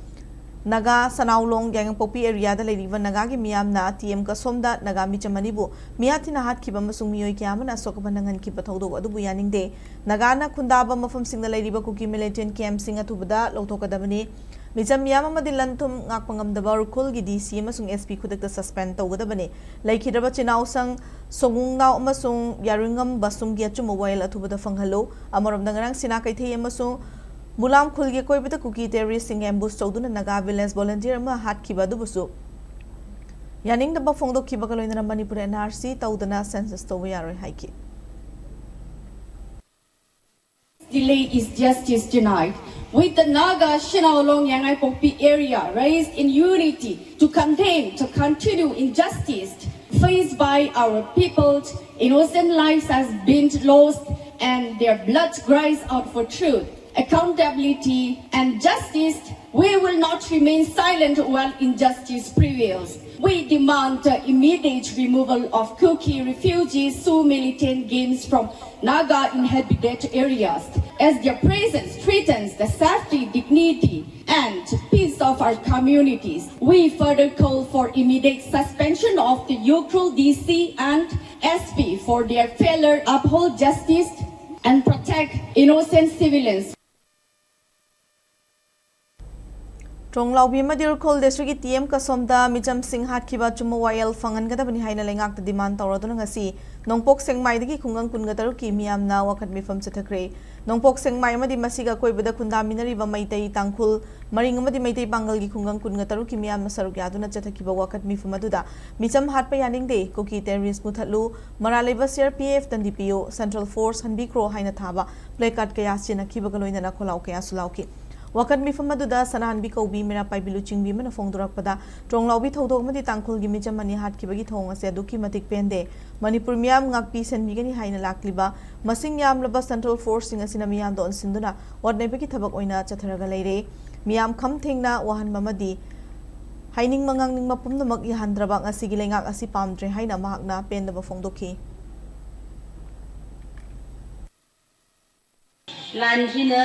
ꯅꯥꯒꯥ ꯁꯅꯥꯎꯂꯣꯡ ꯌꯥꯏꯉꯪꯄꯣꯛꯄꯤ ꯑꯦꯔꯤꯌꯥꯗ ꯂꯩꯔꯤꯕ ꯅꯥꯒꯥꯒꯤ ꯃꯤꯌꯥꯝꯅ ꯇꯤ ꯑꯦꯝ ꯀꯁꯣꯝꯗ ꯅꯥꯒꯥ ꯃꯤꯆꯝ ꯑꯅꯤꯕꯨ ꯃꯤꯍꯥꯠ ꯊꯤꯅ ꯍꯥꯠꯈꯤꯕ ꯑꯃꯁꯨꯡ ꯃꯤꯑꯣꯏ ꯀꯌꯥ ꯑꯃꯅ ꯑꯁꯣꯛ ꯑꯄꯟ ꯅꯪꯍꯟꯈꯤꯕ ꯊꯧꯗꯣꯛ ꯑꯗꯨꯕꯨ ꯌꯥꯅꯤꯡꯗꯦ꯫ ꯅꯥꯒꯥꯅ ꯈꯨꯟꯗꯥꯕ ꯃꯐꯝꯁꯤꯡꯗ ꯂꯩꯔꯤꯕ ꯀꯨꯀꯤ ꯃꯤꯂꯤꯇꯦꯟꯠ ꯀꯦꯝꯞꯁꯤꯡ ꯑꯊꯨꯕꯗ ꯂꯧꯊꯣꯛꯀꯗꯕꯅꯤ꯫ ꯃꯤꯆꯝ ꯃꯤꯌꯥꯝ ꯑꯃꯗꯤ ꯂꯟ ꯊꯨꯝ ꯉꯥꯛꯄ ꯉꯝꯗꯕ ꯎꯈ꯭ꯔꯨꯜꯒꯤ ꯗꯤ ꯁꯤ ꯑꯃꯁꯨꯡ ꯑꯦꯁ ꯄꯤ ꯈꯨꯗꯛꯇ ꯁꯁꯄꯦꯟ ꯇꯧꯒꯗꯕꯅꯤ꯫ ꯂꯩꯈꯤꯗ꯭ꯔꯕ ꯆꯤꯅꯥꯎꯁꯪ, ꯁꯣꯉꯨꯡꯅꯥꯎ ꯑꯃꯁꯨꯡ ꯌꯥꯔꯨꯏꯉꯝ ꯕꯥꯁꯨꯝꯒꯤ ꯑꯆꯨꯝꯕ ꯋꯥꯌꯦꯜ ꯑꯊꯨꯕꯗ ꯐꯪꯍꯜꯂꯨ꯫ ꯑꯃꯔꯣꯝꯗ, ꯉꯔꯥꯡ ꯁꯤꯅꯥ ꯀꯩꯊꯩ ꯑꯃꯁꯨꯡ ꯃꯨꯂꯥꯝ ꯈꯨꯜꯒꯤ ꯑꯀꯣꯏꯕꯗ ꯀꯨꯀꯤ ꯇꯦꯔꯣꯔꯤꯁ꯭ꯠꯁꯤꯡ ꯑꯦꯝꯕꯨꯁ ꯇꯧꯗꯨꯅ ꯅꯥꯒꯥ ꯚꯤꯂꯦꯖ ꯚꯣꯂꯨꯟꯇꯤꯌꯔ ꯑꯃ ꯍꯥꯠꯈꯤꯕ ꯑꯗꯨꯕꯨꯁꯨ ꯌꯥꯅꯤꯡꯗꯕ ꯐꯣꯡꯗꯣꯛꯈꯤꯕꯒ ꯂꯣꯏꯅꯅ ꯃꯅꯤꯄꯨꯔ ꯑꯦꯟ ꯑꯥꯔ ꯁꯤ ꯇꯧꯗꯅ ꯁꯦꯟꯁꯁ ꯇꯧꯕ ꯌꯥꯔꯣꯏ ꯍꯥꯏꯈꯤ꯫ Delay is justice denied. With the Naga Shinawlong Yangaipokpi area raised in unity to condemn to continue injustice faced by our people, innocent lives has been lost and their blood cries out for truth, accountability and justice. We will not remain silent while injustice prevails. We demand the immediate removal of Kuki refugees, Sioux militant gangs from Naga inhabited areas, as their presence threatens the safety, dignity, and peace of our communities. We further call for immediate suspension of the Ukhrul D C and S P for their failure uphold justice and protect innocent civilians. ꯇ꯭ꯔꯣꯡꯂꯥꯎꯕꯤ ꯑꯃꯗꯤ ꯎꯔꯈꯨꯜ ꯗꯤꯁꯇ꯭ꯔꯤꯛꯀꯤ T M ꯀꯁꯣꯝꯗ ꯃꯤꯆꯝꯁꯤꯡ ꯍꯥꯠꯈꯤꯕ ꯑꯆꯨꯝꯕ ꯋꯥꯌꯦꯜ ꯐꯪꯍꯟꯒꯗꯕꯅꯤ ꯍꯥꯏꯅ ꯂꯩꯉꯥꯛꯇ ꯗꯤꯃꯥꯟ ꯇꯧꯔꯗꯨꯅ ꯉꯁꯤ ꯅꯣꯡꯄꯣꯛ ꯁꯦꯛꯃꯥꯏꯗꯒꯤ ꯈꯨꯡꯒꯪ ꯀꯨꯟꯒ ꯇꯔꯨꯛꯀꯤ ꯃꯤꯌꯥꯝꯅ ꯋꯥꯀꯠ ꯃꯤꯐꯝ ꯆꯠꯊꯈ꯭ꯔꯦ꯫ ꯅꯣꯡꯄꯣꯛ ꯁꯦꯛꯃꯥꯏ ꯑꯃꯗꯤ ꯃꯁꯤꯒ ꯑꯀꯣꯏꯕꯗ ꯈꯨꯟꯗꯥꯃꯤꯟꯅꯔꯤꯕ ꯃꯩꯇꯩ, ꯇꯥꯡꯈꯨꯜ, ꯃꯔꯤꯡ ꯑꯃꯗꯤ ꯃꯩꯇꯩ ꯄꯥꯡꯒꯜꯒꯤ ꯈꯨꯡꯒꯪ ꯀꯨꯟꯒ ꯇꯔꯨꯛꯀꯤ ꯃꯤꯌꯥꯝꯅ ꯁꯔꯨꯛ ꯌꯥꯗꯨꯅ ꯆꯠꯊꯈꯤꯕ ꯋꯥꯀꯠ ꯃꯤꯐꯝ ꯑꯗꯨꯗ ꯃꯤꯆꯝ ꯍꯥꯠꯄ ꯌꯥꯅꯤꯡꯗꯦ, ꯀꯨꯀꯤ ꯇꯦꯔꯣꯔꯤꯁ ꯃꯨꯊꯠꯂꯨ, ꯃꯔꯥꯜ ꯂꯩꯕ ꯁꯤ ꯑꯥꯔ ꯄꯤ ꯑꯦꯐ ꯇꯟꯗꯤ ꯄꯤꯌꯨ, ꯁꯦꯟꯇ꯭ꯔꯦꯜ ꯐꯣꯔꯁ ꯍꯟꯕꯤꯈ꯭ꯔꯣ ꯍꯥꯏꯅ ꯊꯥꯕ ꯄ꯭ꯂꯦ ꯀꯥꯔꯗ ꯀꯌꯥ ꯆꯦꯟꯅꯈꯤꯕꯒ ꯂꯣꯏꯅꯅ ꯈꯣꯜꯂꯥꯎ ꯀꯌꯥꯁꯨ ꯂꯥꯎꯈꯤ꯫ ꯋꯥꯀꯠ ꯃꯤꯐꯝ ꯑꯗꯨꯗ ꯁꯅꯥꯍꯟꯕꯤ ꯀꯧꯕꯤ ꯃꯤꯔꯥ ꯄꯥꯏꯕꯤ ꯂꯨꯆꯤꯡꯕꯤ ꯑꯃꯅ ꯐꯣꯡꯗꯣꯔꯛꯄꯗ, ꯇ꯭ꯔꯣꯡꯂꯥꯎꯕꯤ ꯊꯧꯗꯣꯛ ꯑꯃꯗꯤ ꯇꯥꯡꯈꯨꯜꯒꯤ ꯃꯤꯆꯝ ꯑꯅꯤ ꯍꯥꯠꯈꯤꯕꯒꯤ ꯊꯧꯑꯣꯡ ꯑꯁꯤ ꯑꯗꯨꯛꯀꯤ ꯃꯇꯤꯛ ꯄꯦꯟꯗꯦ꯫ ꯃꯅꯤꯄꯨꯔ ꯃꯤꯌꯥꯝ ꯉꯥꯛꯄꯤ ꯁꯦꯟꯕꯤꯒꯅꯤ ꯍꯥꯏꯅ ꯂꯥꯛꯂꯤꯕ ꯃꯁꯤꯡ ꯌꯥꯝꯂꯕ ꯁꯦꯟꯇ꯭ꯔꯦꯜ ꯐꯣꯔꯁꯁꯤꯡ ꯑꯁꯤꯅ ꯃꯤꯌꯥꯝꯗ ꯑꯣꯟꯁꯤꯟꯗꯨꯅ ꯑꯣꯠ ꯅꯩꯕꯒꯤ ꯊꯕꯛ ꯑꯣꯏꯅ ꯆꯠꯊꯔꯒ ꯂꯩꯔꯦ꯫ ꯃꯤꯌꯥꯝ ꯈꯝ ꯊꯦꯡꯅ ꯋꯥꯍꯟꯕ ꯑꯃꯗꯤ ꯍꯥꯏꯅꯤꯡꯕ ꯉꯥꯡꯅꯤꯡꯕ ꯄꯨꯝꯅꯃꯛ ꯌꯥꯍꯟꯗ꯭ꯔꯕ ꯉꯁꯤꯒꯤ ꯂꯩꯉꯥꯛ ꯑꯁꯤ ꯄꯥꯝꯗ꯭ꯔꯦ ꯍꯥꯏꯅ ꯃꯍꯥꯛꯅ ꯄꯦꯟꯗꯕ ꯐꯣꯡꯗꯣꯛꯈꯤ꯫ ꯂꯥꯟꯁꯤꯅ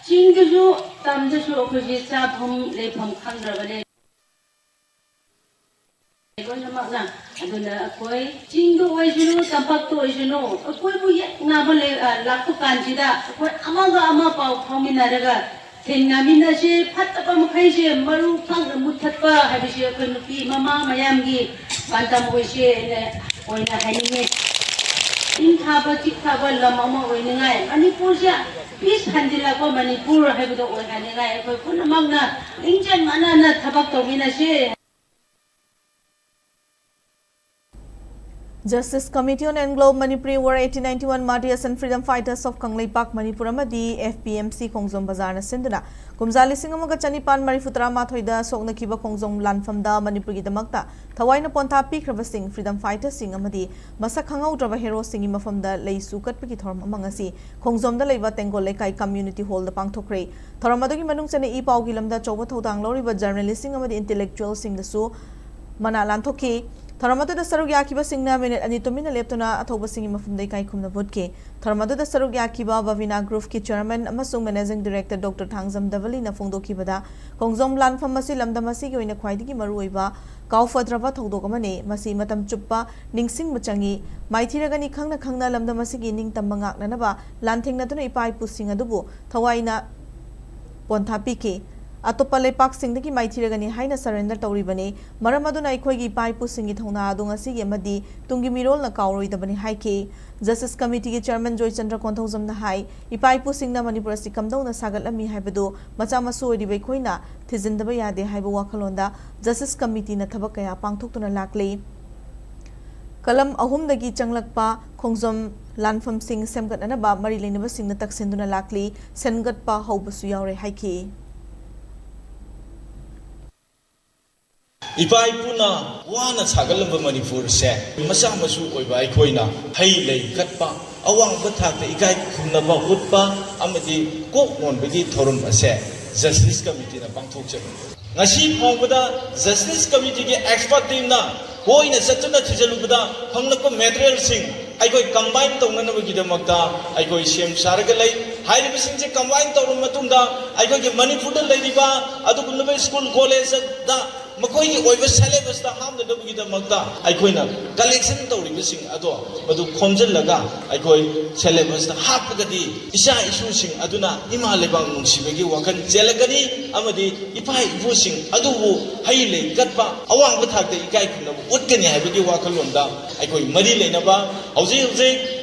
ꯆꯤꯡꯗꯁꯨ ꯇꯝꯗꯁꯨ ꯑꯩꯈꯣꯏꯁꯦ ꯆꯥꯐꯝ ꯂꯩꯐꯝ ꯈꯪꯗ꯭ꯔꯕꯅꯦ꯫ ꯂꯣꯏꯅꯃꯛꯅ꯫ ꯑꯗꯨꯅ ꯑꯩꯈꯣꯏ ꯆꯤꯡꯗ ꯑꯣꯏꯁꯅꯨ, ꯇꯝꯄꯥꯛꯇ ꯑꯣꯏꯁꯅꯨ, ꯑꯩꯈꯣꯏꯕꯨ ꯌꯦꯛꯅꯕ ꯂꯩ-, ꯑ, ꯂꯥꯛꯄ ꯀꯥꯟꯁꯤꯗ ꯑꯩꯈꯣꯏ ꯑꯃꯒ ꯑꯃ ꯄꯥꯎ ꯐꯥꯎꯃꯤꯟꯅꯔꯒ ꯊꯦꯡꯅꯃꯤꯟꯅꯁꯦ, ꯐꯠꯇꯕ ꯃꯈꯩꯁꯦ ꯃꯔꯨ ꯐꯪꯅ ꯃꯨꯠꯊꯠꯄ ꯍꯥꯏꯕꯁꯦ ꯑꯩꯈꯣꯏ ꯅꯨꯄꯤ ꯃꯃꯥ ꯃꯌꯥꯝꯒꯤ ꯄꯥꯟꯗꯝ ꯑꯣꯏꯁꯦ ꯑꯣꯏꯅ ꯍꯥꯏꯅꯤꯡꯉꯤ꯫ ꯏꯪ ꯊꯥꯕ ꯆꯤꯛ ꯊꯥꯕ ꯂꯝ ꯑꯃ ꯑꯣꯏꯅꯤꯡꯉꯥꯏ, ꯃꯅꯤꯄꯨꯔꯁꯦ ꯄꯤꯁ ꯍꯟꯖꯤꯜꯂꯛꯄ ꯃꯅꯤꯄꯨꯔ ꯍꯥꯏꯕꯗꯣ ꯑꯣꯏꯍꯟꯅꯤꯡꯉꯥꯏ ꯑꯩꯈꯣꯏ ꯄꯨꯝꯅꯃꯛꯅ ꯂꯤꯡꯖꯦꯜ ꯃꯥꯟꯅꯅ ꯊꯕꯛ ꯇꯧꯃꯤꯟꯅꯁꯦ꯫ Justice Committee on Anglo Manipuri War eighteen ninety-one Martyrs and Freedom Fighters of Kangleipak Manipur ꯑꯃꯗꯤ F P M C ꯈꯣꯡꯖꯣꯝ ꯕꯖꯥꯔꯅ ꯁꯤꯟꯗꯨꯅ ꯀꯨꯝꯖꯥ ꯂꯤꯁꯤꯡ ꯑꯃꯒ ꯆꯅꯤꯄꯥꯟ ꯃꯔꯤꯐꯨ ꯇꯔꯥꯃꯥꯊꯣꯏꯗ ꯁꯣꯛꯅꯈꯤꯕ ꯈꯣꯡꯖꯣꯝ ꯂꯥꯟꯐꯝꯗ ꯃꯅꯤꯄꯨꯔꯒꯤꯗꯃꯛꯇ ꯊꯋꯥꯏꯅ ꯄꯣꯟꯊꯥ ꯄꯤꯈ꯭ꯔꯕꯁꯤꯡ, freedom fighterꯁꯤꯡ ꯑꯃꯗꯤ ꯃꯁꯛ ꯈꯪꯍꯧꯗ꯭ꯔꯕ heroꯁꯤꯡꯒꯤ ꯃꯐꯝꯗ ꯂꯩꯁꯨ ꯀꯠꯄꯒꯤ ꯊꯧꯔꯝ ꯑꯃ ꯉꯁꯤ ꯈꯣꯡꯖꯣꯝꯗ ꯂꯩꯕ ꯇꯦꯡꯒꯣꯜ ꯂꯩꯀꯥꯏ community hallꯗ ꯄꯥꯡꯊꯣꯛꯈ꯭ꯔꯦ꯫ ꯊꯧꯔꯝ ꯑꯗꯨꯒꯤ ꯃꯅꯨꯡ ꯆꯟꯅ ꯏ ꯄꯥꯎꯒꯤ ꯂꯝꯗ ꯑꯆꯧꯕ ꯊꯧꯗꯥꯡ ꯂꯧꯔꯤꯕ journalistꯁꯤꯡ ꯑꯃꯗꯤ intellectualꯁꯤꯡꯗꯁꯨ ꯃꯅꯥ ꯂꯥꯟꯊꯣꯛꯈꯤ꯫ ꯊꯧꯔꯝ ꯑꯗꯨꯗ ꯁꯔꯨꯛ ꯌꯥꯈꯤꯕꯁꯤꯡꯅ ꯃꯤꯅꯤꯠ ꯑꯅꯤ ꯇꯨꯃꯤꯟꯅ ꯂꯦꯞꯇꯨꯅ ꯑꯊꯧꯕꯁꯤꯡꯒꯤ ꯃꯐꯝꯗ ꯏꯀꯥꯏ ꯈꯨꯝꯅꯕ ꯎꯠꯈꯤ꯫ ꯊꯧꯔꯝ ꯑꯗꯨꯗ ꯁꯔꯨꯛ ꯌꯥꯈꯤꯕ ꯕꯕꯤꯅꯥ ꯒ꯭ꯔꯨꯞꯀꯤ ꯆꯦꯌꯔꯃꯦꯟ ꯑꯃꯁꯨꯡ ꯃꯦꯅꯦꯖꯤꯡ ꯗꯤꯔꯦꯛꯇꯔ ꯗꯣꯛꯇꯔ ꯊꯥꯡꯖꯝ ꯗꯕꯂꯤꯅ ꯐꯣꯡꯗꯣꯛꯈꯤꯕꯗ, ꯈꯣꯡꯖꯣꯝ ꯂꯥꯟꯐꯝ ꯑꯁꯤ ꯂꯝꯗꯝ ꯑꯁꯤꯒꯤ ꯑꯣꯏꯅ ꯈ꯭ꯋꯥꯏꯗꯒꯤ ꯃꯔꯨꯑꯣꯏꯕ ꯀꯥꯎꯐꯗ꯭ꯔꯕ ꯊꯧꯗꯣꯛ ꯑꯃꯅꯤ꯫ ꯃꯁꯤ ꯃꯇꯝ ꯆꯨꯞꯄ ꯅꯤꯡꯁꯤꯡꯕ ꯆꯪꯏ꯫ ꯃꯥꯏꯊꯤꯔꯒꯅꯤ ꯈꯪꯅ ꯈꯪꯅ ꯂꯝꯗꯝ ꯑꯁꯤꯒꯤ ꯅꯤꯡꯇꯝꯕ ꯉꯥꯛꯅꯅꯕ ꯂꯥꯟꯊꯦꯡꯅꯗꯨꯅ ꯏꯄꯥ ꯏꯄꯨꯁꯤꯡ ꯑꯗꯨꯕꯨ ꯊꯋꯥꯏꯅ ꯄꯣꯟꯊꯥ ꯄꯤꯈꯤ꯫ ꯑꯇꯣꯞꯄ ꯂꯩꯄꯥꯛꯁꯤꯡꯗꯒꯤ ꯃꯥꯏꯊꯤꯔꯒꯅꯤ ꯍꯥꯏꯅ ꯁꯔꯦꯟꯗꯔ ꯇꯧꯔꯤꯕꯅꯤ꯫ ꯃꯔꯝ ꯑꯗꯨꯅ ꯑꯩꯈꯣꯏꯒꯤ ꯏꯄꯥ ꯏꯄꯨꯁꯤꯡꯒꯤ ꯊꯧꯅꯥ ꯑꯗꯨ ꯉꯁꯤꯒꯤ ꯑꯃꯗꯤ ꯇꯨꯡꯒꯤ ꯃꯤꯔꯣꯜꯅ ꯀꯥꯎꯔꯣꯏꯗꯕꯅꯤ ꯍꯥꯏꯈꯤ꯫ ꯖꯁꯇꯤꯁ ꯀꯃꯤꯇꯤꯒꯤ ꯆꯦꯌꯔꯃꯦꯟ ꯖꯣꯏꯆꯟꯗ꯭ꯔ ꯀꯣꯟꯊꯧꯖꯝꯅ ꯍꯥꯏ, ꯏꯄꯥ ꯏꯄꯨꯁꯤꯡꯅ ꯃꯅꯤꯄꯨꯔ ꯑꯁꯤ ꯀꯝꯗꯧꯅ ꯁꯥꯒꯠꯂꯝꯃꯤ ꯍꯥꯏꯕꯗꯨ ꯃꯆꯥ ꯃꯁꯨ ꯑꯣꯏꯔꯤꯕ ꯑꯩꯈꯣꯏꯅ ꯊꯤꯖꯤꯟꯗꯕ ꯌꯥꯗꯦ ꯍꯥꯏꯕ ꯋꯥꯈꯜꯂꯣꯟꯗ ꯖꯁꯇꯤꯁ ꯀꯃꯤꯇꯤꯅ ꯊꯕꯛ ꯀꯌꯥ ꯄꯥꯡꯊꯣꯛꯇꯨꯅ ꯂꯥꯛꯂꯤ꯫ ꯀꯂꯝ ꯑꯍꯨꯝꯗꯒꯤ ꯆꯪꯂꯛꯄ ꯈꯣꯡꯖꯣꯝ ꯂꯥꯟꯐꯝꯁꯤꯡ ꯁꯦꯝꯒꯠꯅꯅꯕ ꯃꯔꯤ ꯂꯩꯅꯕꯁꯤꯡꯅ ꯇꯛꯁꯤꯟꯗꯨꯅ ꯂꯥꯛꯂꯤ, ꯁꯦꯝꯒꯠꯄ ꯍꯧꯕꯁꯨ ꯌꯥꯎꯔꯦ ꯍꯥꯏꯈꯤ꯫ ꯏꯄꯥ ꯏꯄꯨꯅ ꯋꯥꯅ ꯁꯥꯒꯠꯂꯝꯕ ꯃꯅꯤꯄꯨꯔꯁꯦ ꯃꯆꯥ ꯃꯁꯨ ꯑꯣꯏꯕ ꯑꯩꯈꯣꯏꯅ ꯍꯩ ꯂꯩ ꯀꯠꯄ, ꯑꯋꯥꯡꯕ ꯊꯥꯛꯇ ꯏꯀꯥꯏ ꯈꯨꯝꯅꯕ ꯎꯠꯄ ꯑꯃꯗꯤ ꯀꯣꯛ ꯉꯣꯟꯕꯒꯤ ꯊꯧꯔꯝ ꯑꯁꯦ ꯖꯁꯇꯤꯁ ꯀꯃꯤꯇꯤꯅ ꯄꯥꯡꯊꯣꯛꯆꯕꯅꯤ꯫ ꯉꯁꯤ ꯐꯥꯎꯕꯗ ꯖꯁꯇꯤꯁ ꯀꯃꯤꯇꯤꯒꯤ ꯑꯦꯛꯁꯄꯔꯠ ꯇꯤꯝꯅ ꯍꯣꯏꯅ ꯆꯠꯇꯨꯅ ꯊꯤꯖꯤꯜꯂꯨꯕꯗ ꯐꯪꯂꯛꯄ ꯃꯦꯇꯔꯤꯌꯦꯜꯁꯤꯡ ꯑꯩꯈꯣꯏ ꯀꯝꯕꯥꯏꯟ ꯇꯧꯅꯅꯕꯒꯤꯗꯃꯛꯇ ꯑꯩꯈꯣꯏ ꯁꯦꯝ ꯁꯥꯔꯒ ꯂꯩ꯫ ꯍꯥꯏꯔꯤꯕꯁꯤꯡꯁꯦ ꯀꯝꯕꯥꯏꯟ ꯇꯧꯔꯕ ꯃꯇꯨꯡꯗ ꯑꯩꯈꯣꯏꯒꯤ ꯃꯅꯤꯄꯨꯔꯗ ꯂꯩꯔꯤꯕ ꯑꯗꯨꯒꯨꯝꯂꯕ ꯁ꯭ꯀꯨꯜ ꯀꯣꯂꯦꯖꯇ ꯃꯈꯣꯏꯒꯤ ꯑꯣꯏꯕ ꯁꯦꯂꯦꯕꯁꯇ ꯍꯥꯞꯅꯅꯕꯒꯤꯗꯃꯛꯇ ꯑꯩꯈꯣꯏꯅ ꯀꯂꯦꯛꯁꯟ ꯇꯧꯔꯤꯕꯁꯤꯡ ꯑꯗꯣ ꯃꯗꯨ ꯈꯣꯝꯖꯤꯜꯂꯒ ꯑꯩꯈꯣꯏ ꯁꯦꯂꯦꯕꯁꯇ ꯍꯥꯞꯄꯒꯗꯤ ꯏꯆꯥ ꯏꯁꯨꯁꯤꯡ ꯑꯗꯨꯅ ꯏꯃꯥ ꯂꯩꯕꯥꯛ ꯅꯨꯡꯁꯤꯕꯒꯤ ꯋꯥꯈꯜ ꯆꯦꯜꯂꯛꯀꯅꯤ ꯑꯃꯗꯤ ꯏꯄꯥ ꯏꯄꯨꯁꯤꯡ ꯑꯗꯨꯕꯨ ꯍꯩ ꯂꯩ ꯀꯠꯄ, ꯑꯋꯥꯡꯕ ꯊꯥꯛꯇ ꯏꯀꯥꯏ ꯈꯨꯝꯅꯕ ꯎꯠꯀꯅꯤ ꯍꯥꯏꯕꯒꯤ ꯋꯥꯈꯜꯂꯣꯟꯗ ꯑꯩꯈꯣꯏ ꯃꯔꯤ ꯂꯩꯅꯕ ꯍꯧꯖꯤꯛ ꯍꯧꯖꯤꯛ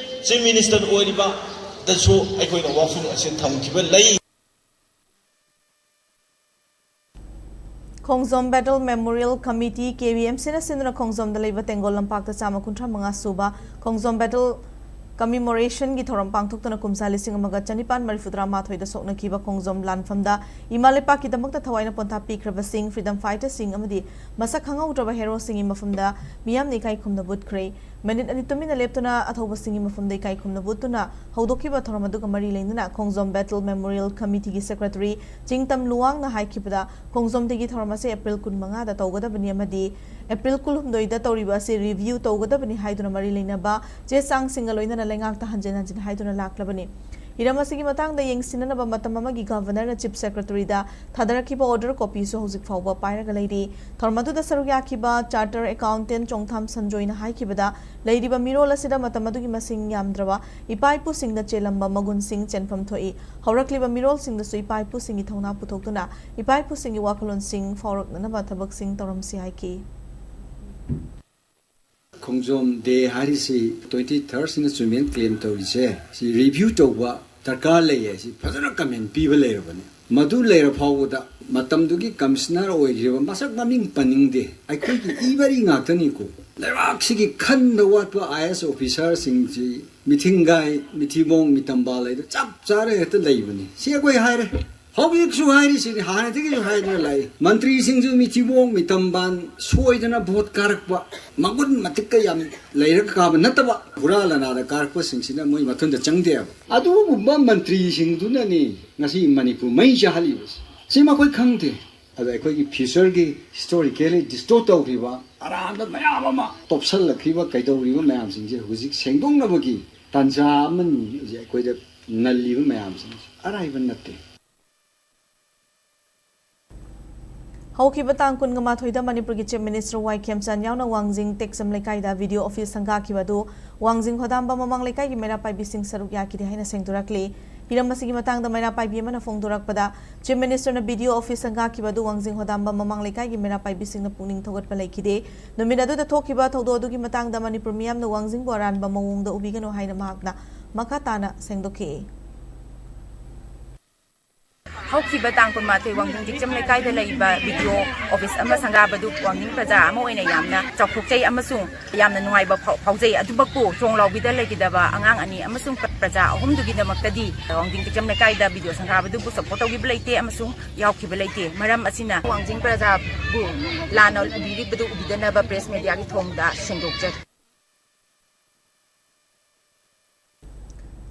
ꯆꯤꯐ ꯃꯤꯅꯤꯁꯇꯔ ꯑꯣꯏꯔꯤꯕꯗꯁꯨ ꯑꯩꯈꯣꯏꯅ ꯋꯥꯐꯝ ꯑꯁꯤ ꯊꯝꯈꯤꯕ ꯂꯩ꯫ ꯈꯣꯡꯖꯣꯝ ꯕꯦꯇꯜ ꯃꯦꯃꯣꯔꯤꯌꯦꯜ ꯀꯃꯤꯇꯤ, ꯀꯦ ꯕꯤ ꯑꯦꯝ ꯁꯤꯅ ꯁꯤꯟꯗꯨꯅ ꯈꯣꯡꯖꯣꯝꯗ ꯂꯩꯕ ꯇꯦꯡꯒꯣꯜ ꯂꯝꯄꯥꯛꯇ ꯆꯥꯝꯃ ꯀꯨꯟꯊ꯭ꯔꯥ ꯃꯉꯥ ꯁꯨꯕ ꯈꯣꯡꯖꯣꯝ ꯕꯦꯇꯜ ꯀꯃꯤꯃꯣꯔꯦꯁꯟꯒꯤ ꯊꯧꯔꯝ ꯄꯥꯡꯊꯣꯛꯇꯨꯅ ꯀꯨꯝꯖꯥ ꯂꯤꯁꯤꯡ ꯑꯃꯒ ꯆꯅꯤꯄꯥꯟ ꯃꯔꯤꯐꯨ ꯇꯔꯥ ꯃꯥꯊꯣꯏꯗ ꯁꯣꯛꯅꯈꯤꯕ ꯈꯣꯡꯖꯣꯝ ꯂꯥꯟꯐꯝꯗ ꯏꯃꯥ ꯂꯩꯄꯥꯛꯀꯤꯗꯃꯛꯇ ꯊꯋꯥꯏꯅ ꯄꯣꯟꯊꯥ ꯄꯤꯈ꯭ꯔꯕꯁꯤꯡ, ꯐ꯭ꯔꯤꯗꯝ ꯐꯥꯏꯇꯔꯁꯤꯡ ꯑꯃꯗꯤ ꯃꯁꯛ ꯈꯪꯍꯧꯗ꯭ꯔꯕ ꯍꯦꯔꯣꯁꯤꯡꯒꯤ ꯃꯐꯝꯗ ꯃꯤꯌꯥꯝꯅ ꯏꯀꯥꯏ ꯈꯨꯝꯅꯕ ꯎꯠꯈ꯭ꯔꯦ꯫ ꯃꯤꯅꯤꯠ ꯑꯅꯤ ꯇꯨꯃꯤꯟꯅ ꯂꯦꯞꯇꯨꯅ ꯑꯊꯧꯕꯁꯤꯡꯒꯤ ꯃꯐꯝꯗ ꯏꯀꯥꯏ ꯈꯨꯝꯅꯕ ꯎꯠꯇꯨꯅ ꯍꯧꯗꯣꯛꯈꯤꯕ ꯊꯧꯔꯝ ꯑꯗꯨꯒ ꯃꯔꯤ ꯂꯩꯅꯅ ꯈꯣꯡꯖꯣꯝ Battle Memorial Committeeꯒꯤ Secretary ꯆꯤꯡꯇꯝ ꯂꯨꯋꯥꯡꯅ ꯍꯥꯏꯈꯤꯕꯗ, ꯈꯣꯡꯖꯣꯝ Dayꯒꯤ ꯊꯧꯔꯝ ꯑꯁꯤ April ꯀꯨꯟꯃꯉꯥꯗ ꯇꯧꯒꯗꯕꯅꯤ ꯑꯃꯗꯤ April ꯀꯨꯟꯍꯨꯝꯗꯣꯏꯗ ꯇꯧꯔꯤꯕ ꯑꯁꯤ review ꯇꯧꯒꯗꯕꯅꯤ ꯍꯥꯏꯗꯨꯅ ꯃꯔꯤ ꯂꯩꯅꯕ ꯆꯦ ꯆꯥꯡꯁꯤꯡꯒ ꯂꯣꯏꯅꯅ ꯂꯩꯉꯥꯛꯇ ꯍꯟꯖꯤꯟ ꯍꯟꯖꯤꯟ ꯍꯥꯏꯗꯨꯅ ꯂꯥꯛꯂꯕꯅꯤ꯫ ꯍꯤꯔꯝ ꯑꯁꯤꯒꯤ ꯃꯇꯥꯡꯗ ꯌꯦꯡꯁꯤꯟꯅꯅꯕ ꯃꯇꯝ ꯑꯃꯒꯤ Governorꯅ Chief Secretaryꯗ ꯊꯥꯗꯔꯛꯈꯤꯕ order copyꯁꯨ ꯍꯧꯖꯤꯛ ꯐꯥꯎꯕ ꯄꯥꯏꯔꯒ ꯂꯩꯔꯤ꯫ ꯊꯧꯔꯝ ꯑꯗꯨꯗ ꯁꯔꯨꯛ ꯌꯥꯈꯤꯕ Chartered Accountant ꯆꯣꯡꯊꯥꯝ ꯁꯟꯖꯣꯏꯅ ꯍꯥꯏꯈꯤꯕꯗ, ꯂꯩꯔꯤꯕ ꯃꯤꯔꯣꯜ ꯑꯁꯤꯗ ꯃꯇꯝ ꯑꯗꯨꯒꯤ ꯃꯁꯤꯡ ꯌꯥꯝꯗ꯭ꯔꯕ ꯏꯄꯥ ꯏꯄꯨꯁꯤꯡꯗ ꯆꯦꯜꯂꯝꯕ ꯃꯒꯨꯟꯁꯤꯡ ꯆꯦꯟꯐꯝ ꯊꯣꯛꯏ꯫ ꯍꯧꯔꯛꯂꯤꯕ ꯃꯤꯔꯣꯜꯁꯤꯡꯗꯁꯨ ꯏꯄꯥ ꯏꯄꯨꯁꯤꯡꯒꯤ ꯊꯧꯅꯥ ꯄꯨꯊꯣꯛꯇꯨꯅ ꯏꯄꯥ ꯏꯄꯨꯁꯤꯡꯒꯤ ꯋꯥꯈꯜꯂꯣꯟꯁꯤꯡ ꯐꯥꯎꯔꯛꯅꯅꯕ ꯊꯕꯛꯁꯤꯡ ꯇꯧꯔꯝꯁꯤ ꯍꯥꯏꯈꯤ꯫ ꯈꯣꯡꯖꯣꯝ Day ꯍꯥꯏꯔꯤꯁꯤ twenty thirdꯁꯤꯅ ꯑꯆꯨꯝꯃꯦꯅ claim ꯇꯧꯔꯤꯁꯦ, ꯁꯤ review ꯇꯧꯕ ꯗꯔꯀꯥꯔ ꯂꯩ ꯍꯥꯏꯁꯤ ꯐꯖꯅ comment ꯄꯤꯕ ꯂꯩꯔꯕꯅꯤ꯫ ꯃꯗꯨ ꯂꯩꯔ ꯐꯥꯎꯕꯗ ꯃꯇꯝꯗꯨꯒꯤ commissioner ꯑꯣꯏꯈ꯭ꯔꯤꯕ, ꯃꯁꯛ ꯃꯃꯤꯡ ꯄꯟꯅꯤꯡꯗꯦ, ꯑꯩꯈꯣꯏꯒꯤ ꯏ ꯃꯔꯤ ꯉꯥꯛꯇꯅꯤꯀꯣ, ꯂꯩꯕꯥꯛꯁꯤꯒꯤ ꯈꯟꯕ ꯋꯥꯠꯄ IAS officerꯁꯤꯡꯁꯤ ꯃꯤꯊꯤꯡꯒꯥꯏ, ꯃꯤꯊꯤꯕꯣꯡ, ꯃꯤꯇꯝꯕꯥꯜ ꯍꯥꯏꯗꯣ ꯆꯞ ꯆꯥꯔ ꯍꯦꯛꯇ ꯂꯩꯕꯅꯤ꯫ ꯁꯤ ꯑꯩꯈꯣꯏ ꯍꯥꯏꯔꯦ, ꯍꯧꯖꯤꯛꯁꯨ ꯍꯥꯏꯔꯤꯁꯤꯅꯤ, ꯍꯥꯟꯅꯗꯒꯤꯁꯨ ꯍꯥꯏꯗꯨꯅ ꯂꯥꯛꯏ꯫ ꯃꯟꯇ꯭ꯔꯤꯁꯤꯡꯁꯨ ꯃꯤꯊꯤꯕꯣꯡ, ꯃꯤꯇꯝꯕꯥꯟ, ꯁꯣꯏꯗꯅ vote ꯀꯥꯔꯛꯄ, ꯃꯒꯨꯟ ꯃꯇꯤꯛꯀ ꯌꯥꯝ ꯂꯩꯔꯒ ꯀꯥꯕ ꯅꯠꯇꯕ, ꯍꯨꯔꯥ ꯂꯅꯥꯗ ꯀꯥꯔꯛꯄꯁꯤꯡꯁꯤꯅ ꯃꯣꯏ ꯃꯊꯨꯟꯗ ꯆꯪꯗꯦꯕ꯫ ꯑꯗꯨꯒꯨꯝꯕ ꯃꯟꯇ꯭ꯔꯤꯁꯤꯡꯗꯨꯅꯅꯤ ꯉꯁꯤ ꯃꯅꯤꯄꯨꯔ ꯃꯩ ꯆꯥꯍꯜꯂꯤꯕꯁꯦ꯫ ꯁꯤ ꯃꯈꯣꯏ ꯈꯪꯗꯦ꯫ ꯑꯗ ꯑꯩꯈꯣꯏꯒꯤ futureꯒꯤ historically distort ꯇꯧꯈꯤꯕ ꯑꯔꯥꯟꯕ ꯃꯌꯥꯝ ꯑꯃ ꯇꯣꯞꯁꯜꯂꯛꯈꯤꯕ ꯀꯩꯗꯧꯔꯤꯕ ꯃꯌꯥꯝꯁꯤꯡꯁꯦ ꯍꯧꯖꯤꯛ ꯁꯦꯡꯗꯣꯛꯅꯕꯒꯤ ꯇꯥꯟꯖꯥ ꯑꯃꯅꯤ ꯍꯧꯖꯤꯛ ꯑꯩꯈꯣꯏꯗ ꯅꯜꯂꯤꯕ ꯃꯌꯥꯝꯁꯤꯡꯁꯦ꯫ ꯑꯔꯥꯏꯕ ꯅꯠꯇꯦ꯫ ꯍꯧꯈꯤꯕ ꯇꯥꯡ ꯀꯨꯟꯃꯥꯊꯣꯏꯗ ꯃꯅꯤꯄꯨꯔꯒꯤ Chief Minister ꯋꯥꯏ ꯈꯦꯝꯆꯥꯟ ꯌꯥꯎꯅ ꯋꯥꯡꯖꯤꯡ ꯇꯦꯛꯆꯝ ꯂꯩꯀꯥꯏꯗ BDO office ꯁꯪꯒꯥꯈꯤꯕ ꯑꯗꯨ ꯋꯥꯡꯖꯤꯡ ꯍꯣꯗꯥꯝꯕ ꯃꯃꯥꯡ ꯂꯩꯀꯥꯏꯒꯤ ꯃꯩꯔꯥ ꯄꯥꯏꯕꯤꯁꯤꯡ ꯁꯔꯨꯛ ꯌꯥꯈꯤꯗꯦ ꯍꯥꯏꯅ ꯁꯦꯡꯗꯣꯔꯛꯂꯤ꯫ ꯍꯤꯔꯝ ꯑꯁꯤꯒꯤ ꯃꯇꯥꯡꯗ ꯃꯩꯔꯥ ꯄꯥꯏꯕꯤ ꯑꯃꯅ ꯐꯣꯡꯗꯣꯔꯛꯄꯗ, Chief Ministerꯅ BDO office ꯁꯪꯒꯥꯈꯤꯕ ꯑꯗꯨ ꯋꯥꯡꯖꯤꯡ ꯍꯣꯗꯥꯝꯕ ꯃꯃꯥꯡ ꯂꯩꯀꯥꯏꯒꯤ ꯃꯩꯔꯥ ꯄꯥꯏꯕꯤꯁꯤꯡꯅ ꯄꯨꯛꯅꯤꯡ ꯊꯧꯒꯠꯄ ꯂꯩꯈꯤꯗꯦ꯫ ꯅꯨꯃꯤꯠ ꯑꯗꯨꯗ ꯊꯣꯛꯈꯤꯕ ꯊꯧꯗꯣꯛ ꯑꯗꯨꯒꯤ ꯃꯇꯥꯡꯗ ꯃꯅꯤꯄꯨꯔ ꯃꯤꯌꯥꯝꯅ ꯋꯥꯡꯖꯤꯡꯕꯨ ꯑꯔꯥꯟꯕ ꯃꯑꯣꯡꯗ ꯎꯕꯤꯒꯅꯨ ꯍꯥꯏꯅ ꯃꯍꯥꯛꯅ ꯃꯈꯥ ꯇꯥꯅ ꯁꯦꯡꯗꯣꯛꯈꯤ꯫ ꯍꯧꯈꯤꯕ ꯇꯥꯡ ꯀꯨꯟꯃꯥꯊꯣꯏ ꯋꯥꯡꯖꯤꯡ ꯇꯦꯛꯆꯝ ꯂꯩꯀꯥꯏꯗ ꯂꯩꯕ BDO office ꯑꯃ ꯁꯪꯒꯥꯕꯗꯨ ꯋꯥꯡꯖꯤꯡ ꯄ꯭ꯔꯖꯥ ꯑꯃ ꯑꯣꯏꯅ ꯌꯥꯝꯅ ꯆꯥꯎꯊꯣꯛꯆꯩ ꯑꯃꯁꯨꯡ ꯌꯥꯝꯅ ꯅꯨꯡꯉꯥꯏꯕ ꯐꯥꯎ-, ꯐꯥꯎꯖꯩ꯫ ꯑꯗꯨꯃꯛꯄꯨ ꯊꯣꯡ ꯂꯥꯎꯕꯤꯗ ꯂꯩꯈꯤꯗꯕ ꯑꯉꯥꯡ ꯑꯅꯤ ꯑꯃꯁꯨꯡ ꯄ꯭ꯔ-, ꯄ꯭ꯔꯖꯥ ꯑꯍꯨꯝꯗꯨꯒꯤꯗꯃꯛꯇꯗꯤ ꯋꯥꯡꯖꯤꯡ ꯇꯦꯛꯆꯝ ꯂꯩꯀꯥꯏꯗ BDO ꯁꯪꯒꯥꯕꯗꯨꯕꯨ support ꯇꯧꯈꯤꯕ ꯂꯩꯇꯦ ꯑꯃꯁꯨꯡ ꯌꯥꯎꯈꯤꯕ ꯂꯩꯇꯦ꯫ ꯃꯔꯝ ꯑꯁꯤꯅ ꯋꯥꯡꯖꯤꯡ ꯄ꯭ꯔꯖꯥꯕꯨ ꯂꯥꯟꯅ ꯎꯕꯤꯔꯤꯕꯗꯨ ꯎꯕꯤꯗꯅꯕ press mediaꯒꯤ ꯊꯣꯡꯗ ꯁꯦꯡꯗꯣꯛꯆꯔꯤ꯫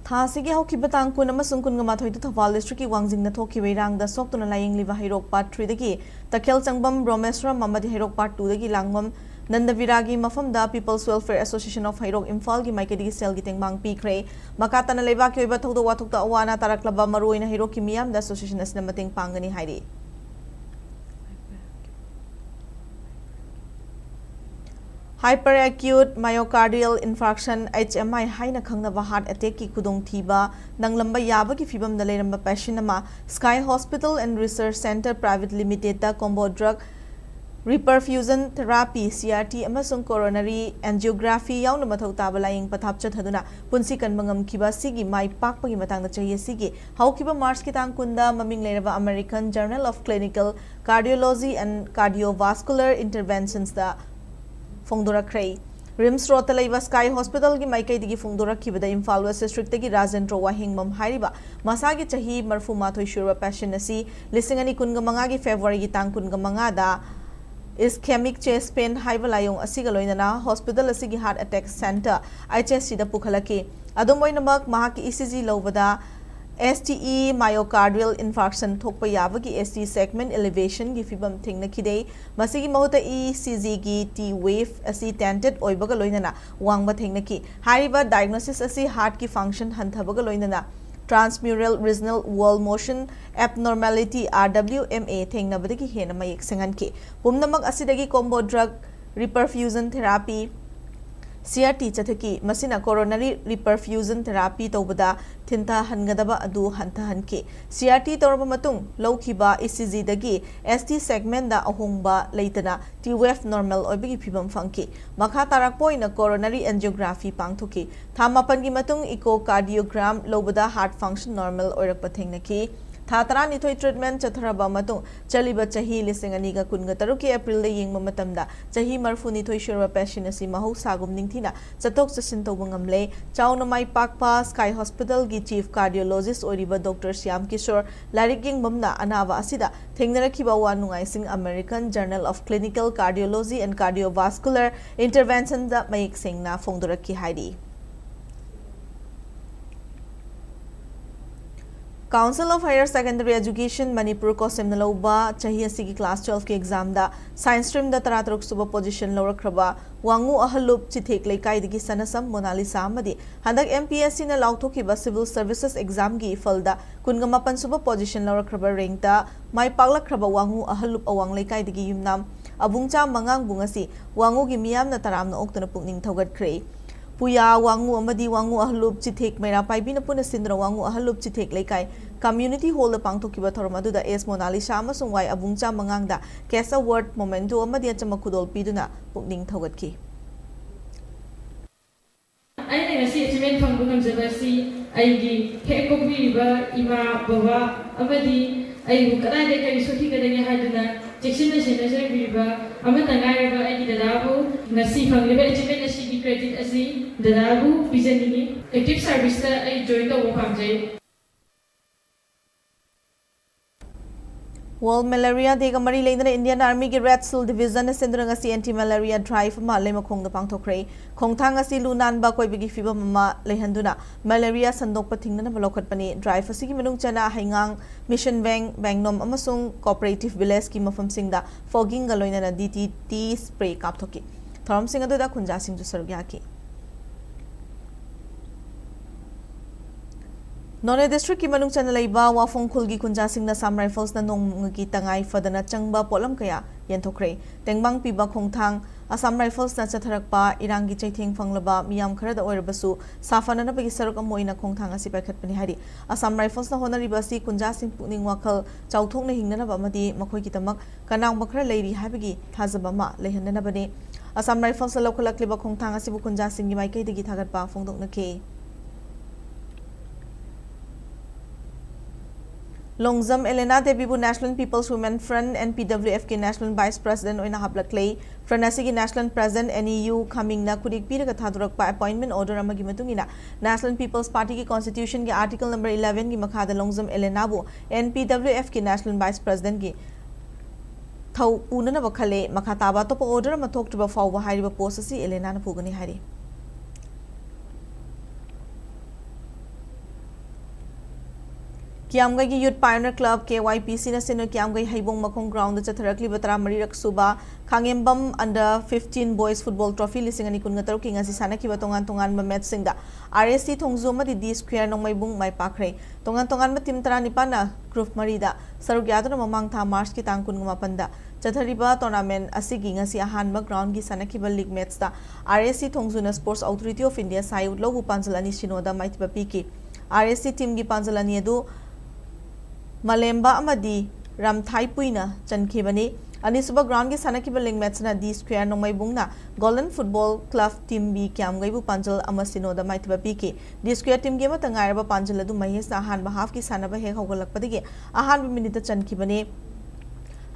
ꯊꯥ ꯑꯁꯤꯒꯤ ꯍꯧꯈꯤꯕ ꯇꯥꯡ ꯀꯨꯟ ꯑꯃꯁꯨꯡ ꯀꯨꯟꯃꯥꯊꯣꯏꯗ ꯊꯧꯕꯥꯜ district ꯀꯤ ꯋꯥꯡꯖꯤꯡꯗ ꯊꯣꯛꯈꯤꯕ ꯏꯔꯥꯡꯗ ꯁꯣꯛꯇꯨꯅ ꯂꯥꯌꯦꯡꯂꯤꯕ ꯍꯩꯔꯣꯛ part three ꯗꯒꯤ ꯇꯈꯦꯜ ꯆꯪꯕꯝ ꯕ꯭ꯔꯣꯃꯦꯁ꯭ꯋꯔꯝ ꯑꯃꯗꯤ ꯍꯩꯔꯣꯛ part two ꯗꯒꯤ ꯂꯥꯡꯕꯝ ꯅꯟꯗꯕꯤꯔꯥꯒꯤ ꯃꯐꯝꯗ People's Welfare Association of ꯍꯩꯔꯣꯛ ꯏꯝꯐꯥꯜꯒꯤ ꯃꯥꯏꯀꯩꯗꯒꯤ ꯁꯦꯜꯒꯤ ꯇꯦꯡꯕꯥꯡ ꯄꯤꯈ꯭ꯔꯦ꯫ ꯃꯈꯥ ꯇꯥꯅ ꯂꯩꯕꯥꯛꯀꯤ ꯑꯣꯏꯕ ꯊꯧꯗꯣꯛ ꯋꯥꯊꯣꯛꯇ ꯑꯋꯥ ꯑꯅꯥ ꯇꯥꯔꯛꯂꯕ ꯃꯔꯨꯑꯣꯏꯅ ꯍꯩꯔꯣꯛꯀꯤ ꯃꯤꯌꯥꯝꯗ association ꯑꯁꯤꯅ ꯃꯇꯦꯡ ꯄꯥꯡꯒꯅꯤ ꯍꯥꯏꯔꯤ꯫ Hyperacute myocardial infarction, H M I, ꯍꯥꯏꯅ ꯈꯪꯅꯕ heart attack ꯀꯤ ꯈꯨꯗꯣꯡꯊꯤꯕ ꯅꯪꯂꯝꯕ ꯌꯥꯕꯒꯤ ꯐꯤꯕꯝꯗ ꯂꯩꯔꯝꯕ patient ꯑꯃ Sky Hospital and Research Centre Private Limited ꯇ combo drug reperfusion therapy, C R T, ꯑꯃꯁꯨꯡ coronary angiography ꯌꯥꯎꯅ ꯃꯊꯧ ꯇꯥꯕ ꯂꯥꯌꯦꯡ ꯄꯊꯥꯞ ꯆꯠꯊꯗꯨꯅ ꯄꯨꯟꯁꯤ ꯀꯟꯕ ꯉꯝꯈꯤꯕ ꯑꯁꯤꯒꯤ ꯃꯥꯏ ꯄꯥꯛꯄꯒꯤ ꯃꯇꯥꯡꯗ ꯆꯍꯤ ꯑꯁꯤꯒꯤ ꯍꯧꯈꯤꯕ March ꯀꯤ ꯇꯥꯡ ꯀꯨꯟꯗ ꯃꯃꯤꯡ ꯂꯩꯔꯕ American Journal of Clinical Cardiology and Cardiovascular Interventions ꯇ ꯐꯣꯡꯗꯣꯔꯛꯈ꯭ꯔꯦ꯫ RIMS Road ꯇ ꯂꯩꯕ Sky Hospital ꯒꯤ ꯃꯥꯏꯀꯩꯗꯒꯤ ꯐꯣꯡꯗꯣꯔꯛꯈꯤꯕꯗ Imphal West district ꯇꯒꯤ ꯔꯥꯖꯦꯟꯗ꯭ꯔꯣ ꯋꯥꯍꯦꯡꯕꯝ ꯍꯥꯏꯔꯤꯕ ꯃꯁꯥꯒꯤ ꯆꯍꯤ ꯃꯔꯤꯐꯨ ꯃꯥꯊꯣꯏ ꯁꯨꯔꯕ patient ꯑꯁꯤ ꯂꯤꯁꯤꯡ ꯑꯅꯤ ꯀꯨꯟꯒ ꯃꯉꯥꯒꯤ February ꯒꯤ ꯇꯥꯡ ꯀꯨꯟꯒ ꯃꯉꯥꯗ ischemic chest pain ꯍꯥꯏꯕ ꯂꯥꯏꯑꯣꯡ ꯑꯁꯤꯒ ꯂꯣꯏꯅꯅ hospital ꯑꯁꯤꯒꯤ heart attack centre, H S C ꯗ ꯄꯨꯈꯠꯂꯛꯈꯤ꯫ ꯑꯗꯨꯝ ꯑꯣꯏꯅꯃꯛ, ꯃꯍꯥꯛꯀꯤ E C G ꯂꯧꯕꯗ S T E, myocardial infarction, ꯊꯣꯛꯄ ꯌꯥꯕꯒꯤ S T segment elevation ꯒꯤ ꯐꯤꯚꯝ ꯊꯦꯡꯅꯈꯤꯗꯦ꯫ ꯃꯁꯤꯒꯤ ꯃꯍꯨꯠꯇ E C G ꯒꯤ T wave ꯑꯁꯤ tented ꯑꯣꯏꯕꯒ ꯂꯣꯏꯅꯅ ꯋꯥꯡꯕ ꯊꯦꯡꯅꯈꯤ꯫ ꯍꯥꯏꯔꯤꯕ diagnosis ꯑꯁꯤ heart ꯀꯤ function ꯍꯟꯊꯕꯒ ꯂꯣꯏꯅꯅ transmural regional wall motion abnormality, R W M A, ꯊꯦꯡꯅꯕꯗꯒꯤ ꯍꯦꯟꯅ ꯃꯌꯦꯛ ꯁꯦꯡꯍꯟꯈꯤ꯫ ꯄꯨꯝꯅꯃꯛ ꯑꯁꯤꯗꯒꯤ combo drug reperfusion therapy, C R T, ꯆꯠꯊꯈꯤ꯫ ꯃꯁꯤꯅ coronary reperfusion therapy ꯇꯧꯕꯗ ꯊꯤꯟꯊꯍꯟꯒꯗꯕ ꯑꯗꯨ ꯍꯟꯊꯍꯟꯈꯤ꯫ C R T ꯇꯧꯔꯕ ꯃꯇꯨꯡ ꯂꯧꯈꯤꯕ E C G ꯗꯒꯤ S T segment ꯗ ꯑꯍꯣꯡꯕ ꯂꯩꯇꯅ T wave normal ꯑꯣꯏꯕꯒꯤ ꯐꯤꯚꯝ ꯐꯪꯈꯤ꯫ ꯃꯈꯥ ꯇꯥꯔꯛꯄ ꯑꯣꯏꯅ coronary angiography ꯄꯥꯡꯊꯣꯛꯈꯤ꯫ ꯊꯥ ꯃꯥꯄꯟꯒꯤ ꯃꯇꯨꯡ echocardiogram ꯂꯧꯕꯗ heart function normal ꯑꯣꯏꯔꯛꯄ ꯊꯦꯡꯅꯈꯤ꯫ ꯊꯥ ꯇꯔꯥꯅꯤꯊꯣꯏ treatment ꯆꯠꯊꯔꯕ ꯃꯇꯨꯡ, ꯆꯠꯂꯤꯕ ꯆꯍꯤ ꯂꯤꯁꯤꯡ ꯑꯅꯤꯒ ꯀꯨꯟꯒ ꯇꯔꯨꯛꯀꯤ April ꯗ ꯌꯦꯡꯕ ꯃꯇꯝꯗ, ꯆꯍꯤ ꯃꯔꯤꯐꯨꯅꯤꯊꯣꯏ ꯁꯨꯔꯕ patient ꯑꯁꯤ ꯃꯍꯧꯁꯥꯒꯨꯝ ꯅꯤꯡꯊꯤꯅ ꯆꯠꯊꯣꯛ ꯆꯠꯁꯤꯟ ꯇꯧꯕ ꯉꯝꯂꯦ꯫ ꯆꯥꯎꯅ ꯃꯥꯏ ꯄꯥꯛꯄ Sky Hospital ꯒꯤ Chief Cardiologist ꯑꯣꯏꯔꯤꯕ Doctor ꯁ꯭ꯌꯥꯝ ꯀꯤꯁꯣꯔ ꯂꯥꯏꯔꯤꯛ ꯌꯦꯡꯕꯝꯅ ꯑꯅꯥꯕ ꯑꯁꯤꯗ ꯊꯦꯡꯅꯔꯛꯈꯤꯕ ꯑꯋꯥ ꯅꯨꯡꯉꯥꯏꯁꯤꯡ American Journal of Clinical Cardiology and Cardiovascular Intervention ꯗ ꯃꯌꯦꯛ ꯁꯦꯡꯅ ꯐꯣꯡꯗꯣꯔꯛꯈꯤ ꯍꯥꯏꯔꯤ꯫ Council of Higher Secondary Education Manipur, COHSEM ꯅ ꯂꯧꯕ ꯆꯍꯤ ꯑꯁꯤꯒꯤ class twelve ꯀꯤ exam ꯗ science stream ꯗ ꯇꯔꯥꯇꯔꯨꯛ ꯁꯨꯕ position ꯂꯧꯔꯛꯈ꯭ꯔꯕ ꯋꯥꯉꯨ ꯑꯍꯜꯂꯨꯞ ꯆꯤꯊꯦꯛ ꯂꯩꯀꯥꯏꯗꯒꯤ ꯁꯅꯁꯝ ꯃꯣꯅꯥꯂꯤꯁꯥ ꯑꯃꯗꯤ ꯍꯟꯗꯛ M P S C ꯅ ꯂꯥꯎꯊꯣꯛꯈꯤꯕ civil services exam ꯒꯤ ꯏꯐꯜꯗ ꯀꯨꯟꯒ ꯃꯥꯄꯟ ꯁꯨꯕ position ꯂꯧꯔꯛꯈ꯭ꯔꯕ rank ꯇ ꯃꯥꯏ ꯄꯥꯛꯂꯛꯈ꯭ꯔꯕ ꯋꯥꯉꯨ ꯑꯍꯜꯂꯨꯞ ꯑꯋꯥꯡ ꯂꯩꯀꯥꯏꯗꯒꯤ ꯌꯨꯝꯅꯥꯝ ꯑꯕꯨꯡꯆꯥ ꯃꯉꯥꯡꯕꯨ ꯉꯁꯤ ꯋꯥꯉꯨꯒꯤ ꯃꯤꯌꯥꯝꯅ ꯇꯔꯥꯝꯅ ꯑꯣꯛꯇꯨꯅ ꯄꯨꯛꯅꯤꯡ ꯊꯧꯒꯠꯈ꯭ꯔꯦ꯫ ꯄꯨꯌꯥ ꯋꯥꯉꯨ ꯑꯃꯗꯤ ꯋꯥꯉꯨ ꯑꯍꯜꯂꯨꯞ ꯆꯤꯊꯦꯛ ꯃꯩꯔꯥ ꯄꯥꯏꯕꯤꯅ ꯄꯨꯟꯅ ꯁꯤꯟꯗꯨꯅ ꯋꯥꯉꯨ ꯑꯍꯜꯂꯨꯞ ꯆꯤꯊꯦꯛ ꯂꯩꯀꯥꯏ community hall ꯗ ꯄꯥꯡꯊꯣꯛꯈꯤꯕ ꯊꯧꯔꯝ ꯑꯗꯨꯗ S ꯃꯣꯅꯥꯂꯤꯁꯥ ꯑꯃꯁꯨꯡ Y ꯑꯕꯨꯡꯆꯥ ꯃꯉꯥꯡꯗ cash award, memento ꯑꯃꯗꯤ ꯑꯆꯝꯕ ꯈꯨꯗꯣꯜ ꯄꯤꯗꯨꯅ ꯄꯨꯛꯅꯤꯡ ꯊꯧꯒꯠꯈꯤ꯫ ꯑꯩꯅ ꯉꯁꯤ achievement ꯐꯪꯕ ꯉꯝꯖꯕ ꯑꯁꯤ ꯑꯩꯒꯤ ꯍꯦꯛ ꯄꯣꯛꯄꯤꯔꯤꯕ ꯏꯃꯥ, ꯕꯕꯥ ꯑꯃꯗꯤ ꯑꯩꯕꯨ ꯀꯗꯥꯏꯗ ꯀꯔꯤ ꯁꯣꯛꯈꯤꯒꯗꯒꯦ ꯍꯥꯏꯗꯨꯅ ꯆꯦꯛꯁꯤꯟꯅ ꯁꯦꯟꯅꯖꯕꯤꯔꯤꯕ ꯑꯃꯠꯇ ꯉꯥꯏꯔꯕ ꯑꯩꯒꯤ ꯗꯗꯥꯕꯨ ꯉꯁꯤ ꯐꯪꯂꯤꯕ achievement ꯑꯁꯤꯒꯤ credit ꯑꯁꯤ ꯗꯗꯥꯕꯨ ꯄꯤꯖꯅꯤꯡꯏ꯫ Active service ꯇ ꯑꯩ join ꯇꯧꯕ ꯄꯥꯝꯖꯩ꯫ World Malaria Day ꯒ ꯃꯔꯤ ꯂꯩꯅꯅ Indian Army ꯒꯤ Red Shield Division ꯅ ꯁꯤꯟꯗꯨꯅ ꯉꯁꯤ anti malaria drive ꯑꯃ ꯂꯩꯃꯈꯣꯡꯗ ꯄꯥꯡꯊꯣꯛꯈ꯭ꯔꯦ꯫ ꯈꯣꯡꯊꯥꯡ ꯑꯁꯤ ꯂꯨ ꯅꯥꯟꯕ ꯑꯀꯣꯏꯕꯒꯤ ꯐꯤꯕꯝ ꯑꯃ ꯂꯩꯍꯟꯗꯨꯅ malaria ꯁꯟꯗꯣꯛꯄ ꯊꯤꯡꯅꯅꯕ ꯂꯧꯈꯠꯄꯅꯤ꯫ Drive ꯑꯁꯤꯒꯤ ꯃꯅꯨꯡ ꯆꯟꯅ ꯍꯩꯉꯥꯡ, ꯃꯤꯁꯟ ꯕꯦꯡ, ꯕꯦꯡꯅꯣꯝ ꯑꯃꯁꯨꯡ cooperative village ꯀꯤ ꯃꯐꯝꯁꯤꯡꯗ fogging ꯒ ꯂꯣꯏꯅꯅ D D T spray ꯀꯥꯞꯊꯣꯛꯈꯤ꯫ ꯊꯧꯔꯝꯁꯤꯡ ꯑꯗꯨꯗ ꯈꯨꯟꯖꯥꯁꯤꯡꯁꯨ ꯁꯔꯨꯛ ꯌꯥꯈꯤ꯫ ꯅꯣꯅꯦ district ꯀꯤ ꯃꯅꯨꯡ ꯆꯟꯅ ꯂꯩꯕ ꯋꯥꯐꯣꯡ ꯈꯨꯜꯒꯤ ꯈꯨꯟꯖꯥꯁꯤꯡꯅ Assam Rifles ꯅ ꯅꯣꯡꯃꯒꯤ ꯇꯉꯥꯏ ꯐꯗꯅ ꯆꯪꯕ ꯄꯣꯠꯂꯝ ꯀꯌꯥ ꯌꯦꯟꯊꯣꯛꯈ꯭ꯔꯦ꯫ ꯇꯦꯡꯕꯥꯡ ꯄꯤꯕ ꯈꯣꯡꯊꯥꯡ, Assam Rifles ꯅ ꯆꯠꯊꯔꯛꯄ ꯏꯔꯥꯡꯒꯤ ꯆꯩꯊꯦꯡ ꯐꯪꯂꯕ ꯃꯤꯌꯥꯝ ꯈꯔꯗ ꯑꯣꯏꯔꯕꯁꯨ ꯁꯥꯐꯅꯅꯕꯒꯤ ꯁꯔꯨꯛ ꯑꯃ ꯑꯣꯏꯅ ꯈꯣꯡꯊꯥꯡ ꯑꯁꯤ ꯄꯥꯏꯈꯠꯄꯅꯤ ꯍꯥꯏꯔꯤ꯫ Assam Rifles ꯅ ꯍꯣꯠꯅꯔꯤꯕ ꯑꯁꯤ ꯈꯨꯟꯖꯥꯁꯤꯡ ꯄꯨꯛꯅꯤꯡ ꯋꯥꯈꯜ ꯆꯥꯎꯊꯣꯛꯅ ꯍꯤꯡꯅꯅꯕ ꯑꯃꯗꯤ ꯃꯈꯣꯏꯒꯤꯗꯃꯛ ꯀꯅꯥꯒꯨꯝꯕ ꯈꯔ ꯂꯩꯔꯤ ꯍꯥꯏꯕꯒꯤ ꯊꯥꯖꯕ ꯑꯃ ꯂꯩꯍꯟꯅꯅꯕꯅꯤ꯫ Assam Rifles ꯅ ꯂꯧꯈꯠꯂꯛꯂꯤꯕ ꯈꯣꯡꯊꯥꯡ ꯑꯁꯤꯕꯨ ꯈꯨꯟꯖꯥꯁꯤꯡꯒꯤ ꯃꯥꯏꯀꯩꯗꯒꯤ ꯊꯥꯒꯠꯄ ꯐꯣꯡꯗꯣꯛꯅꯈꯤ꯫ Longjam ꯑꯦꯂꯦꯅꯥ ꯗꯦꯕꯤꯕꯨ National People's Women Front, N P W F ꯀꯤ National Vice President ꯑꯣꯏꯅ ꯍꯥꯞꯂꯛꯂꯦ꯫ Front ꯑꯁꯤꯒꯤ National President N E U ꯈꯥꯃꯤꯡꯅ ꯈꯨꯗꯤꯛ ꯄꯤꯔꯒ ꯊꯥꯗꯣꯔꯛꯄ appointment order ꯑꯃꯒꯤ ꯃꯇꯨꯡ ꯏꯟꯅ, National People's Party ꯒꯤ Constitution ꯒꯤ Article number eleven ꯒꯤ ꯃꯈꯥꯗ Longjam ꯑꯦꯂꯦꯅꯥꯕꯨ N P W F ꯀꯤ National Vice President ꯀꯤ ꯊꯧ ꯄꯨꯅꯅꯕ ꯈꯜꯂꯦ꯫ ꯃꯈꯥ ꯇꯥꯕ ꯑꯇꯣꯞꯄ order ꯑꯃ ꯊꯣꯛꯇ꯭ꯔꯤꯕ ꯐꯥꯎꯕ ꯍꯥꯏꯔꯤꯕ post ꯑꯁꯤ ꯑꯦꯂꯦꯅꯥꯅ ꯄꯨꯒꯅꯤ ꯍꯥꯏꯔꯤ꯫ ꯀꯤꯌꯥꯝꯒꯩꯒꯤ Youth Pioneer Club, K Y P C ꯅ ꯁꯤꯟꯕ ꯀꯤꯌꯥꯝꯒꯩ ꯍꯩꯕꯣꯡ ꯃꯈꯣꯡ ground ꯗ ꯆꯠꯊꯔꯛꯂꯤꯕ ꯇꯔꯥꯃꯔꯤꯔꯛ ꯁꯨꯕ ꯈꯥꯉꯦꯝꯕꯝ Under fifteen Boys Football Trophy ꯂꯤꯁꯤꯡ ꯑꯅꯤ ꯀꯨꯟꯒ ꯇꯔꯨꯛꯀꯤ ꯉꯁꯤ ꯁꯥꯟꯅꯈꯤꯕ ꯇꯣꯉꯥꯟ ꯇꯣꯉꯥꯟꯕ match ꯁꯤꯡꯗ R S C ꯊꯣꯡꯖꯨ ꯑꯃꯗꯤ D Square ꯅꯣꯡꯃꯩꯕꯨꯡ ꯃꯥꯏ ꯄꯥꯛꯈ꯭ꯔꯦ꯫ ꯇꯣꯉꯥꯟ ꯇꯣꯉꯥꯟꯕ team ꯇꯔꯥꯅꯤꯄꯥꯟꯅ group ꯃꯔꯤꯗ ꯁꯔꯨꯛ ꯌꯥꯗꯨꯅ ꯃꯃꯥꯡ ꯊꯥ March ꯀꯤ ꯇꯥꯡ ꯀꯨꯟꯒ ꯃꯥꯄꯟꯗ ꯆꯠꯊꯔꯤꯕ tournament ꯑꯁꯤꯒꯤ ꯉꯁꯤ ꯑꯍꯥꯟꯕ ground ꯒꯤ ꯁꯥꯟꯅꯈꯤꯕ league match ꯇ R S C ꯊꯣꯡꯖꯨꯅ Sports Authority of India ꯁꯥꯏ ꯎꯠꯂꯧꯕ ꯄꯥꯟꯖꯜ ꯑꯅꯤ ꯁꯤꯅꯣꯗ ꯃꯥꯏꯊꯤꯕ ꯄꯤꯈꯤ꯫ R S C team ꯒꯤ ꯄꯥꯟꯖꯜ ꯑꯅꯤ ꯑꯗꯨ ꯃꯂꯦꯝꯕ ꯑꯃꯗꯤ ꯔꯝꯊꯥꯏꯄꯨꯏꯅ ꯆꯟꯈꯤꯕꯅꯤ꯫ ꯑꯅꯤꯁꯨꯕ ground ꯒꯤ ꯁꯥꯟꯅꯈꯤꯕ league match ꯅ D Square ꯅꯣꯡꯃꯩꯕꯨꯡꯅ Golden Football Club Team B ꯀꯤꯌꯥꯝꯒꯩꯕꯨ ꯄꯥꯟꯖꯜ ꯑꯃ ꯁꯤꯅꯣꯗ ꯃꯥꯏꯊꯤꯕ ꯄꯤꯈꯤ꯫ D Square team ꯒꯤ ꯑꯃꯠꯇ ꯉꯥꯏꯔꯕ ꯄꯥꯟꯖꯜ ꯑꯗꯨ ꯃꯍꯦꯁꯅ ꯑꯍꯥꯟꯕ half ꯀꯤ ꯁꯥꯟꯅꯕ ꯍꯦꯛ ꯍꯧꯒꯠꯂꯛꯄꯗꯒꯤ ꯑꯍꯥꯟꯕ minute ꯇ ꯆꯟꯈꯤꯕꯅꯤ꯫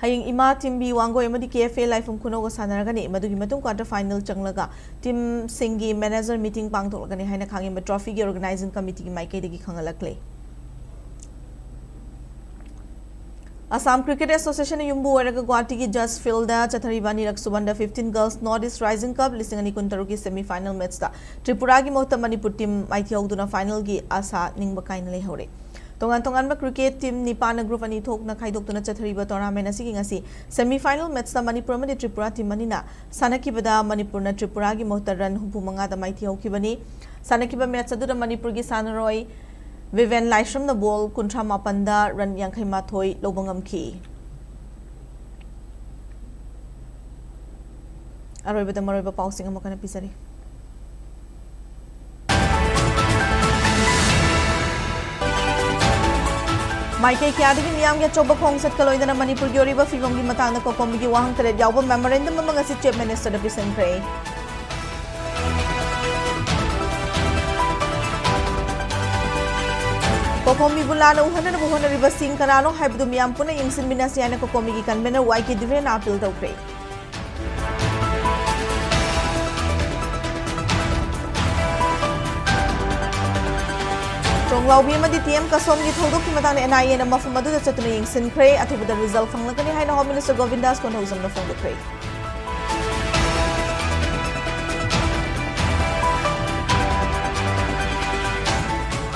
ꯍꯌꯦꯡ ꯏꯃꯥ Team B ꯋꯥꯡꯒꯣꯏ ꯑꯃꯗꯤ K F A ꯂꯥꯏꯐꯝ ꯈꯨꯅꯧꯒ ꯁꯥꯟꯅꯔꯒꯅꯤ꯫ ꯃꯗꯨꯒꯤ ꯃꯇꯨꯡ quarter final ꯆꯪꯂꯒ team ꯁꯤꯡꯒꯤ manager meeting ꯄꯥꯡꯊꯣꯛꯂꯒꯅꯤ ꯍꯥꯏꯅ ꯈꯥꯉꯦꯝꯕ trophy ꯒꯤ organizing committee ꯒꯤ ꯃꯥꯏꯀꯩꯗꯒꯤ ꯈꯪꯍꯜꯂꯛꯂꯦ꯫ Assam Cricket Association ꯅ ꯌꯨꯝꯕꯨ ꯑꯣꯏꯔꯒ ꯒꯨꯋꯥꯍꯥꯇꯤꯒꯤ Judge Field ꯗ ꯆꯠꯊꯔꯤꯕ ꯑꯅꯤꯔꯛ ꯁꯨꯕ Under fifteen Girls North East Rising Cup ꯂꯤꯁꯤꯡ ꯑꯅꯤ ꯀꯨꯟꯇꯔꯨꯛꯀꯤ semi final match ꯇ ꯇ꯭ꯔꯤꯄꯨꯔꯥꯒꯤ ꯃꯍꯨꯠꯇ ꯃꯅꯤꯄꯨꯔ team ꯃꯥꯏꯊꯤꯍꯧꯗꯨꯅ final ꯒꯤ ꯑꯥꯁꯥ ꯅꯤꯡꯕ ꯀꯥꯏꯅ ꯂꯩꯍꯧꯔꯦ꯫ ꯇꯣꯉꯥꯟ ꯇꯣꯉꯥꯟꯕ cricket team ꯅꯤꯄꯥꯟꯅ group ꯑꯅꯤ ꯊꯣꯛꯅ ꯈꯥꯏꯗꯣꯛꯇꯨꯅ ꯆꯠꯊꯔꯤꯕ tournament ꯑꯁꯤꯒꯤ ꯉꯁꯤ semi final match ꯇ ꯃꯅꯤꯄꯨꯔ ꯑꯃꯗꯤ ꯇ꯭ꯔꯤꯄꯨꯔꯥ team ꯑꯅꯤꯅ ꯁꯥꯟꯅꯈꯤꯕꯗ ꯃꯅꯤꯄꯨꯔꯅ ꯇ꯭ꯔꯤꯄꯨꯔꯥꯒꯤ ꯃꯍꯨꯠꯇ run ꯍꯨꯝꯐꯨ ꯃꯉꯥꯗ ꯃꯥꯏꯊꯤꯍꯧꯈꯤꯕꯅꯤ꯫ ꯁꯥꯟꯅꯈꯤꯕ match ꯑꯗꯨꯗ ꯃꯅꯤꯄꯨꯔꯒꯤ ꯁꯥꯟꯅꯔꯣꯏ ꯚꯤꯚꯦꯟ ꯂꯥꯏꯁ꯭ꯔꯝꯅ ball ꯀꯨꯟꯊ꯭ꯔꯥ ꯃꯥꯄꯟꯗ run ꯌꯥꯡꯈꯩ ꯃꯥꯊꯣꯏ ꯂꯧꯕ ꯉꯝꯈꯤ꯫ ꯑꯔꯣꯏꯕꯗ ꯃꯔꯨꯑꯣꯏꯕ ꯄꯥꯎꯁꯤꯡ ꯑꯃꯨꯛ ꯍꯟꯅ ꯄꯤꯖꯔꯤ꯫ ꯃꯥꯏꯀꯩ ꯀꯌꯥꯗꯒꯤ ꯃꯤꯌꯥꯝꯒꯤ ꯑꯆꯧꯕ ꯈꯣꯡꯆꯠꯀ ꯂꯣꯏꯅꯅ ꯃꯅꯤꯄꯨꯔꯒꯤ ꯑꯣꯏꯔꯤꯕ ꯐꯤꯕꯝꯒꯤ ꯃꯇꯥꯡꯗ ꯀꯣꯀꯣꯃꯤꯒꯤ ꯋꯥꯍꯪ ꯇꯔꯦꯠ ꯌꯥꯎꯕ memorandum ꯑꯃ ꯉꯁꯤ Chief Minister ꯗ ꯄꯤꯁꯤꯟꯈ꯭ꯔꯦ꯫ ꯀꯣꯀꯣꯃꯤꯕꯨ ꯂꯥꯟꯅ ꯎꯍꯟꯅꯅꯕ ꯍꯣꯠꯅꯔꯤꯕꯁꯤꯡ ꯀꯅꯥꯅꯣ ꯍꯥꯏꯕꯗꯨ ꯃꯤꯌꯥꯝ ꯄꯨꯟꯅ ꯌꯦꯡꯁꯤꯟꯃꯤꯟꯅꯁꯤ ꯍꯥꯏꯅ ꯀꯣꯀꯣꯃꯤꯒꯤ convener Y K ꯙꯤꯔꯦꯟꯅ appeal ꯇꯧꯈ꯭ꯔꯦ꯫ ꯇ꯭ꯔꯣꯡꯂꯥꯎꯕꯤ ꯑꯃꯗꯤ T M ꯀꯁꯣꯝꯒꯤ ꯊꯧꯗꯣꯛꯀꯤ ꯃꯇꯥꯡꯗ N I A ꯅ ꯃꯐꯝ ꯑꯗꯨꯗ ꯆꯠꯇꯨꯅ ꯌꯦꯡꯁꯤꯟꯈ꯭ꯔꯦ꯫ ꯑꯊꯨꯕꯗ result ꯐꯪꯂꯒꯅꯤ ꯍꯥꯏꯅ Home Minister ꯒꯣꯕꯤꯟꯗꯥꯁ ꯀꯣꯟꯊꯧꯖꯝꯅ ꯐꯣꯡꯗꯣꯛꯈ꯭ꯔꯦ꯫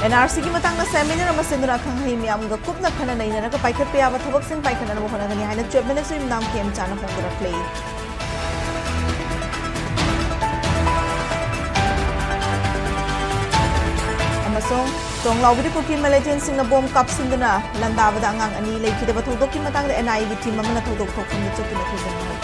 ꯑꯦꯟ ꯑꯥꯔ ꯁꯤꯒꯤ ꯃꯇꯥꯡꯗ ꯁꯦꯃꯤꯅꯥꯔ ꯑꯃ ꯁꯤꯟꯗꯨꯅ ꯑꯈꯪ ꯑꯍꯩ ꯃꯤꯌꯥꯝꯒ ꯀꯨꯞꯅ ꯈꯟꯅ ꯅꯩꯅꯔꯒ ꯄꯥꯏꯈꯠꯄ ꯌꯥꯕ ꯊꯕꯛꯁꯤꯡ ꯄꯥꯏꯈꯠꯅꯅꯕ ꯍꯣꯠꯅꯒꯅꯤ ꯍꯥꯏꯅ ꯆꯤꯐ ꯃꯤꯅꯤꯁꯇꯔ ꯌꯨꯝꯅꯥꯝ ꯈꯦꯝꯆꯥꯅ ꯐꯣꯡꯗꯣꯔꯛꯂꯤ꯫ ꯑꯃꯁꯨꯡ ꯇꯣꯡꯂꯥꯎꯕꯤꯗ ꯀꯨꯀꯤ ꯃꯤꯂꯤꯇꯦꯟꯁꯤꯡꯅ ꯕꯣꯝ ꯀꯥꯞꯁꯤꯟꯗꯨꯅ ꯂꯥꯟꯗꯥꯕꯗ ꯑꯉꯥꯡ ꯑꯅꯤ ꯂꯩꯈꯤꯗꯕ ꯊꯧꯗꯣꯛꯀꯤ ꯃꯇꯥꯡꯗ ꯑꯦꯟ ꯑꯥꯏ ꯑꯦꯒꯤ ꯇꯤꯝ ꯑꯃꯅ ꯊꯧꯗꯣꯛ ꯊꯣꯛꯐꯝꯗ ꯆꯠꯇꯨꯅ ꯊꯤꯖꯤꯟꯈ꯭ꯔꯦ꯫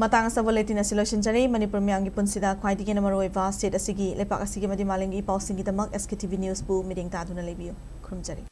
ꯃꯇꯥꯡ ꯑꯁꯤꯗ ꯕꯨꯂꯦꯇꯤꯟ ꯑꯁꯤ ꯂꯣꯏꯁꯤꯟꯖꯔꯦ꯫ ꯃꯅꯤꯄꯨꯔ ꯃꯤꯌꯥꯝꯒꯤ ꯄꯨꯟꯁꯤꯗ ꯈ꯭ꯋꯥꯏꯗꯒꯤ ꯍꯦꯟꯅ ꯃꯔꯨꯑꯣꯏꯕ ꯁ꯭ꯇꯦꯠ ꯑꯁꯤꯒꯤ, ꯂꯩꯄꯥꯛ ꯑꯁꯤꯒꯤ ꯑꯃꯗꯤ ꯃꯥꯂꯦꯝꯒꯤ ꯏ ꯄꯥꯎꯁꯤꯡꯒꯤꯗꯃꯛ ꯑꯦꯁ ꯀꯦ ꯇꯤ ꯚꯤ ꯅ꯭ꯌꯨꯁꯄꯨ ꯃꯤꯠꯌꯦꯡ ꯇꯥꯗꯨꯅ ꯂꯩꯕꯤꯌꯨ꯫ ꯈꯨꯔꯨꯝꯖꯔꯤ꯫